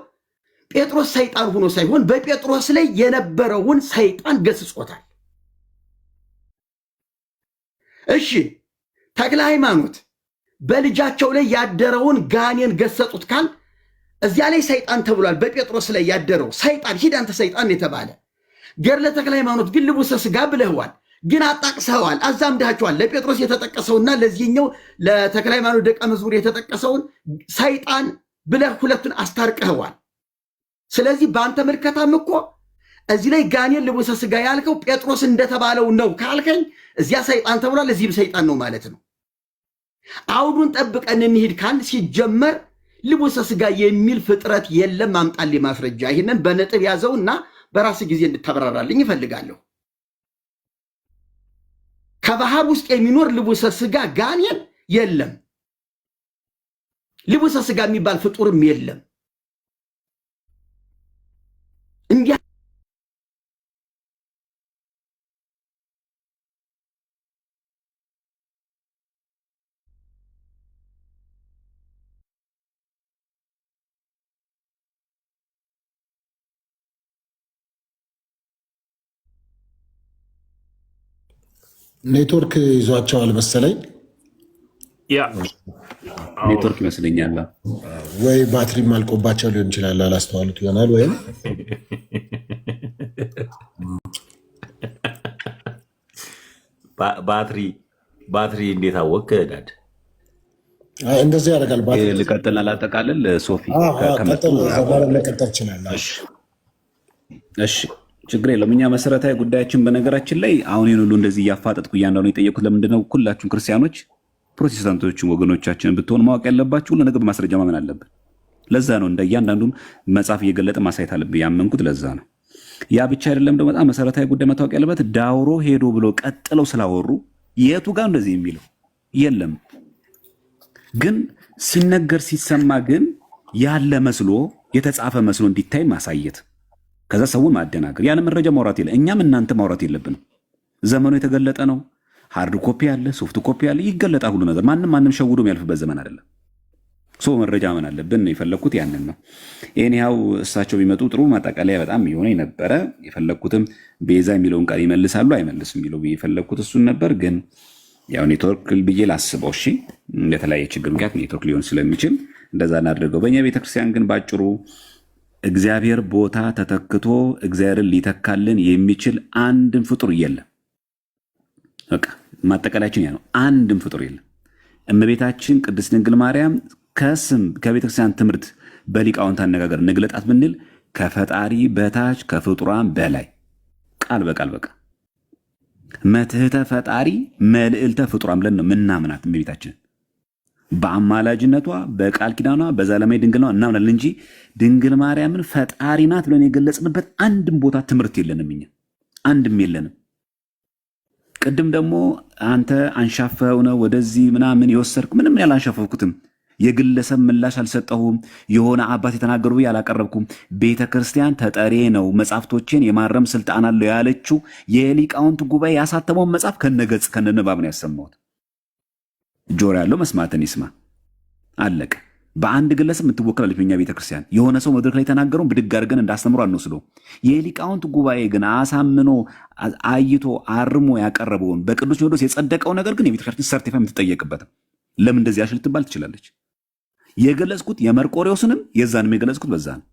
ጴጥሮስ ሰይጣን ሆኖ ሳይሆን በጴጥሮስ ላይ የነበረውን ሰይጣን ገስጾታል። እሺ ተክለ ሃይማኖት በልጃቸው ላይ ያደረውን ጋኔን ገሰጹት ካል እዚያ ላይ ሰይጣን ተብሏል። በጴጥሮስ ላይ ያደረው ሰይጣን ሂድ አንተ ሰይጣን የተባለ ገድለ ተክለ ሃይማኖት ግን ልቡሰ ስጋ ብለህዋል፣ ግን አጣቅሰዋል፣ አዛምዳቸዋል። ለጴጥሮስ የተጠቀሰውና ለዚህኛው ለተክለ ሃይማኖት ደቀ መዝሙር የተጠቀሰውን ሰይጣን ብለህ ሁለቱን አስታርቀኸዋል። ስለዚህ በአንተ ምልከታም እኮ እዚህ ላይ ጋኔን ልቡሰ ስጋ ያልከው ጴጥሮስ እንደተባለው ነው ካልከኝ እዚያ ሰይጣን ተብሏል፣ እዚህም ሰይጣን ነው ማለት ነው። አውዱን ጠብቀን እንሂድ ካል ሲጀመር ልቡሰ ስጋ የሚል ፍጥረት የለም። አምጣልኝ ማስረጃ። ይህንን በነጥብ ያዘውና በራስ ጊዜ እንድታብራራልኝ እፈልጋለሁ። ከባህር ውስጥ የሚኖር ልቡሰ ስጋ ጋኔን የለም። ልቡሰ ስጋ የሚባል ፍጡርም የለም። እንዲህ ኔትወርክ ይዟቸዋል መሰለኝ ያ ኔትወርክ ይመስለኛል። ወይ ባትሪም አልቆባቸው ሊሆን ይችላል። አላስተዋሉት ይሆናል። ወይም ባትሪ ባትሪ እንዴት አወቅ dad? አይ፣ እንደዚህ ያደርጋል። ባትሪ ልቀጥል አላጠቃልል። ሶፊ ከመጡ ቀጥል፣ ዘላለም መቀጠል ይችላል። እሺ ችግር የለውም። እኛ መሰረታዊ ጉዳያችን በነገራችን ላይ አሁን ይህን ሁሉ እንደዚህ እያፋጠጥኩ እያንዳንዱ የጠየኩት ለምንድነው ሁላችሁም ክርስቲያኖች ፕሮቴስታንቶችን ወገኖቻችን ብትሆን ማወቅ ያለባችሁ ሁሉ ነገር በማስረጃ ማመን አለብን። ለዛ ነው እንደ እያንዳንዱን መጽሐፍ እየገለጠ ማሳየት አለብን ያመንኩት ለዛ ነው። ያ ብቻ አይደለም ደግሞ በጣም መሰረታዊ ጉዳይ መታወቅ ያለበት ዳውሮ ሄዶ ብሎ ቀጥለው ስላወሩ የቱ ጋር እንደዚህ የሚለው የለም። ግን ሲነገር ሲሰማ ግን ያለ መስሎ የተጻፈ መስሎ እንዲታይ ማሳየት ከዛ ሰውን ማደናገር ያለ መረጃ ማውራት የለ እኛም እናንተ ማውራት የለብንም። ዘመኑ የተገለጠ ነው። Hard copy አለ፣ soft copy አለ፣ ይገለጣል ሁሉ ነገር። ማንም ማንም ሸውዶ የሚያልፍበት ዘመን አይደለም። So መረጃ ማመን አለብን ነው የፈለግኩት፣ ያንን ነው። Anyhow እሳቸው ቢመጡ ጥሩ ማጠቃለያ በጣም የሆነ ነበረ። የፈለግኩትም ቤዛ የሚለውን ቃል ይመልሳሉ አይመልስም የሚለው ብዬ የፈለግኩት እሱን ነበር። ግን ያው ኔትወርክ ብዬ ላስበው፣ እሺ፣ የተለያየ ችግር ምክንያት ኔትወርክ ሊሆን ስለሚችል እንደዛ እናድርገው። በእኛ ቤተክርስቲያን ግን ባጭሩ እግዚአብሔር ቦታ ተተክቶ እግዚአብሔርን ሊተካልን የሚችል አንድም ፍጡር የለም። በቃ ማጠቃለያችን ያ ነው። አንድም ፍጡር የለም። እመቤታችን ቅድስት ድንግል ማርያም ከስም ከቤተክርስቲያን ትምህርት በሊቃውንት አነጋገር ንግለጣት ብንል ከፈጣሪ በታች ከፍጡራን በላይ ቃል በቃል በቃ መትሕተ ፈጣሪ መልዕልተ ፍጡራን ብለን ነው ምናምናት እመቤታችንን በአማላጅነቷ በቃል ኪዳኗ በዘላለማዊ ድንግልናዋ እናምናለን እንጂ ድንግል ማርያምን ፈጣሪ ናት ብለን የገለጽንበት አንድም ቦታ ትምህርት የለንም። እኛ አንድም የለንም። ቅድም ደግሞ አንተ አንሻፈው ነው ወደዚህ ምናምን የወሰድክ፣ ምንም ያላንሻፈፍኩትም፣ የግለሰብ ምላሽ አልሰጠሁም። የሆነ አባት የተናገሩ ብዬ አላቀረብኩም። ቤተ ክርስቲያን ተጠሬ ነው መጽሐፍቶችን የማረም ስልጣን አለው ያለችው የሊቃውንት ጉባኤ ያሳተመውን መጽሐፍ ከነገጽ ከነንባብ ነው ያሰማሁት። ጆሮ ያለው መስማትን ይስማ። አለቀ። በአንድ ግለሰብ የምትወክላለች በእኛ ቤተክርስቲያን። የሆነ ሰው መድረክ ላይ የተናገረውን ብድግ አድርገን እንዳስተምሮ አንወስደው። የሊቃውንት ጉባኤ ግን አሳምኖ አይቶ አርሞ ያቀረበውን በቅዱስ ሲኖዶስ የጸደቀው ነገር ግን የቤተክርስቲያን certify የምትጠየቅበት ለምን እንደዚህ ያልሽ ልትባል ትችላለች። የገለጽኩት የመርቆሬዎስንም የዛንም የገለጽኩት በዛ ነው።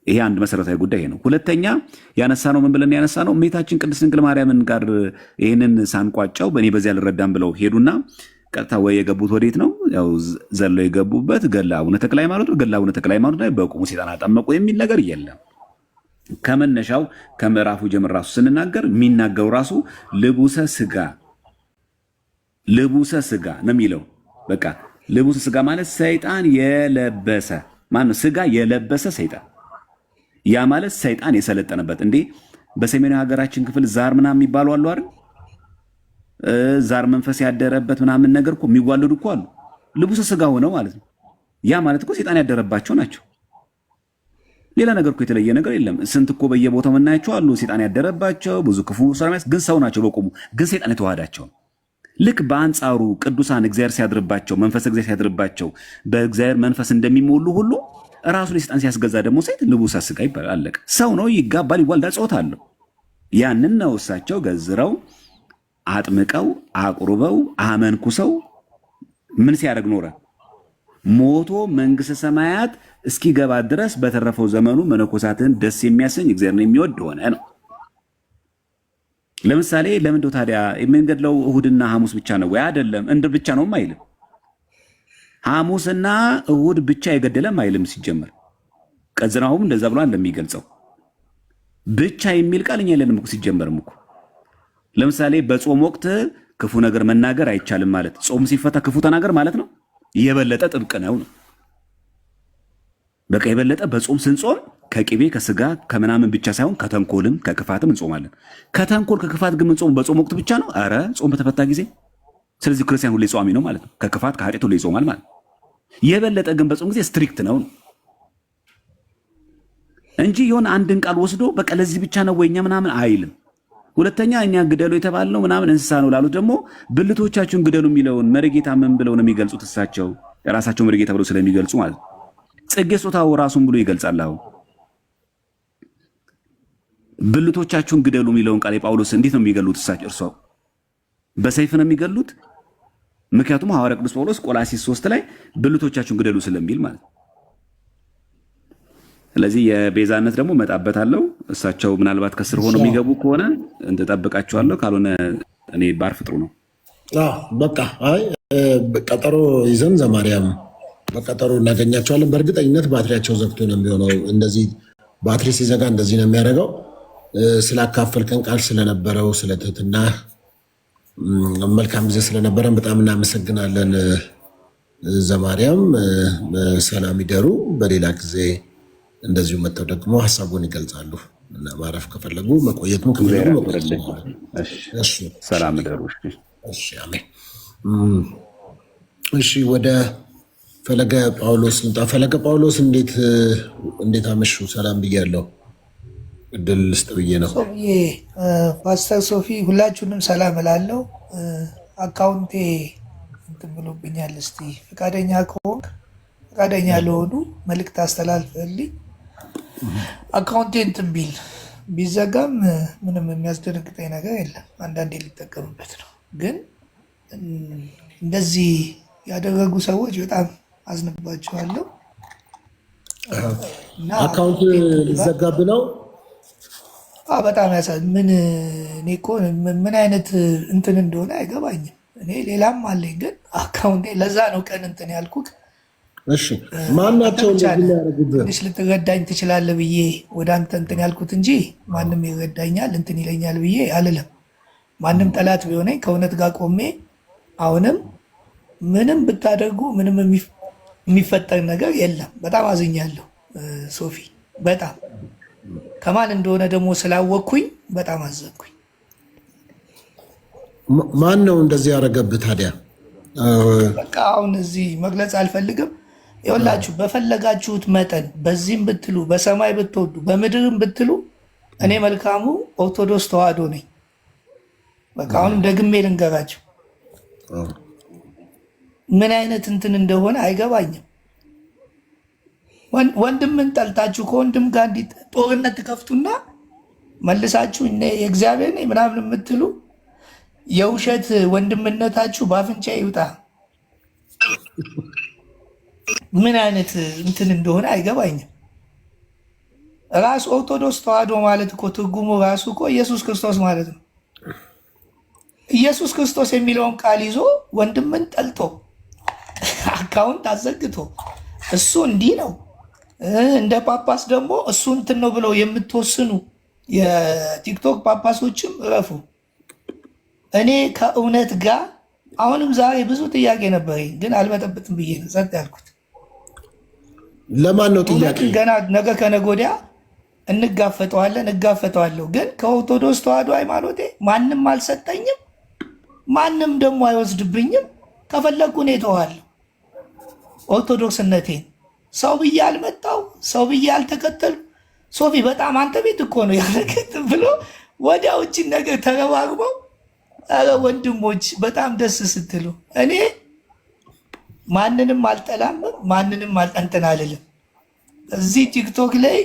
ይሄ አንድ መሰረታዊ ጉዳይ ነው። ሁለተኛ ያነሳ ነው ምን ብለን ያነሳ ነው እመቤታችን ቅድስት ድንግል ማርያምን ጋር ይህንን ሳንቋጨው በእኔ በዚህ አልረዳም ብለው ሄዱና ቀጥታ ወይ የገቡት ወዴት ነው? ያው ዘለው የገቡበት ገድለ አቡነ ተክለ ሃይማኖት ነው። ገድለ አቡነ ተክለ ሃይማኖት ላይ በቁሙ ሰይጣን አጠመቁ የሚል ነገር የለም። ከመነሻው ከምዕራፉ ጀምር ራሱ ስንናገር የሚናገሩ ራሱ ልቡሰ ስጋ ልቡሰ ስጋ ነው የሚለው። በቃ ልቡሰ ስጋ ማለት ሰይጣን የለበሰ ማነው? ስጋ የለበሰ ሰይጣን። ያ ማለት ሰይጣን የሰለጠነበት። እንዴ በሰሜናዊ ሀገራችን ክፍል ዛር ምናምን የሚባሉ አሉ አይደል? ዛር መንፈስ ያደረበት ምናምን ነገር እኮ የሚዋለዱ እኮ አሉ። ልቡሰ ስጋ ሆነው ማለት ነው። ያ ማለት እኮ ሰይጣን ያደረባቸው ናቸው። ሌላ ነገር እኮ የተለየ ነገር የለም። ስንት እኮ በየቦታው የምናያቸው አሉ። ሰይጣን ያደረባቸው ብዙ ክፉ ስራ ግን ሰው ናቸው በቆሙ ግን ሰይጣን የተዋሃዳቸው። ልክ በአንጻሩ ቅዱሳን እግዚአብሔር ሲያድርባቸው፣ መንፈስ እግዚአብሔር ሲያድርባቸው በእግዚአብሔር መንፈስ እንደሚሞሉ ሁሉ ራሱን የሰይጣን ሲያስገዛ ደግሞ ሴት ልቡሰ ስጋ ይባላል። አለቀ። ሰው ነው፣ ይጋባል፣ ይዋልዳል፣ ጾታ አለው። ያንን ነው እሳቸው ገዝረው አጥምቀው አቁርበው አመንኩሰው ምን ሲያደርግ ኖረ? ሞቶ መንግስተ ሰማያት እስኪገባ ድረስ በተረፈው ዘመኑ መነኮሳትን ደስ የሚያሰኝ እግዚአብሔርን የሚወድ ሆነ ነው። ለምሳሌ ለምንድነው ታዲያ የምንገድለው እሁድና ሐሙስ ብቻ ነው ወይ? አይደለም። እንደ ብቻ ነውም አይልም። ሐሙስና እሁድ ብቻ የገደለም አይልም። ሲጀመር ቀዝናሁም እንደዛ ብሎ እንደሚገልጸው ብቻ የሚል ቃል እኛ የለንም እኮ ሲጀመርም እኮ። ለምሳሌ በጾም ወቅት ክፉ ነገር መናገር አይቻልም ማለት ጾም ሲፈታ ክፉ ተናገር ማለት ነው። የበለጠ ጥብቅ ነው ነው። በቃ የበለጠ በጾም ስንጾም ከቅቤ ከስጋ ከምናምን ብቻ ሳይሆን ከተንኮልም ከክፋትም እንጾማለን። ከተንኮል ከክፋት ግን ምንጾም በጾም ወቅት ብቻ ነው? ኧረ ጾም በተፈታ ጊዜ። ስለዚህ ክርስቲያን ሁሌ ጿሚ ነው ማለት ነው። ከክፋት ከኃጢአት ሁሌ ይጾማል ማለት ነው። የበለጠ ግን በጾም ጊዜ strict ነው ነው እንጂ የሆነ አንድን ቃል ወስዶ በቃ ለዚህ ብቻ ነው ወይኛ ምናምን አይልም። ሁለተኛ እኛ ግደሉ የተባልነው ምናምን እንስሳ ነው ላሉት ደግሞ ብልቶቻችሁን ግደሉ የሚለውን መሪጌታ ምን ብለው ነው የሚገልጹት? እሳቸው ራሳቸው መሪጌታ ብለው ስለሚገልጹ ማለት ነው። ጽጌ ስጦታው ራሱን ብሎ ይገልጻል። አሁን ብልቶቻችሁን ግደሉ የሚለውን ቃል የጳውሎስ እንዴት ነው የሚገሉት? እሳቸው እርሷ በሰይፍ ነው የሚገሉት? ምክንያቱም ሐዋርያ ቅዱስ ጳውሎስ ቆላሲስ 3 ላይ ብልቶቻችሁን ግደሉ ስለሚል ማለት ነው። ስለዚህ የቤዛነት ደግሞ እመጣበታለሁ። እሳቸው ምናልባት ከስር ሆነው የሚገቡ ከሆነ እንጠብቃቸዋለሁ፣ ካልሆነ እኔ ባርፍ ጥሩ ነው። በቃ አይ ቀጠሮ ይዘን ዘማርያም በቀጠሮ እናገኛቸዋለን። በእርግጠኝነት ባትሪያቸው ዘግቶ ነው የሚሆነው። እንደዚህ ባትሪ ሲዘጋ እንደዚህ ነው የሚያደርገው። ስላካፈልከን ቃል ስለነበረው ስለ ትህትና መልካም ጊዜ ስለነበረን በጣም እናመሰግናለን። ዘማርያም ሰላም ይደሩ። በሌላ ጊዜ እንደዚሁ መጥተው ደግሞ ሀሳቡን ይገልጻሉ እና ማረፍ ከፈለጉ መቆየትም ከፈለጉ መቆየት። ሰላም እደሩ። እሺ፣ አሜን። እሺ፣ ወደ ፈለገ ጳውሎስ ልምጣ። ፈለገ ጳውሎስ እንዴት አመሹ? ሰላም ብያለሁ። እድል ልስጥ ብዬ ነው። ሶፍዬ፣ ፓስተር ሶፊ ሁላችሁንም ሰላም እላለሁ። Account ኤ እንትን ብሎብኛል። እስቲ ፈቃደኛ ከሆንክ ፈቃደኛ ለሆኑ መልእክት አስተላልፈልኝ። Account ኤ እንትን ቢል ቢዘጋም ምንም የሚያስደነግጠኝ ነገር የለም። አንዳንዴ ሊጠቀምበት ነው። ግን እንደዚህ ያደረጉ ሰዎች በጣም አዝንባቸዋለሁ እና Account Account ኤ እንትን ብሏል። ሊዘጋብ ነው። አዎ በጣም ያሳ ምን እኔ እኮ ምን አይነት እንትን እንደሆነ አይገባኝም። እኔ ሌላም አለኝ፣ ግን account ኤ ለዛ ነው ቀን እንትን ያልኩት። እሺ ማን አንተ ናቸው ብቻ እንደዚህ ነህ የሚያደርጉብህ? ትንሽ ልትረዳኝ ትችላለህ ብዬ ወደ አንተ እንትን ያልኩት እንጂ ማንም ይረዳኛል እንትን ይለኛል ብዬ አልልም። ማንም ጠላት ቢሆነኝ ከእውነት ጋር ቆሜ አሁንም ምንም ብታደርጉ ምንም የሚፈጠር ነገር የለም። በጣም አዝኛለሁ ሶፊ፣ በጣም ከማን እንደሆነ ደግሞ ስላወቅኩኝ በጣም አዘንኩኝ። ማን ነው እንደዚህ ያደረገብህ ታዲያ? በቃ አሁን እዚህ መግለጽ አልፈልግም። ይኸውላችሁ በፈለጋችሁት መጠን በዚህም ብትሉ በሰማይ ብትወዱ በምድርም ብትሉ እኔ መልካሙ ኦርቶዶክስ ተዋህዶ ነኝ። በቃ አሁንም ደግሜ ልንገራችሁ ምን አይነት እንትን እንደሆነ አይገባኝም። ወንድምን ጠልታችሁ ከወንድም ጋር እንዲህ ጦርነት ትከፍቱና መልሳችሁ እኔ የእግዚአብሔር ነኝ ምናምን የምትሉ የውሸት ወንድምነታችሁ በአፍንጫ ይውጣ። ምን አይነት እንትን እንደሆነ አይገባኝም። ራሱ ኦርቶዶክስ ተዋህዶ ማለት እኮ ትርጉሙ ራሱ እኮ ኢየሱስ ክርስቶስ ማለት ነው። ኢየሱስ ክርስቶስ የሚለውን ቃል ይዞ ወንድምን ጠልቶ account አዘግቶ እሱ እንዲህ ነው እንደ ጳጳስ ደግሞ እሱ እንትን ነው ብለው የምትወስኑ የቲክቶክ ጳጳሶችም እረፉ። እኔ ከእውነት ጋር አሁንም ዛሬ ብዙ ጥያቄ ነበረኝ፣ ግን አልበጠብጥም ብዬ ነው ጸጥ ያልኩት። ለማን ነው ጥያቄ? እውነትን ገና ነገ ከነገ ወዲያ እንጋፈጠዋለን፣ እጋፈጠዋለሁ። ግን ከኦርቶዶክስ ተዋህዶ ሃይማኖቴ ማንም አልሰጠኝም፣ ማንም ደግሞ አይወስድብኝም። ከፈለግኩ እኔ እተዋለሁ ኦርቶዶክስነቴን። ሰው ብዬ አልመጣው፣ ሰው ብዬ አልተከተልኩ። ሶፊ በጣም አንተ ቤት እኮ ነው ያደረገት ብሎ ወዲያው እችን ነገር ተረባርበው፣ ኧረ ወንድሞች በጣም ደስ ስትሉ፣ እኔ ማንንም አልጠላም፣ ማንንም እንትን አልልም። እዚህ ቲክቶክ ላይ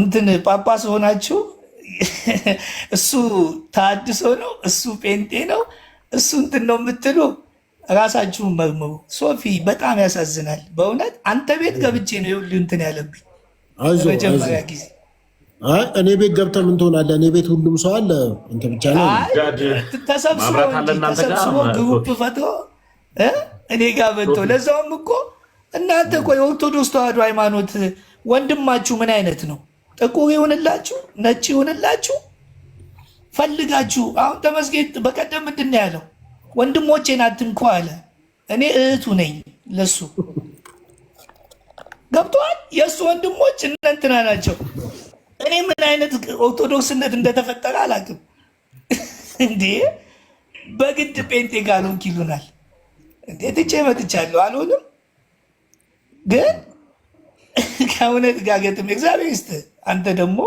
እንትን ጳጳስ ሆናችሁ እሱ ተሐድሶ ነው፣ እሱ ጴንጤ ነው፣ እሱ እንትን ነው የምትሉ ራሳችሁን መርምሩ። ሶፊ በጣም ያሳዝናል በእውነት አንተ ቤት ገብቼ ነው የሁሉ እንትን ያለብኝ አይዞህ አይዞህ። ለመጀመሪያ ጊዜ። አይ እኔ ቤት ገብተህ ምን ትሆናለህ? እኔ ቤት ሁሉም ሰው አለ፣ አንተ ብቻ ነው። አይ ጃድ ተሰብስቦ ማብራት አለ እንጂ እናንተ ጋር ተሰብስቦ group ሶፊ? ፈጥሮ እኔ ጋር መጥቶ ሶፊ ለዛውም እኮ እናንተ እኮ የኦርቶዶክስ ተዋህዶ ሃይማኖት ወንድማችሁ ምን አይነት ነው? ጥቁር ይሁንላችሁ ነጭ ይሁንላችሁ ፈልጋችሁ አሁን ተመስገን በቀደም ምንድን ነው ያለው? ወንድሞቼን አትንኩ አለ። እኔ እህቱ ነኝ ለሱ ገብተዋል። የእሱ ወንድሞች እነ እንትና ናቸው። እኔ ምን አይነት ኦርቶዶክስነት እንደተፈጠረ አላውቅም። እንዴ በግድ ጴንጤ ካልሆንክ ይሉናል። እንዴ ትቼ መጥቻለሁ። አልሆንም ግን ከእውነት ጋር ገጥሜ እግዚአብሔር ይስጥህ። አንተ ደግሞ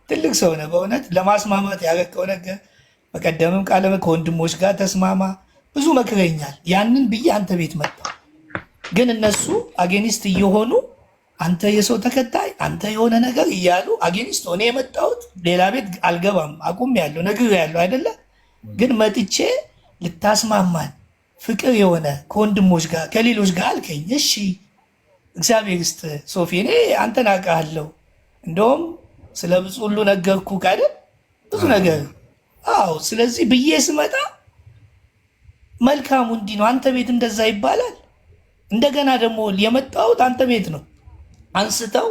ትልቅ ሰው ነህ። በእውነት ለማስማማት ያረከው ነገር በቀደምም ቃለ ከወንድሞች ጋር ተስማማ፣ ብዙ መክረኛል። ያንን ብዬ አንተ ቤት መጣሁ። ግን እነሱ against እየሆኑ አንተ የሰው ተከታይ፣ አንተ የሆነ ነገር እያሉ against ሆኔ የመጣሁት ሌላ ቤት አልገባም፣ አቁም ያለው ነግሬ ያለው አይደለ። ግን መጥቼ ልታስማማን ፍቅር የሆነ ከወንድሞች ጋር ከሌሎች ጋር አልከኝ። እሺ እግዚአብሔር ይስጥ ሶፊ፣ እኔ አንተን አውቅሃለሁ። እንደውም ስለ ብፁዕ ሁሉ ነገርኩህ አይደል ብዙ ነገር። አዎ ስለዚህ ብዬ ስመጣ መልካሙ እንዲህ ነው፣ አንተ ቤት እንደዛ ይባላል። እንደገና ደግሞ የመጣሁት አንተ ቤት ነው። አንስተው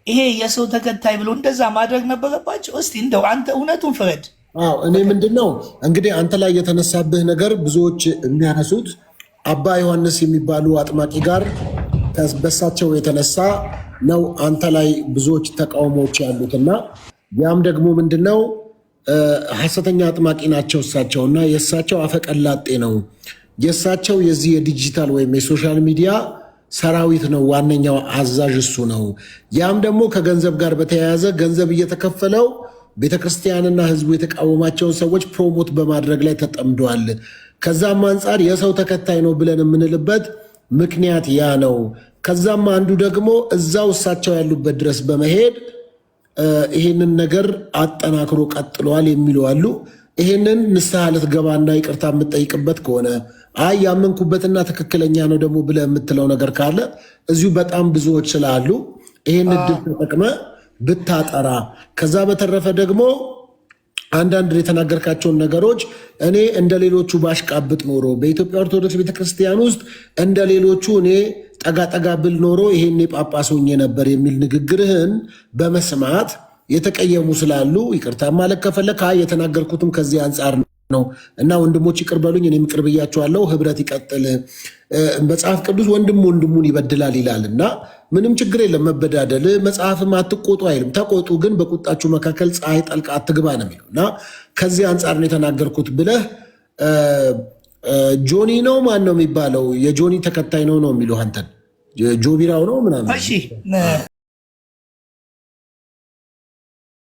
ይሄ የሰው ተከታይ ብሎ እንደዛ ማድረግ ነበረባቸው። እስቲ እንደው አንተ እውነቱን ፍረድ። አዎ እኔ ምንድን ነው እንግዲህ አንተ ላይ የተነሳብህ ነገር ብዙዎች የሚያነሱት አባ ዮሐንስ የሚባሉ አጥማቂ ጋር በሳቸው የተነሳ ነው አንተ ላይ ብዙዎች ተቃውሞዎች ያሉት እና ያም ደግሞ ምንድነው ሐሰተኛ አጥማቂ ናቸው እሳቸው እና የእሳቸው አፈቀላጤ ነው የእሳቸው የዚህ የዲጂታል ወይም የ social media ሰራዊት ነው። ዋነኛው አዛዥ እሱ ነው። ያም ደግሞ ከገንዘብ ጋር በተያያዘ ገንዘብ እየተከፈለው ቤተክርስቲያንና ሕዝቡ የተቃወማቸውን ሰዎች promote በማድረግ ላይ ተጠምደዋል። ከዛም አንጻር የሰው ተከታይ ነው ብለን የምንልበት ምክንያት ያ ነው። ከዛም አንዱ ደግሞ እዛው እሳቸው ያሉበት ድረስ በመሄድ ይሄንን ነገር አጠናክሮ ቀጥሏል የሚሉ አሉ። ይሄንን ንስሐ ልትገባና ይቅርታ የምትጠይቅበት ከሆነ፣ አይ ያመንኩበትና ትክክለኛ ነው ደግሞ ብለህ የምትለው ነገር ካለ እዚሁ በጣም ብዙዎች ስላሉ ይሄን እድል ተጠቅመህ ብታጠራ። ከዛ በተረፈ ደግሞ አንዳንድ የተናገርካቸውን ነገሮች እኔ እንደ ሌሎቹ ባሽቃብጥ ኖሮ፣ በኢትዮጵያ ኦርቶዶክስ ቤተክርስቲያን ውስጥ እንደ ሌሎቹ እኔ ጠጋ ጠጋ ብል ኖሮ ይሄኔ ጳጳስ ሆኜ ነበር የሚል ንግግርህን በመስማት የተቀየሙ ስላሉ ይቅርታ ማለት ከፈለክ፣ አይ የተናገርኩትም ከዚህ አንጻር ነው እና ወንድሞች ይቅር በሉኝ፣ እኔም ይቅር ብያቸዋለሁ፣ ህብረት ይቀጥል። መጽሐፍ ቅዱስ ወንድም ወንድሙን ይበድላል ይላል እና ምንም ችግር የለም መበዳደል። መጽሐፍም አትቆጡ አይልም። ተቆጡ፣ ግን በቁጣችሁ መካከል ፀሐይ ጠልቃ አትግባ ነው የሚለው እና ከዚህ አንጻር ነው የተናገርኩት ብለህ፣ ጆኒ ነው ማን ነው የሚባለው? የጆኒ ተከታይ ነው ነው የሚለው አንተን፣ ጆቢራው ነው ምናምን። እሺ።